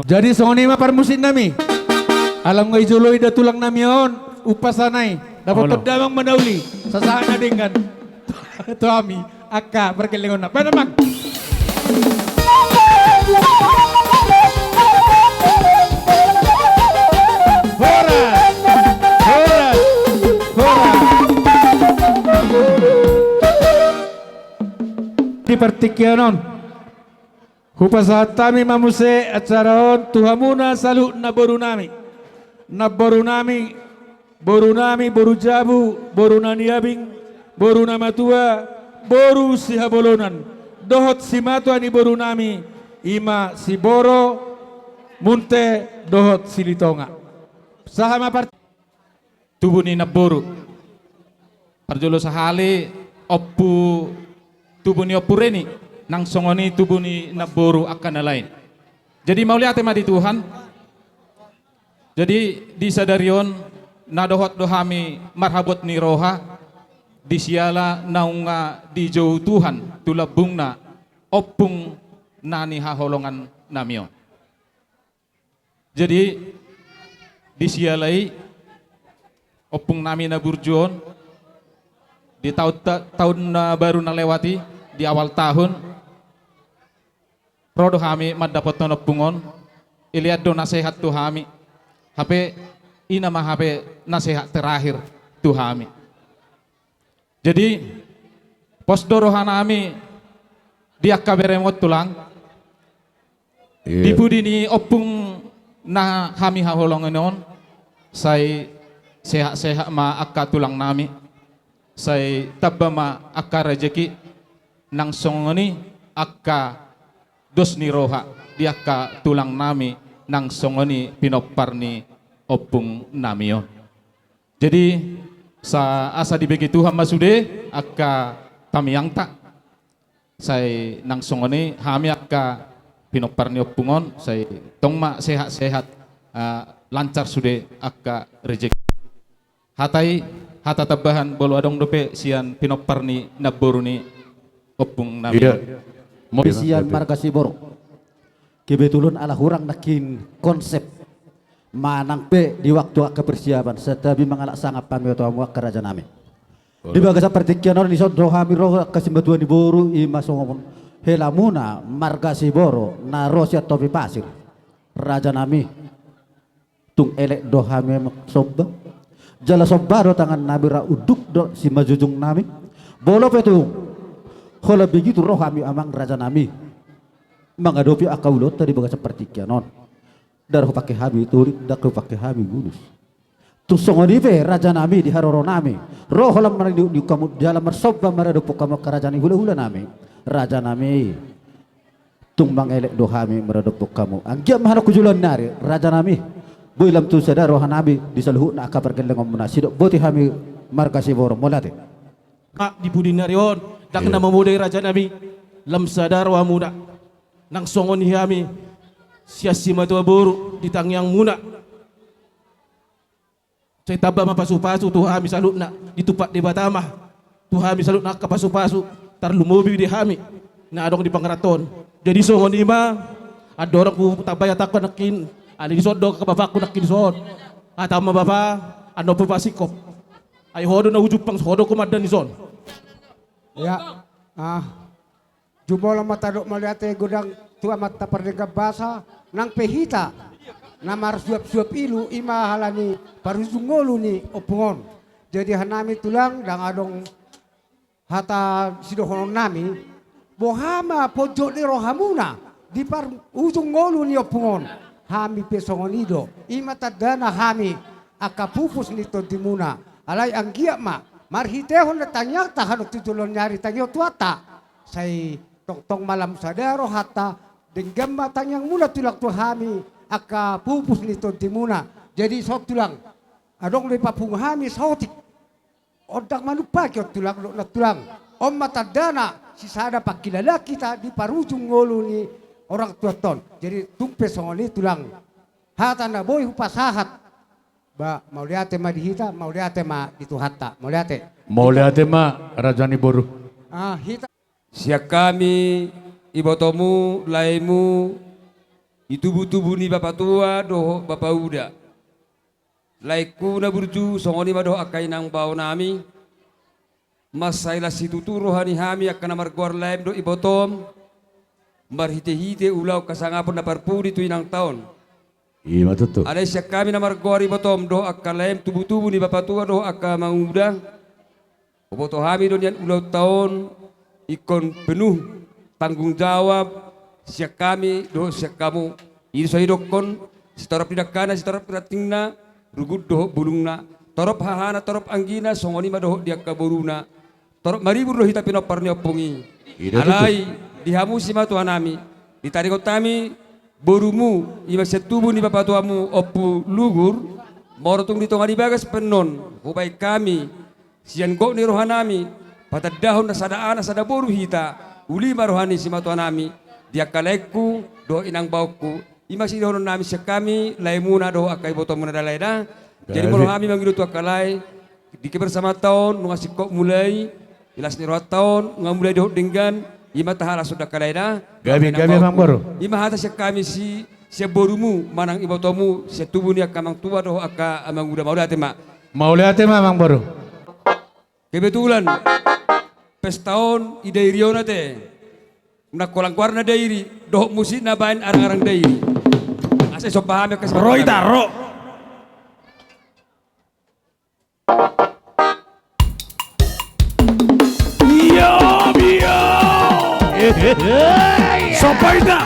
Jadi songon i ma parmusik nami. Ala nunga dijoloi da tulang nami on umpasa na i, dapoton damang ma na uli, sasahat na denggan tu hami angka pargellengonna. Baen amang. Horas, horas, horas. Di partingkian on, hupasahat hami ma muse acara on tu hamuna saluhut namboru nami. Namboru nami, boru nami, boru jabu, boru na niabing, boru na matua, boru sihabolonan, dohot simatua ni boru nami, i ma Siboro, Munte, dohot Silitonga. Sahat ma par- Tubu ni namboru. Parjolo sahali ompu, tubu ni ompu Reni, nang songon i tubu ni namboru angka na lain. Jadi mauliate ma di Tuhan. Jadi di sadari on na dohot do hami marhabot ni roha, di siala naung dijou Tuhan tu lambungna ompung na nihaholongan nami on. Jadi di siala i, ompung nami na burju on, di taon ta-, taon na baru na lewat i, di awal tahun, ro do hami mandapothon ompung on, ilean do nasehat tu hami, hape i nama hape nasehat terakhir tu hami. Jadi pos do roha nami di angka berem on, tulang. Iya. Di pudi ni ompung na hami haholongi on, sai sehat-sehat ma angka tulang nami, sai tamba ma angka rejeki, nang songon i angka dos ni roha di angka tulang nami, nang songon i pinompar ni ompung nami on. Jadi sa-, asa dibege Tuhan ma sude angka tangiangta, sai nang songon i hami angka pinompar ni ompung on, sai tong ma sehat-sehat, ah, lancar sude angka rejeki. Hata i, hata tambahan, molo adong dope sian pinompar ni namboru ni ompung nami. Iya. Sian marga Siboro. Kebetulan ala hurang nangkin konsep manang pe di waktu angka persiapan, santabi mangalap sangap hami tu hamu angka raja nami. Di bagasan partingkian on, dison do hami ro angka simatua ni boru, i ma songon helamuna marga Siboro na ro sian Topi Pasir. Raja nami, tung elek do hami marsomba. Jala somba do tangan nami, ra unduk do simanjujung nami. Molo pe tung holan begitu ro hami amang raja nami mangadopi angka ulaonta di bagasan partingkian on. Ndang hupangke hami turit, ndang hupangke hami gulus. Tung songon i pe raja nami, di haroro nami ro holan marniuk-niuk hamu jala marsomba maradophon hamu angka raja ni hula-hula nami. Raja nami, tung mangelek do hami maradophon hamu. Anggiat ma hamu tu joloan ni ari, raja nami, boi lam tu sada roha nami di saluhutna angka pargellengonmuna, sidok boti hami marga Siboro. Mauliate. Ah, di pudi ni ari on, ndang na mamodai raja nami, lam sada rohamuna. Nang songon i hami sian simatua boru di tangiangmuna. Sai tamba ma pasu-pasu tu hami saluhutna, ditumpak Debata ma tu hami saluhutna angka pasu-pasu, tarlumobi di hami na adong di pangaranto on. Jadi songon i ma andorang hutambai hatangku nangkin, alai dison do angka bapakku nangkin dison. Hata ma bapa, annon hupasingkop. Ai ho do na hujumpang, ho do humandan dison. Ya. Ah. Jumolo ma tadok mauliate godang tu Amanta Pardenggan Basa, nang pe hita na marsuap-suap ilu, i ma halani parujung ngolu ni ompung on. Jadi hanami tulang, ndang adong hata sidohonon nami, boha ma ponjot ni rohamuna di parujung ngolu ni ompung on. Hami pe songon i do, i ma tandana hami angka pupus ni tondimuna. Alai anggiat ma marhitehon na tangiangta hamu tu joloan ni ari, tangihon Tuhanta. Sai tongtong ma lam sada rohanta, denggan ma tangiangmuna tulang tu hami angka pupus ni tondimuna. Jadi dison tulang, adong do dipapungu hami saotik. Ndang manumpaki on tulang, dohot na tulang. On ma tandana sisada pangkilalaan hita di parujung ngolu ni orang tuanta on. Jadi tung pe songon i tulang, hata na boi hupasahat. Ba, mauliate ma di hita, mauliate ma di Tuhanta. Mauliate. Mauliate ma, raja ni boru. Ah, hita. Sian hami, ibotomu, laemu, Di tubutubu ni bapatua dohot bapauda. Laengku na burju, songon i ma dohot angka inang baonami. Mansai las situtu roha ni hami angka na margoar laem dohot ibotom, marhitehite ulaon hasangapon na parpudi tu inangta on. I ma tutu. Alai sian hami na margoar ibotom dohot angka laem tubutubu ni bapatua dohot angka amanguda, huboto hami do nian ulaonta on ingkon penuh tanggung jawab sian hami dohot sian hamu. I do so didokkon, sitorop ni dangkana, sitorop ni rantingna, rugut dohot bulungna, torop hahana, torop anggina, songon i ma dohot di angka boruna. Torop maribur do hita pinompar ni ompung i. I do tutu. Alai di hamu simatuanami, ditaringot hami borumu, i ma sian tubu ni bapatuamu Ompu Lugur, molo tung di tonga ni bagas pe annon hubaen hami sian gok ni rohanami, patandahon na sada anak sada boru hita, uli ma roha ni simatuanami, di angka laengku dohot inang baongku. I ma sidohononnami sian hami laemuna dohot angka ibotomuna da lae da. Jadi molo hami mangido tu angka lae, di kebersamanta on nunga singkop mulai, di las ni rohanta on nunga mulai dohot denggan, i ma tahalashon da angka lae da. Gabe, gabe, Amangboru. I ma hata sian hami si, sian borumu manang ibotomu, sian tubu ni angka amangtua dohot angka amanguda. Mauliate ma. Mauliate ma, Amangboru. Kebetulan pesta on i Dairi on ate. Nangkolang goarna Dairi, dohot musikna baen arangarang Dairi. Asa somba hami angka ro hita, ro. Iya, iya. Somba hita.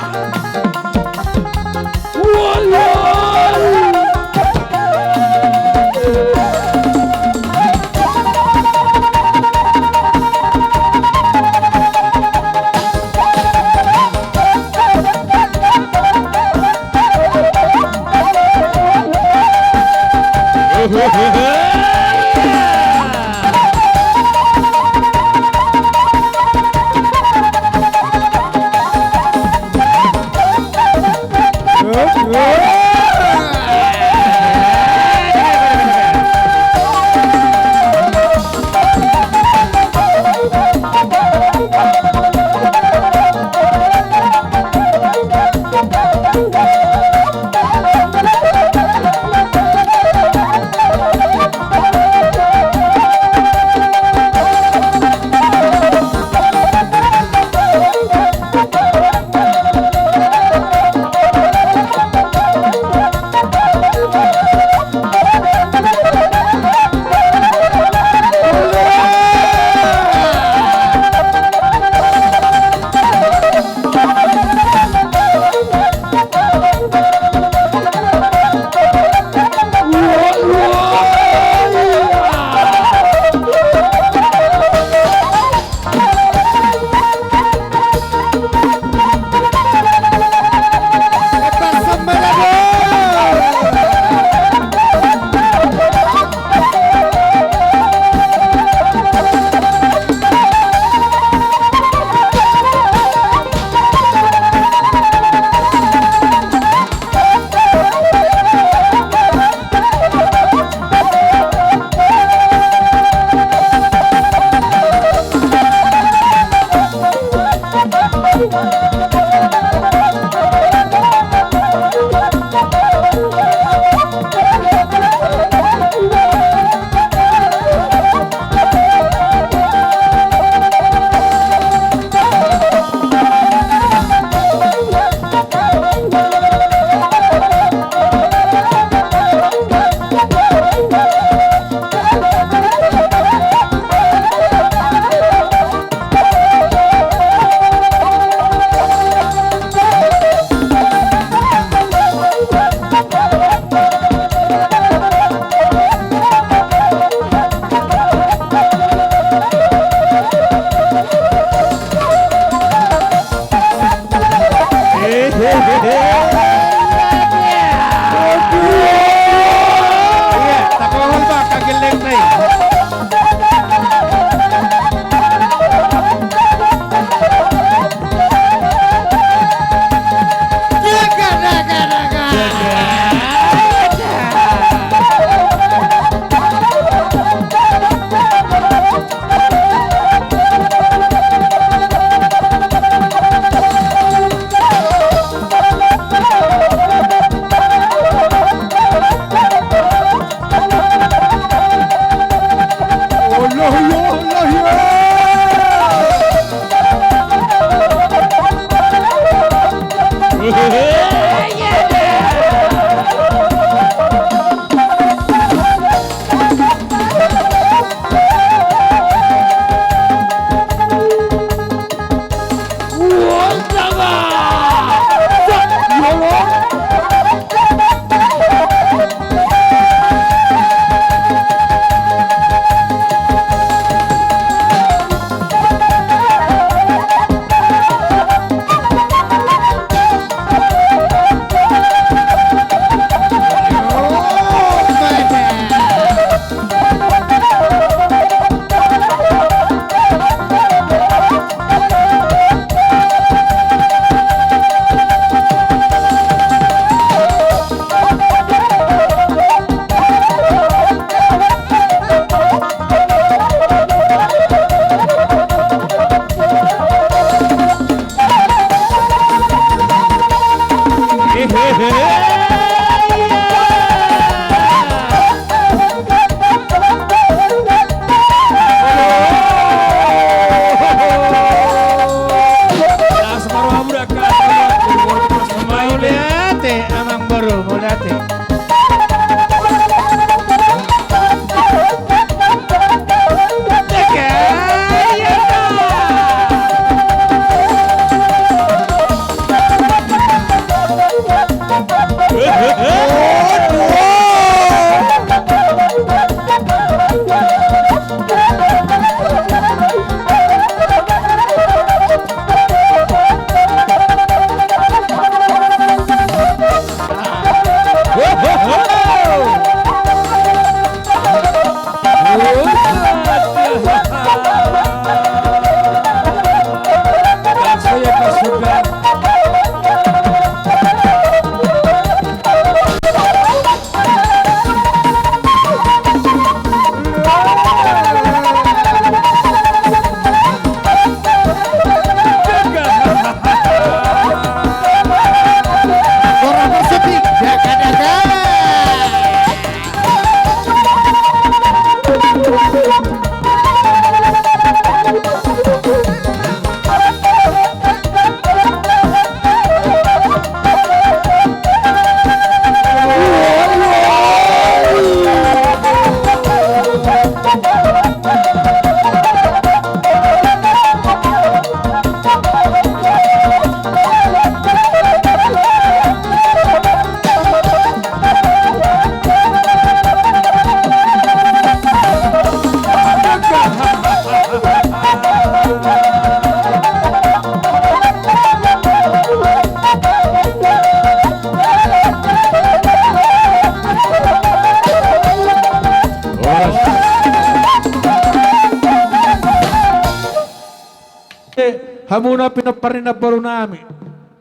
Hamuna pinompar ni namboru nami,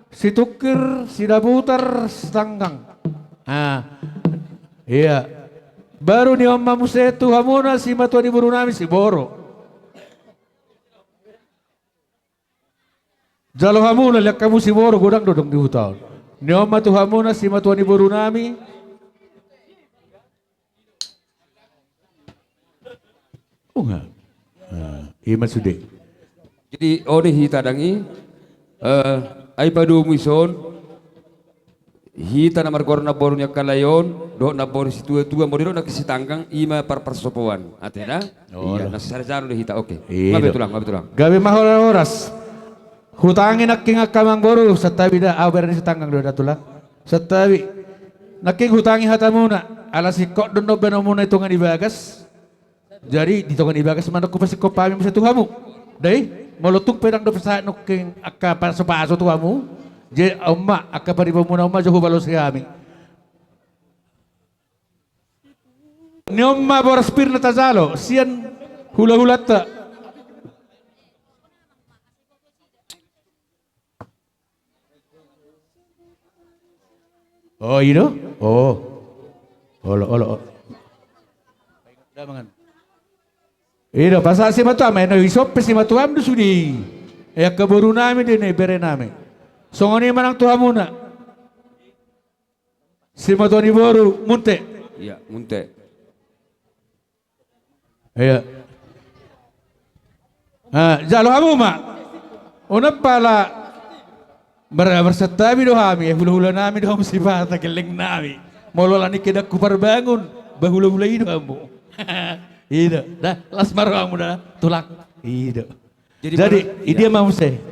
si Tungkir, si Dabutar, si Tanggang. Ah, iya. Baru ni on ma muse tu hamuna simatua ni boru nami, si Boro. Jalo hamuna, liat hamu si Boro godang do dong di huta on. Ni on ma tu hamuna simatua ni boru nami. Unga. Ah, ima sude. Jadi ode hita dang i, eh, ai padomu ison, hita na margoar namboru ni angka lae on dohot namboru situatua, molo didok nangkin si Tanggang, ima parparsopoan. Ate da? Oh, iya, na sarjana do hita, oke. Iya. Ngabe tulang, ngabe tulang. Gabe ma horas. Hutangi nangkin angka amangboru, santabi da, au bere ni si Tanggang do da tulang. Santabi. Nangkin hutangi hatamuna, ala singkop do na umbahen hamuna i tonga ni bagas. Jadi di tonga ni bagas ma na hupasingkop hami muse tu hamu. Dai, molo tung pe dang dope sahat nangkin angka pasupasu tu hamu, jadi on ma angka paribanmuna on ma jo hubalosi hami. Ni on ma boras pir na tajalo sian hulahulanta. Oh, i do? Oh. Olo, olo, olo. I do, pasahat simatuam, ai na ison pe simatuam do sude i. Ai angka boru nami do i, na i bere nami. Songon i ma nang tu hamuna. Simatua ni boru, Munte. Iya, Munte. Iya. Ah, jalo hamu ma. Unang pala mar-, marsantabi do hami, eh, hulahula nami do hamu sipata gelleng nami. Molo ala ni kehe dang huparbangun, ba hulahula i do hamu. I do. Da, las ma rohamu da, tulang. I do. Jadi, jadi, i dia ma muse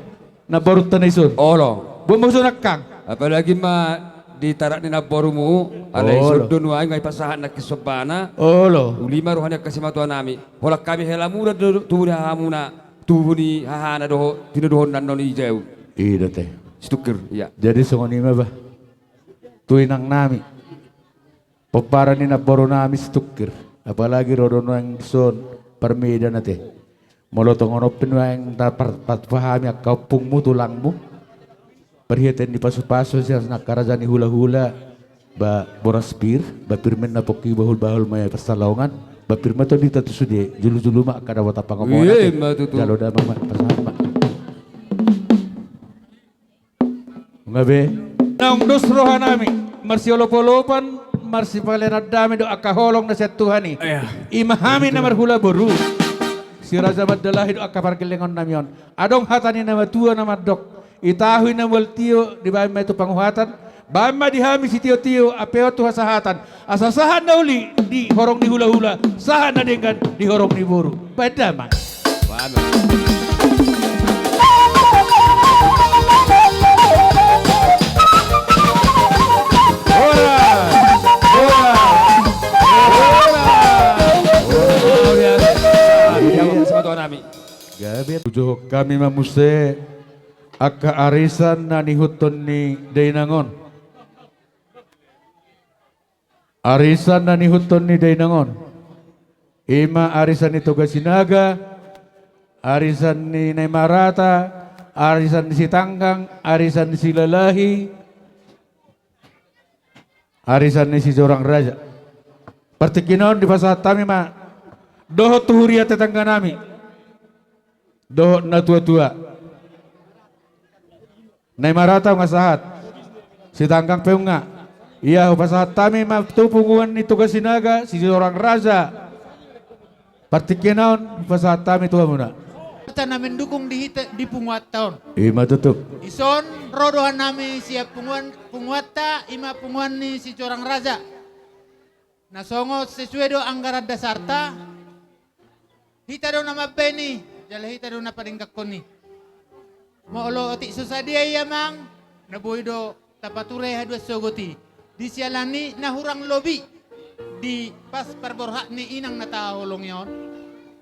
namborunta na ison. Olo. Boan ma ison nangkang. Apalagi ma di tarak ni namborumu, alai ison do nuaeng, ai pasahat nangkin sombana. Olo. Uli ma roha ni angka simatua nami. Holan hami hela muda do tubu ni hahamuna, tubu ni hahana dohot tinodohonna annon i jau. I do ate. Si Tungkir, iya. Jadi songon i ma bah. Tu inang nami. Pomparan ni namboru nami si Tungkir, apalagi ro do nuaeng dison parmedan ate. Molo tongon on pe nuaeng tapar-, patpahami angka ompungmu tulangmu. Parhitean ni pasupasu sian angka raja ni hulahula, ba boras pir, ba pir ma na pongki bahulbahul ma i pansalongan, ba pir ma tondinta tu sude, jolojolo ma angka dapotan pangomoan ate. Ima tutu. Jalo damang ma, pasahat ma. Nunga be. Naung dos rohanami, marsiolopolopan, marsipalenan dame do angka holong na sian Tuhan i. Iya. Ima hami na marhula boru, si Raja Mandalahi do angka pargellengon nami on. Adong hata ni na matua na mandok: Itahu i na mual tio, dibaen ma i tu panguhatan. Baen ma di hami sitiotio, ampe on tu hasahatan. Asa sahat na uli di horong ni hulahula, sahat na denggan di horong ni boru. Baen damang. Baen. Horas! Horas! Horas! Horas! Horas! Horas! Horas! Horas! Gabe. Hujohon hami ma muse angka arisan na nihuthon ni dainang on. Arisan na nihuthon ni dainang on, ima arisan ni Toga Sinaga, arisan ni Naimarata, arisan ni Sitanggang, arisan ni Silalahi, arisan ni Sijorang Raja. Partingkian on dipasahat hami ma dohot tu huria tetangga nami dohot natuatua. Naimarata nunga sahat. Sitanggang pe nunga. Ia hupasahat hami ma tu punguan ni Toga Sinaga, Sijorang Raja. Partingkian on hupasahat hami tu hamuna. Hata na mendukung di hita, di punguanta on. Ima tutu. Dison ro do hanami sian punguan, punguanta, ima punguan ni Sijorang Raja. Na songon sesuai do anggaran dasarta, hita do na mambaen i, jala hita do na padengganhon i. Molo otik so sadia i amang, na boi do tapature haduan sogot i. Disiala ni na hurang lobi di pas parborhat ni inang na tahaholongi on,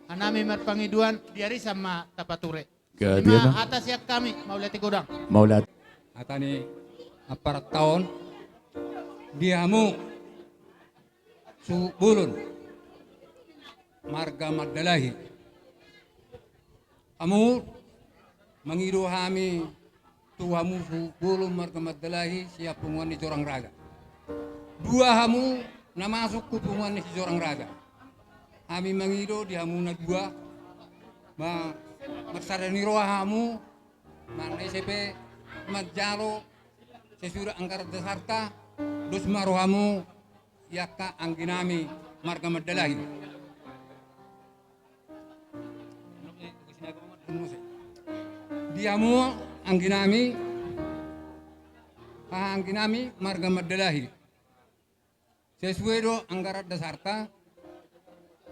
hanami marpangidoan di arisan ma tapature. Gabe ma. Ima hata sian hami, mauliate godang. Mauliate. Hata ni amparanta on, di hamu suhut bolon marga Mandalahi. Hamu mangido hami tu hamu tu bolon marga Mandalahi sian punguan ni Jorang Raja. Dua hamu na masuk tu punguan ni si Jorang Raja. Hami mangido di hamu na dua, ma-, marsada ni roha hamu, ma na ise pe manjalo sesudah anggaran dasarta, dos ma rohamu, i angka angginami marga Mandalahi. Di hamu angginami, haha angginami marga Mandalahi. Sesuai do anggaran dasarta,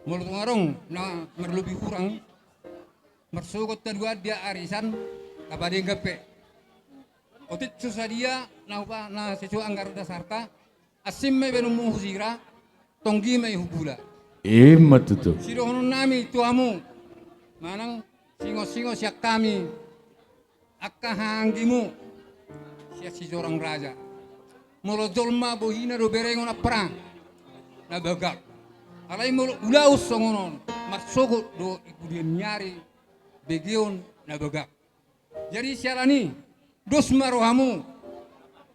molo tung adong na marlobi hurang, marsogot taduaan dia arisan, tapadenggan pe. Otik so sadia na upa na sesuai anggaran dasarta, asing ma i baenonmu husira, tonggi ma i hubula. Ima tutu. Sidohononnami tu hamu, manang singo-singo sian hami, angka haha anggimu sian si Jorang Raja. Molo jolma bohina do berengon ampara, na bagak. Alai molo ulaon songon on, marsogot do i pudian ni ari, begeon na bagak. Jadi siala ni i, dos ma rohamu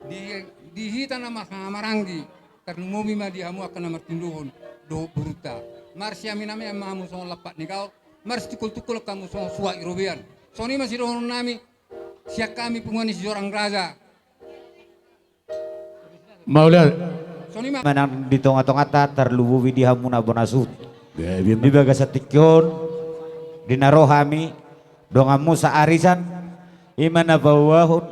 di, di hita na marhaha maranggi, tarlumobi ma di hamu angka na martindohon dohot borunta. Marsiamin-amin ma hamu songon lampak ni gaol, marsitungkol-tungkol hamu songon suhat ni robean. Songon i ma sidohononnami sian hami punguan ni si Jorang Raja. Mauliate. Songon i ma. Manang di tonga-tonganta, tarlumobi di hamu na bona suhut. Gabe ma. Di bagasan tingki on, di na ro hami, donganmu saarisan, i ma na paboahon,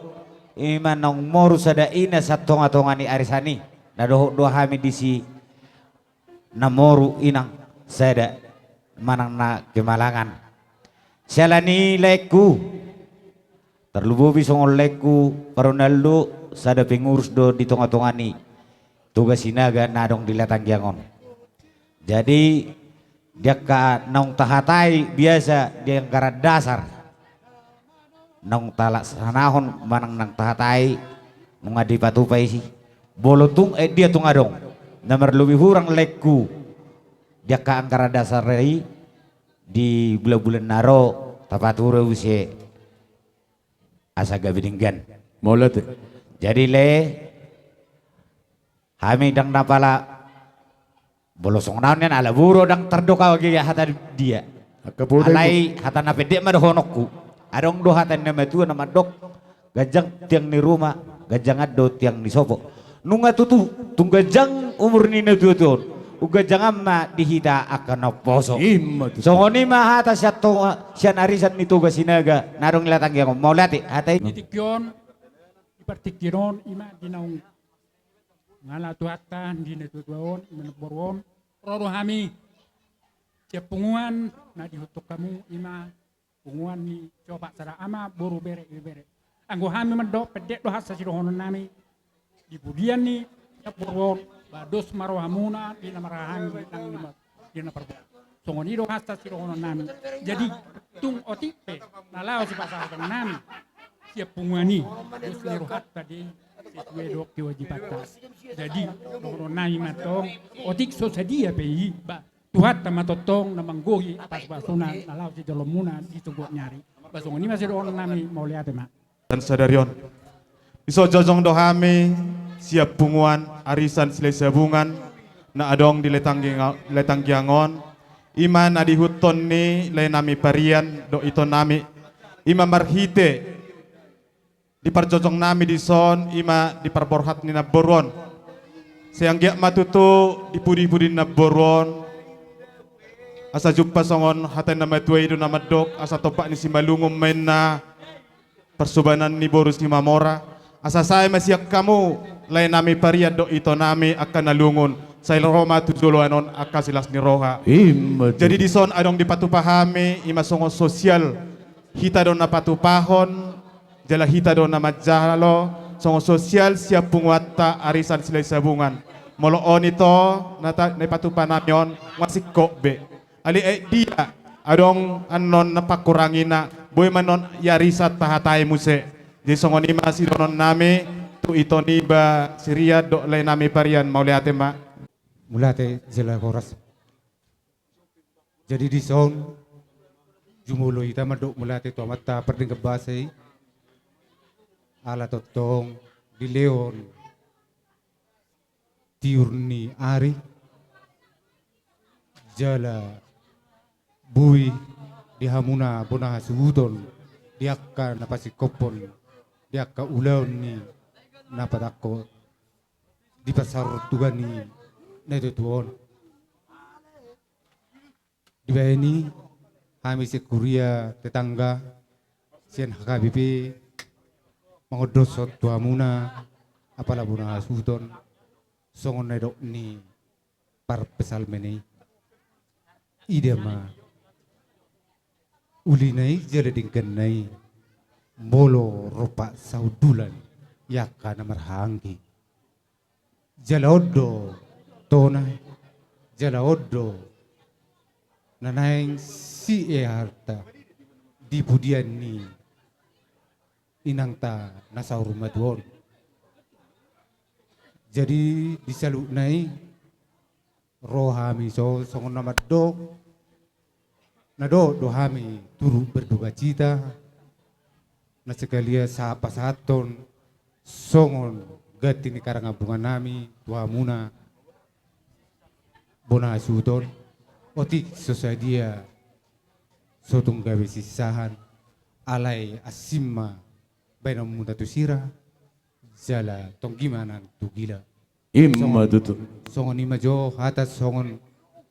i ma naung moru sada ina sian tonga-tonga ni arisan i, na dohot do hami disi na moru inang sada manang na kemalangan. Siala ni i laengku, tarlumobi songon laengku Parunaldo, sada pengurus do di tonga-tonga ni Toga Sinaga na adong di Latanggiang on. Jadi di angka naung tahatai biasa di anggaran dasar, naung talaksanahon manang naung tahatai, nunga dipatupa isi. Molo tung, eh, dia tung adong na marlobi hurang laengku di angka anggaran dasar i, di bulan-bulan na ro tapature muse asa gabe denggan. Molo te. Jadi lae, hami ndang na pala, molo songon on nian ala boru ndang tardok au age hata dia. Alai hata na pendek ma dohononku. Adong do hata ni na matua na mandok, ganjang tiang ni ruma, ganjangan do tiang ni sopo. Nunga tutu, tung ganjang umur ni na tua-tua on, umganjangan ma di hita angka na poso. Ima tutu. Songon i ma hata sian to-, sian arisan ni Toga Sinaga na adong di Latanggiang on. Mauliate, hata i. Di tingki on, di partingkian on, i ma di naung ngala Tuhanta, di na tua-tua on, i ma na boru on, ro do hami sian punguan na diihuthon hamu, i ma punguan ni si opat sada ama, boru, bere, ibebere. Anggo hami mandok, pendek do hata sidohononnami, di pudian ni na boru on, ba dos ma rohamuna di na marhaha anggi nang di na mar-, di na parboru. Songon i do hata sidohononnami. Jadi tung otik pe na laho sipasahatonnami sian punguan i, dos ni rohanta do i sesuai dohot kewajibanta. Jadi dohononnami ma tong, otik so sadia pe i, ba Tuhanta ma tongtong na manggohi pasu-pasuna na laho sijolomuna di toguak ni ari. Ba songon i ma sidohononnami, mauliate ma. Dan sadari on, dison jongjong do hami sian punguan arisan Silahisabungan na adong di Latanggiang-, Latanggiang on, i ma na diihuthon ni laenami Parian dohot itonami, i ma marhite di parjongjong nami dison, i ma di parborhat ni namboru on. Sai anggiat ma tutu di pudi-pudi ni namboru on asa jumpang songon hata ni na matua i do na mandok, asa tompak ni Simalungun ma inna, parsobanan ni boru Simamora. Asa sae ma sian hamu laenami Parian dohot itonami angka na lungun, sai ro ma tu joloan on angka silas ni roha. Ima tutu. Jadi dison adong dipatupa hami, i ma songon sosial, hita do na patupahon, jala hita do na manjalo songon sosial sian punguanta arisan Silahisabungan. Molo on ito na ta-, na ipatupa nami on, nga singkop be. Alai aek dia adong annon na pangkurangina, boi ma annon i arisan tahatai muse. Jadi songon i ma sidohononnami tu ito niba si Rian dohot laenami Parian, mauliate ma. Mauliate jala horas. Jadi dison, Jumolo hita mandok mauliate tu Amanta pardenggan basa i, ala tongtong dilehon tiur ni ari jala boi di hamuna bona hasuhuton di angka na pasingkophon di angka ulaon ni na patangko di pasaor Tuhan ni na tuatua on. Dibahen i hami sian huria tetangga sian H K B P mangondoshon tu hamuna apala bona hasuhuton songon na nidok ni parpsalmen i. Ida ma ulina i jala dengganna i molo rompak sahundulan i angka na marhahaanggi. Jala on do tona, jala on do na naeng siearta di pudian ni inangta na saur matua on. Jadi di saluhutna i ro hami so songon na mandok na dohot do hami turut berdukacita na sekalian sahat pasahathon songon ganti ni karangabunga nami tu hamuna bona hasuhuton. Otik so sadia so tung gabe sinsahan alai asing ma baenonmuna tu sira jala tonggi ma nang tu gila. Ima tutu. Songon i ma jo hata songon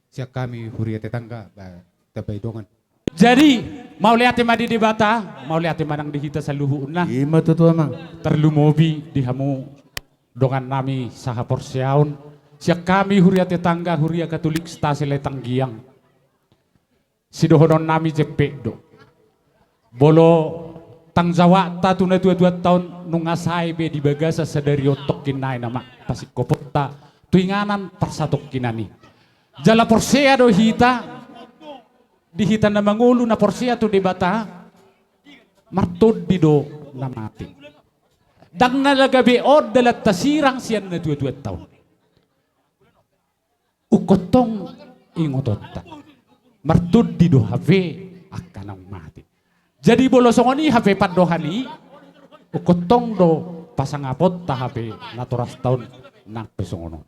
sian hami huria tetangga ba tambai dongan. Jadi mauliate ma di Debata, mauliate ma nang di hita saluhutna. Ima tutu amang. Tarlumobi di hamu dongan nami sahaporseaon sian hami huria tetangga huria Katolik Stasi Letang Giang. Sidohonon nami jempek do. Molo tanggung jawabta tu na tuatua on nunga sae be di bagasan sadari on tongkin nai nama pasingkophonta tu inganan parsatongkinan i. Jala porsea do hita di hita na mangolu na porsea tu Debata martondi do na mate. Ndang na gabe on dalanta sirang sian na tuatua on. Ingkon tong ingotonta martondi do hape angka naung mate. Jadi molo songon i hape pandohan i ingkon tong do pasangaponta hape natorasta on nang pe songon on.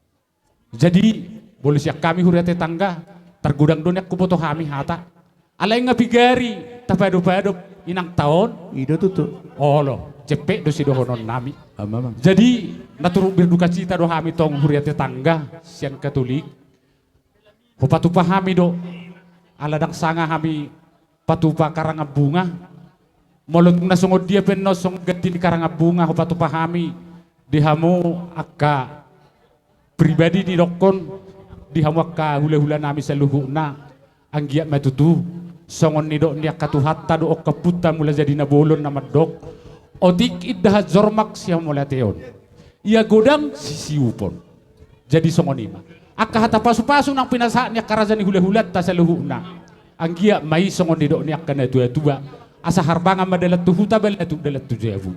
Jadi molo sian hami huria tetangga targodang do nian huboto hami hata. Alai nga pigari tapadopadop inangta on. I do tutu. Olo jempek do sidohonon nami. Jadi na turut berdukacita do hami tong huria tetangga sian Katolik. Hupatupa hami do ala ndang sanga hami patupa karangabunga. Molo tung na songon dia pe annon songon ganti ni karangabunga hupatupa hami di hamu angka pribadi nidokkon di hamu angka hulahula nami saluhutna. Anggiat ma tutu songon nidok ni angka Tuhanta dohot Ompunta Mula Jadi Na Bolon na mandok, otik indahan jormak sihamauliateon, ia godang sisiupon. Jadi songon i ma angka hata pasupasu nang pinasahat ni angka raja ni hulahulanta saluhutna. Anggiat ma i songon nidok ni angka natuatua, asa harbangan ma dalan tu huta, balatu dalan tu jabu.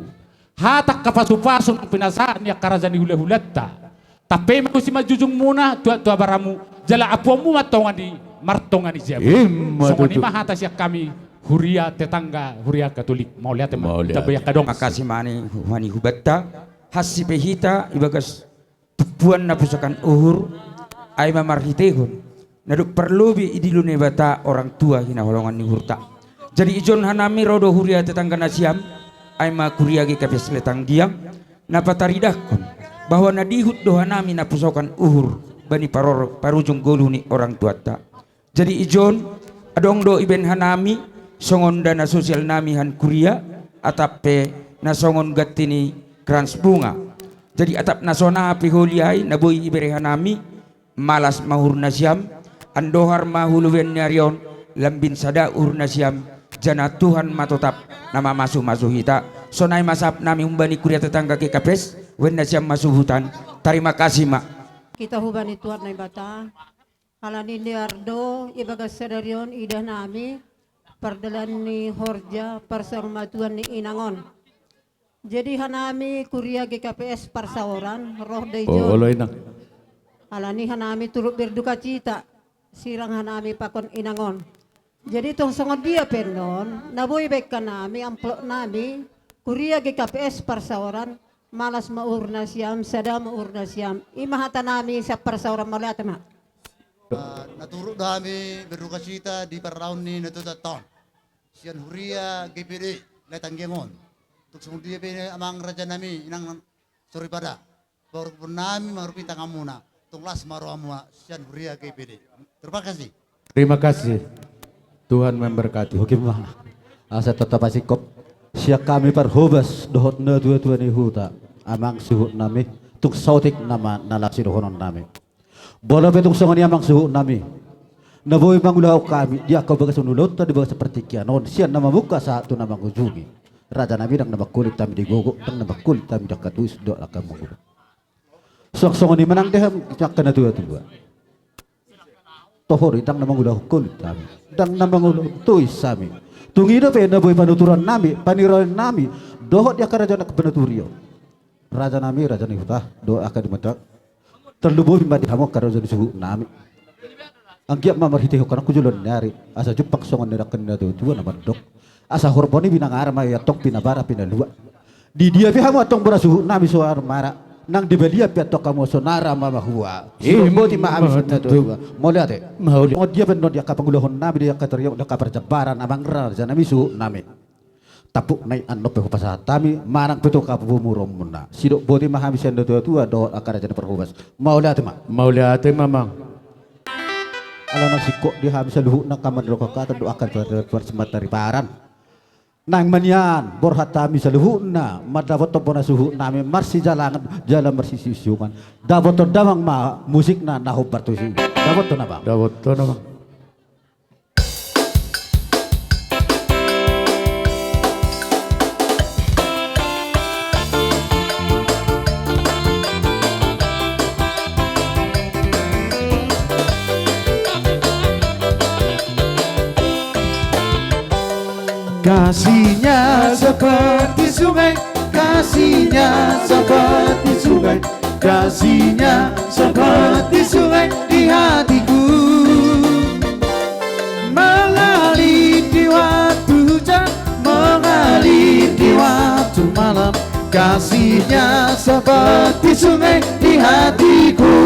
Hata angka pasupasu nang pinasahat ni angka raja ni hulahulanta. Tampe ma tu simanjujungmuna tuak tu abaramu, jala ampuonmu ma tonga ni martonga ni jabu. Ima tutu. Songon i ma hata sian hami huria tetangga huria Katolik. Mauliate ma. Mauliate. Tambai angka dongan. Makasih ma ni hubani hubanta. Hansi pe hita ibagas tumpuan na pusakan uhur, ai ma marhitehon na dung parlobi i di luna Debata orang tua hinaholongan ni uhurta. Jadi ijon hanami ro do huria tetangga nasiam, ai ma huria G K P S Letang Giang, na pataridahkon bahwa na dihut do hanami na pusakan uhur bani paror-, parujung golu ni orang tuanta. Jadi ijon adong do ibaen hanami songon dana sosial nami han huria, atap pe na songon ganti ni krans bunga. Jadi atap na songon aha pe holi ai na boi ibere hanami, malas ma uhur nasiam, andohar ma huluan ni ari on, lambin sada uhur nasiam, jana Tuhan ma totap na mamasumasu hita. Sonai ma sahap nami humbani huria tetangga G K P S, baen nasiam ma suhutan. Tarima kasih ma. Hita hubani Tuhan Naibata. Alani dear do ibagas sadari on idahan nami pardalan ni horja parsaurmatuan ni inang on. Jadi hanami huria G K P S parsaoran roh do ijon. Olo inang. Alani hanami turut berdukacita sirang hanami pakon inang on. Jadi tung songon dia pe annon, na boi baen hami amplop nami, Huria G K P S Parsaoran, malas ma uhur nasiam, sada ma uhur nasiam. I ma hata nami sian Parsaoran, mauliate ma. Ah, na turut do hami berdukacita di parlaon ni natuatuanta on. Sian Huria G P D, Lae Tanggiang on. Tung songon dia pe amang raja nami, inang soripada. Parhobas nami mangarupi tanganmuna. Tung las ma rohamuna sian Huria G P D. Terima kasih. Terima kasih. Tuhan memberkati. Oke, ma. Asa tetap asingkop. Sian hami parhobas dohot natuatua ni huta. Amang suhut nami. Tung saotik nama na laos sidohonon nami. Molo pe tung songon i amang suhut nami, na boi mangulahon hami di angka bagasan ulaonta di bagasan partingkian on, sian na mamungka sahat tu na mangujungi. Raja nami, ndang na mangkulit hami di gogo, ndang na mangkulit hami di angka tuis dohot angka mangulahon. Suang songon i ma nang di hami angka natuatua. Toho do i, ndang na mangulahon kulit hami, ndang na mangulahon tuis hami. Tung i dope na boi panuturan nami, paniraion nami dohot di angka raja na panuturi on. Raja nami, raja ni huta, dohot angka di mata. Tarlumobi ma di hamu angka raja ni suhut nami. Anggiat ma marhitehon hujoloan ni ari, asa jumpang songon nidok ni natuatua na mandok. Asa horbo ni binanga ma i antong pinabara pinalua. Di dia pe hamu antong bona suhut nami so armara, nang di balian pe antong hamu sonara ma mahua. Sidok boti ma hami sian natuatua. Mauliate. Mauliate. Songon dia pe annon di angka pangulahon nami di angka toriak, di angka parjambaran, amang raja nami suhut nami. Tampuk na i annon pe hupasahat hami manang pe tu angka pamoruonmuna. Sidok boti ma hami sian natuatua dohot angka raja ni parhobas. Mauliate ma. Mauliate ma amang. Ala na singkop di hami saluhutna angka mandok hata dohot angka parsimatariparan. Naeng ma nian borhat hami saluhutna mandapothon bona suhut nami marsijalangan jala marsisiunsiungan. Dapothon damang ma musikna na hombar tusi. Dapothon amang. Dapothon amang. Kasihnya seperti sungai, kasihnya seperti sungai, kasihnya seperti sungai di hatiku. Mengalir di waktu hujan, mengalir di waktu malam, kasihnya seperti sungai di hatiku.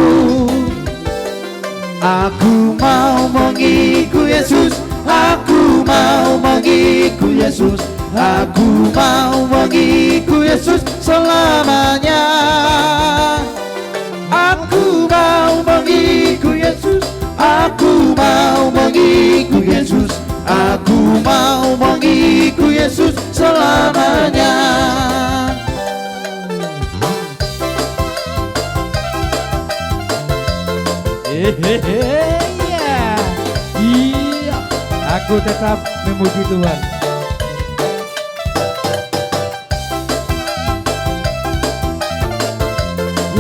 Aku mau mengikut Yesus, aku mau mengikut Yesus, aku mau mengikut Yesus selamanya. Aku mau mengikut Yesus, aku mau mengikut Yesus, aku mau mengikut Yesus selamanya. Hehehe, iya. Iya. Aku tetap memuji Tuhan.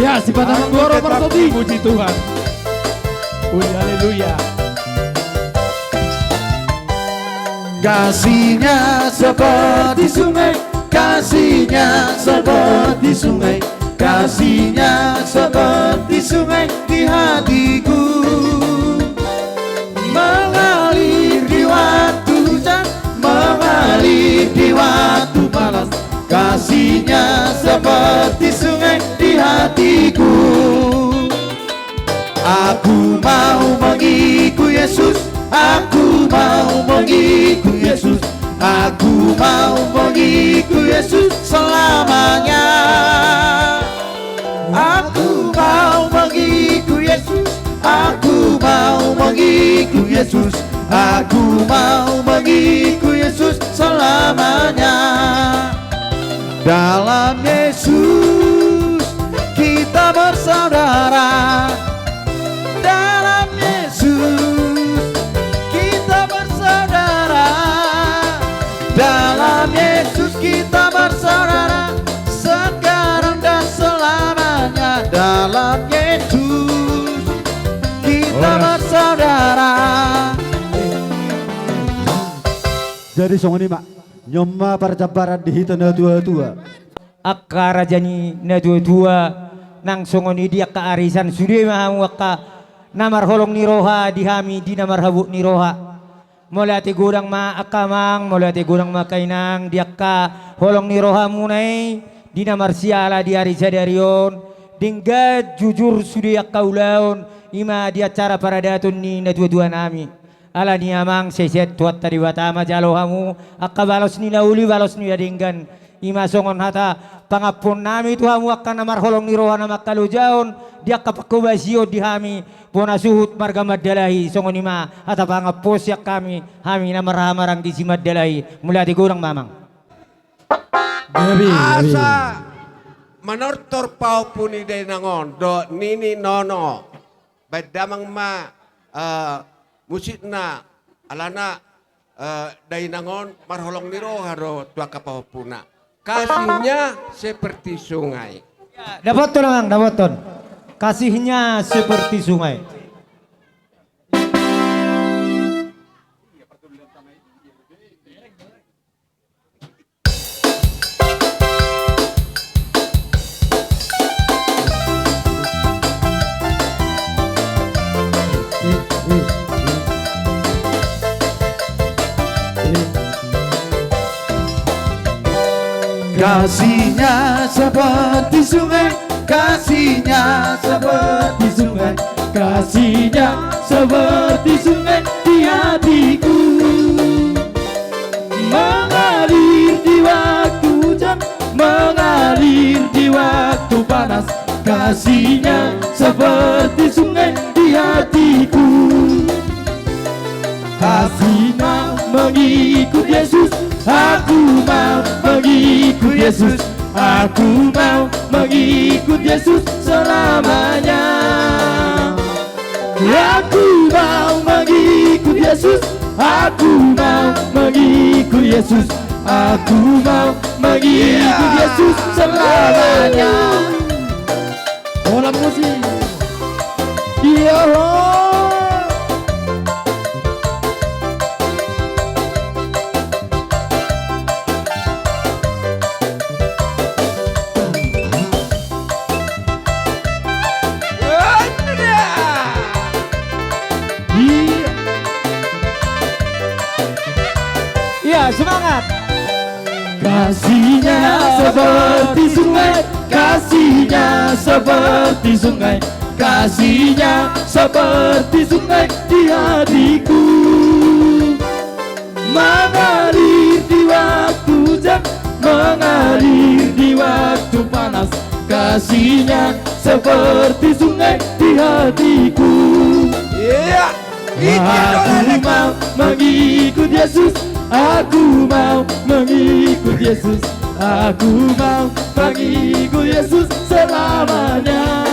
Ya, si Patang Anggoro tetap Parsoti. Puji Tuhan. Puji, haleluya. Kasihnya seperti sungai, kasihnya seperti sungai, kasihnya seperti sungai di hatiku. Mengalir di waktu hujan, mengalir di waktu malas, kasihnya seperti sungai di hatiku. Aku mau mengikut Yesus, aku mau mengikut Yesus, aku mau mengikut Yesus selamanya. Aku mau mengikut Yesus, aku mau mengikut Yesus, aku mau mengikut Yesus selamanya. Dalam Yesus kita bersaudara. Dalam Yesus kita bersaudara. Dalam Yesus kita bersaudara. Sekarang dan selamanya. Dalam Yesus kita bersaudara. Jadi songon i ma. Nion ma parjambaran di hita natuatua. Angka raja ni natuatua, nang songon i di angka arisan, sude ma hamu angka na marholong ni roha di hami, di na marhabot ni roha. Mauliate godang ma angka amang, mauliate godang ma angka inang, di angka holong ni rohamuna i, di na marsiala di ari sadari on, denggan jujur sude angka ulaon, i ma di acara paradaton ni natuatua nami. Alani i amang, sai sian Tuhanta Debata ma jalo hamu, angka balos ni na uli, balos ni na denggan, i ma songon hata pangampuon nami tu hamu angka na marholong ni roha na mangkalojaon, di angka pangkobasion di hami, bona suhut marga Mandalahi, songon i ma hata pangampuon sian hami, hami na marhaha maranggi si Mandalahi, mauliate godang ma amang. Gabe, gabe. Asa manortor pahompu ni dainang on, dohot nini nono. Baen damang ma, eh, musikna, alana, eh, dainang on marholong ni roha do tu angka pahompuna. Kasihnya seperti sungai. Dapothon amang, dapothon. Kasihnya seperti sungai. Kasihnya seperti sungai, kasihnya seperti sungai, kasihnya seperti sungai di hatiku. Mengalir di waktu hujan, mengalir di waktu panas, kasihnya seperti sungai di hatiku. Aku mau mengikut Yesus, aku mau mengikut Yesus, aku mau mengikut Yesus selamanya. Aku mau mengikut Yesus, aku mau mengikut Yesus, aku mau mengikut Yesus selamanya. Bola musik. Iya, ho. Iya. Iya, semangat. Kasihnya seperti sungai, kasihnya seperti sungai, kasihnya seperti sungai di hatiku. Mengalir di waktu hujan, mengalir di waktu panas, kasihnya seperti sungai di hatiku. Iya. Aku mau mengikut Yesus, aku mau mengikut Yesus, aku mau mengikut Yesus selamanya.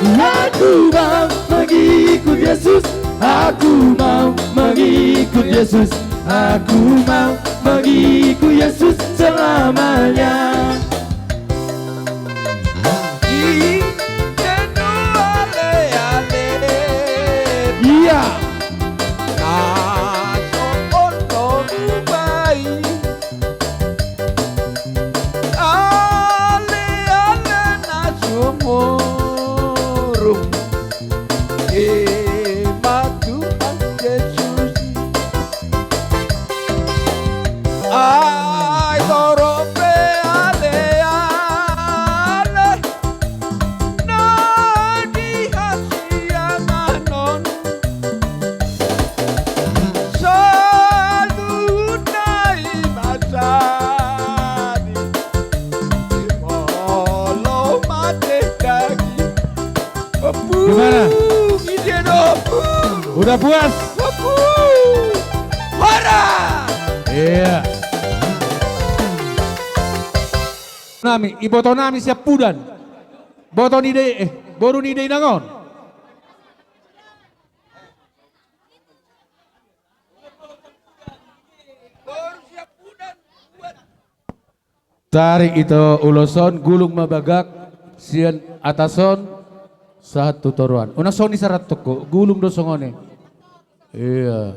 Aku mau mengikut Yesus, aku mau mengikut Yesus, aku mau mengikut Yesus selamanya. Iya. Ale, ale na sumurung. Ima Tuhan Yesus. Ai torop pe ale, ale. Na di hasiangan on. Saluhutna i ma sadi. Molo mate daging. Gimana? Ide do. Udah puas? Hora. Iya. Nami, iboto nami siampudan. Boto ni de, eh, boru ni de inangon. Tarik ito ulos on, gulung ma bagak sian atas on, sahat tu toruan. Unang songon i sarat toko, gulung do songon i. Iya.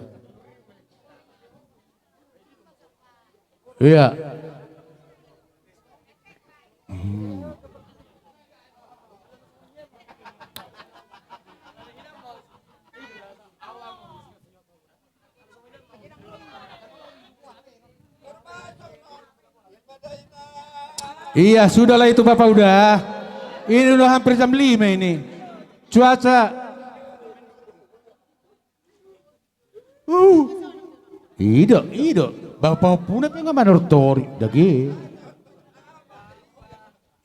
Iya. Hmm. Iya, sudah lah itu, Bapak, udah. Ini udah hampir jam lima ini. Cuaca. Uh. Ido, ido. Bapak puna pe nga manortori dage.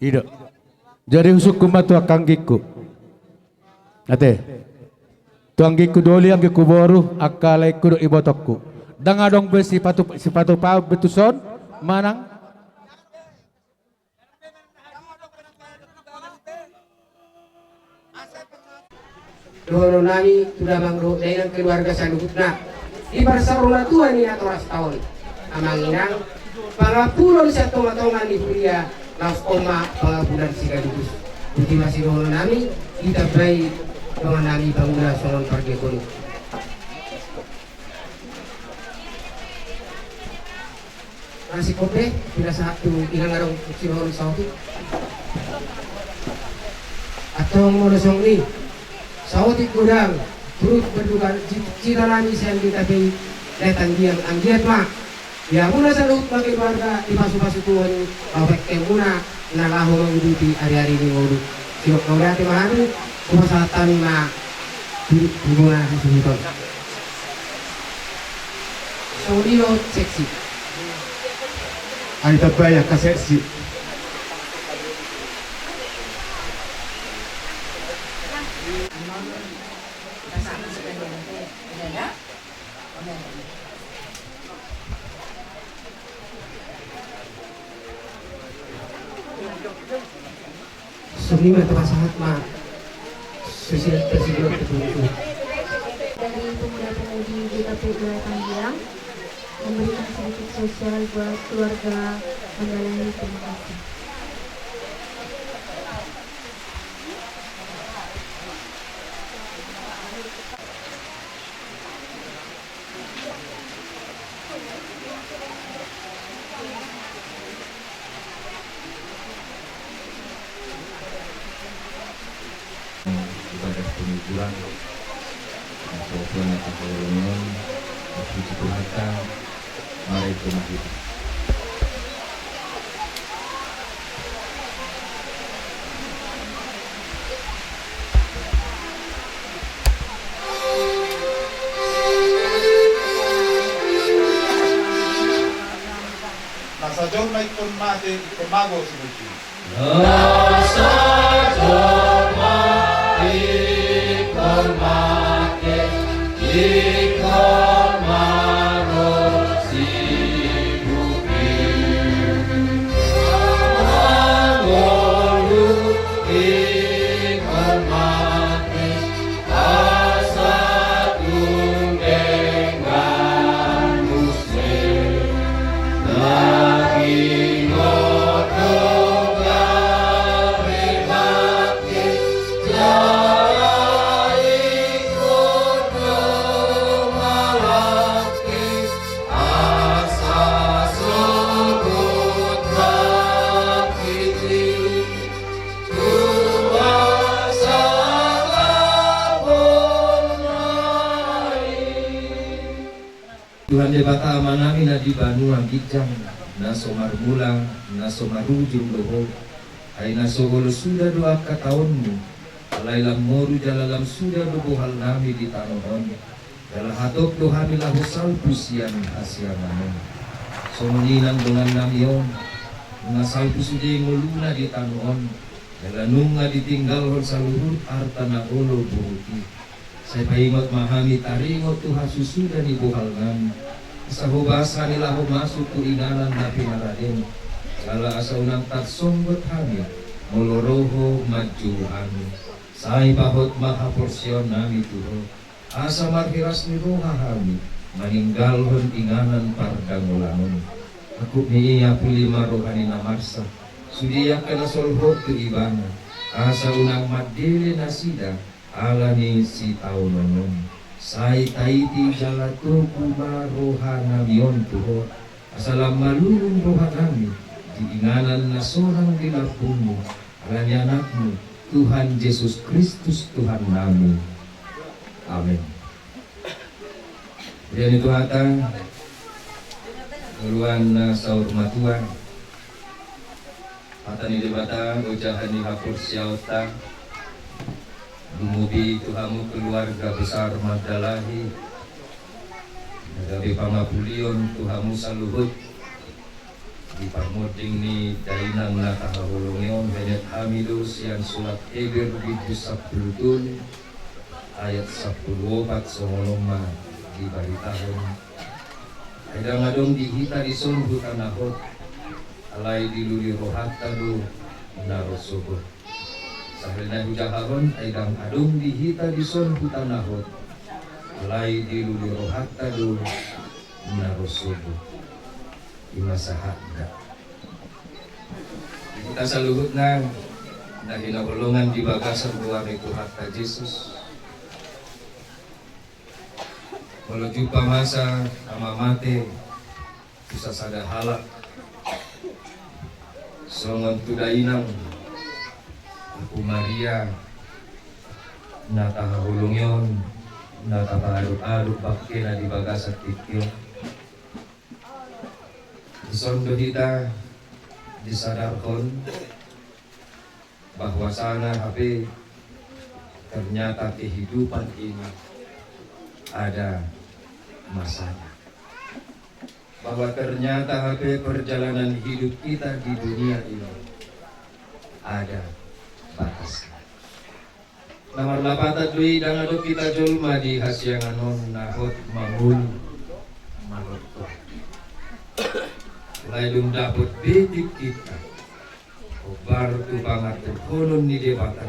Ido. Jadi husungkun ma tu angka anggingku. Ate. Tu anggingku doli, anggingku boru, angka laengku dohot ibotongku. Ndang adong be sipatu, sipatu paut be tuson, manang. Dohonon nami tu damang dohot dainang keluarga saluhutna. Di parsaur matua ni natorasta on, amang inang, pangampunon sian tongatonga ni huria, laos on ma pangampunan sekaligus. Boti ma sidohonon nami, ditambai dongan nami pangula songon pardiakon. Asik kote, pinasahat tu inang adong sidohonon saotik. Antong molo songon i, saotik godang, turut berduka ci-, cita nami sian di tapi letan diang anggiat ma. Ia muna saluhut ma keluarga dipasupasu Tuhan, laho pekemuna na laho manguduti ari-ari ni ngolu. Sidok mauliate ma hami, hupasahat hami ma tu, tu bona hasuhuton. Songon i do seksi. Ai tambai angka seksi. Songon i ma, hupasahat ma. Sosial tersebut betul. Dari pemuda-pemudi G K P dua Tanggiang memberikan sedikit sosial buat keluarga Mandalani. Terima kasih. Ibadah penguburan, kemudian apa yang, puji Tuhan, mari kita. Na sajorna ingkon mate, ingkon mago si Boji. Na sajorna ingkon mate, ingkon mago si Boji. Mago ingkon mate, asa tung denggan muse. Daging do gabe mate, jala ingkon do mate, asa sogot mate. Tuhan Debata Amanami na di banua ginjang, na so marmula, na so marujung do Ho. Ai na so olo suda do angka taonmu, alai lam moru jala lam suda do bohalnami di tano on. Jala hatop do hami laho salpu sian hasiangan on. Songon i nang dongannami on, nunga salpu sude ngoluna di tano on, jala nunga ditinggalhon saluhut arta na olo borut i. Sai paingot ma hami taringot tu hasusuda ni bohalnami. Asa hobas hami laho masuk tu inganan na pinarade-Mu. Jala asa unang tarsonggot hami, molo ro Ho manjou hami. Sai pahot ma haporseaonnami tu Ho. Asa marhiras ni roha hami, maninggalhon inganan pardangolan on. Angkup ni i apuli ma roha ni na marsak, sude angka na solhot tu ibana, asa unang mandele nasida, ala ni sitaonon on. Sai taiti jala togu ma rohanami on tu Ho. Asa lam malungun rohanami, di inganan na sonang di lambungmu, ala ni Anakmu, Tuhan Jesus Kristus Tuhannami. Amen. Jadi tu hata, keluhan na saur matua. Hata ni Debata, ojahan ni haporseaonta, lumobi tu hamu keluarga besar Mandalahi, na gabe pangapulion tu hamu saluhut. Di parmonding ni dainang na tahaholongi on, henet hami do sian surat Heber bindu sampulu tolu ayat sampulu opat, songon on ma dibaritahon. Ai ndang adong di hita dison huta na hot, alai dilului rohanta do na ro sogot. Sahali nai hujahahon, ai ndang adong di hita dison huta na hot, alai dilului rohanta do na ro sogot. I ma sahatna. Hita saluhutna na hinaholongan di bagasan goar ni Tuhanta Jesus. Molo jumpa masa ma mate tu sasada halak, songon tu dainang Ompu Maria na tahaholongi on, na tapaadop-adop bangkena di bagasan tingki on. Dison do hita disadarhon bahwasana hape ternyata kehidupan ini ada masanya. Bahwa ternyata hape perjalanan hidup kita di dunia ini ada batasnya. Na marlapatan do i, ndang adong hita jolma di hasiangan on na hot mangolu malotto. Alai dung dapot be tingkinta, hombar tu pangaturhonon ni Debata,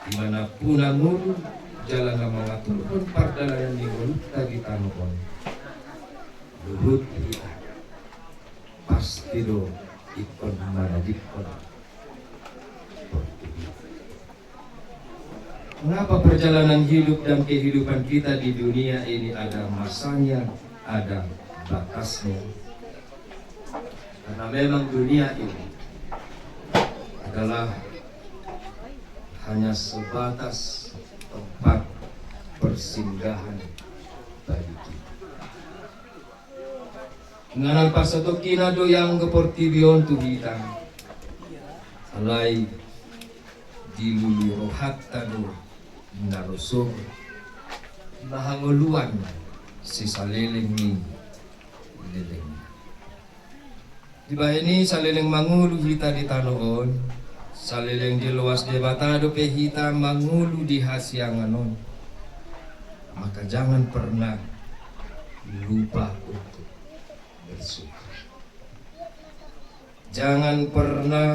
di mana puna ngolu jala na mangaturhon pardalanan ni ngolunta di tano on. Luhut hita, pasti do ingkon manadingkon portibi. Mengapa perjalanan hidup dan kehidupan kita di dunia ini ada masanya, ada batasnya? Karena memang dunia ini adalah hanya sebatas tempat persinggahan bagi kita. Inganan parsatongkina do ianggo portibi on tu hita, alai dilului rohanta do na ro sogot, na hangoluan sisaleleng ni lelengna. Dibahen i saleleng mangolu hita di tano on, saleleng diloas Debata dope hita mangolu di hasiangan on. Maka jangan pernah lupa untuk bersyukur. Jangan pernah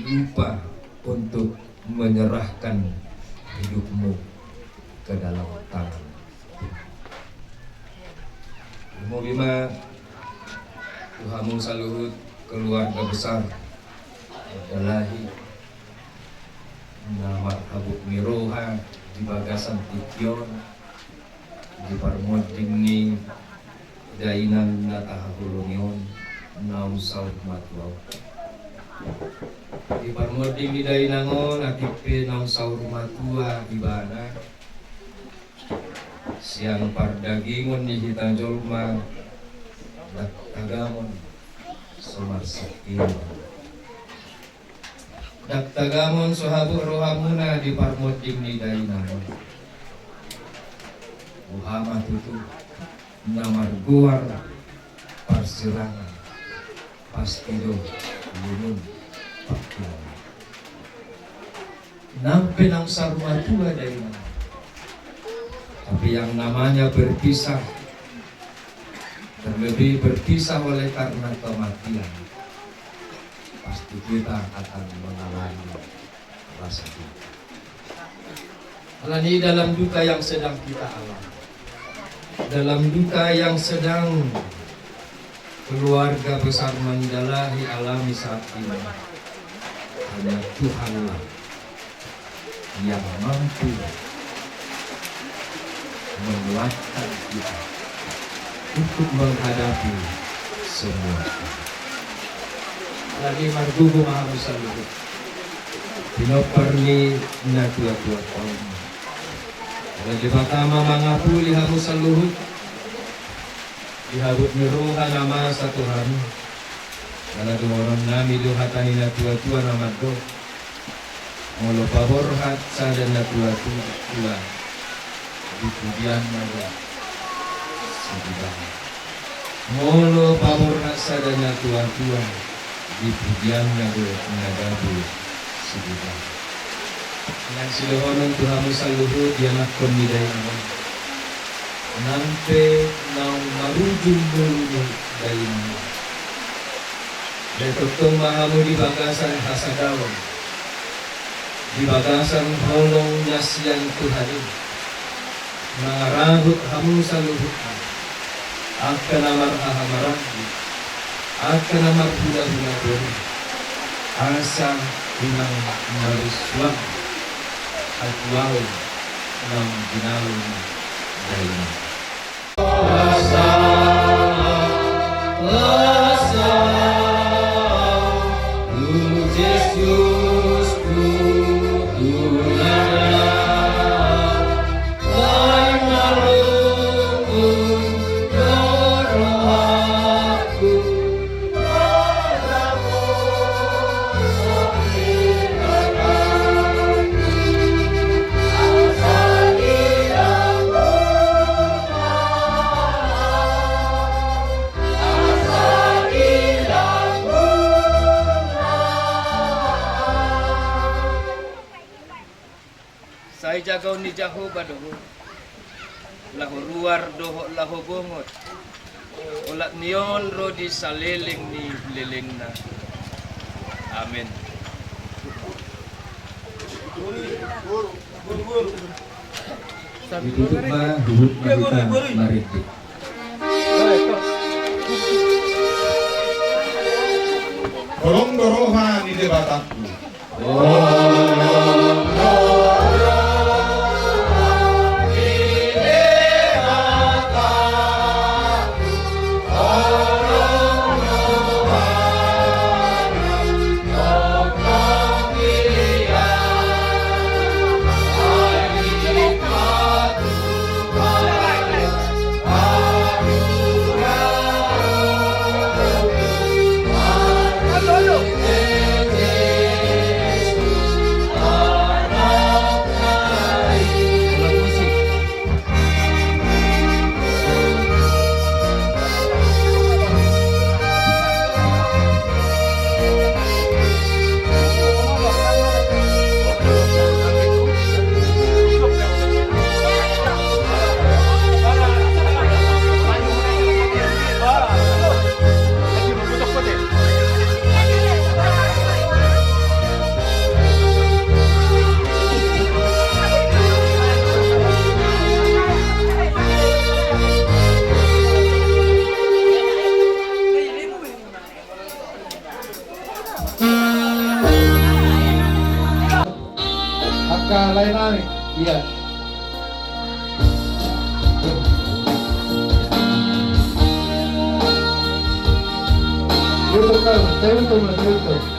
lupa untuk menyerahkan hidupmu ke dalam tangan Tuhan. Lumobi ma tu hamu saluhut keluarga besar Mandalahi na marhabot ni roha di bagasan tingki on, di parmonding ni dainang na tahaholongi on, naung saur matua. Di parmonding ni dainang on, atik pe naung saur matua ibana, sian pardagingon ni hita jolma, ndang tagamon so marsingkir. Ndang tagamon so habot rohamuna di parmonding ni dainang on. Boha ma tutu na margoar parsirangan, pasti do lungun pangkilaon. Nang pe naung saur matua dainang, tapi yang namanya berpisah, terlebih berpisah oleh karena kematian, pasti kita akan mengalami rasa duka. Alani dalam duka yang sedang kita alami, dalam duka yang sedang keluarga besar Mandalahi alami saat ini, hanya Tuhanlah yang mampu menguatkan kita untuk menghadapi semua ini. Alani margogo ma hamu saluhut, pinompar ni natua-tua on. Ala Debata ma mangapuli hamu saluhut di habot ni roha na masa tu hamu. Ala dohononnami do hata ni natuatua na mandok: Molo paborhat sada natuatua, di pudianna do sigubang. Molo paborhat sada natuatua, di pudianna do na gabe sigubang. Nang sidohonon tu hamu saluhut, ianakhon ni dainang on, nang pe naung marujung ngolu ni dainang on, sai tongtong ma hamu di bagasan hasadaon, di bagasan holong na sian Tuhan i, mangarahut hamu saluhutna, angka na marhahamaranggi, angka na marhulahula boru, asa unang marussuang hatuaon naung jinalo ni dainang. Sai jagaon ni Jahowa do ho, laho ruar dohot laho bongot, olat ni on ro di saleleng ni lelengna. Amen. Ditutup ma huhutna, hita marende. Holong do roha ni Debatangku. Angka lae nami, ia. Tutup, Kang. Tutup, tutup.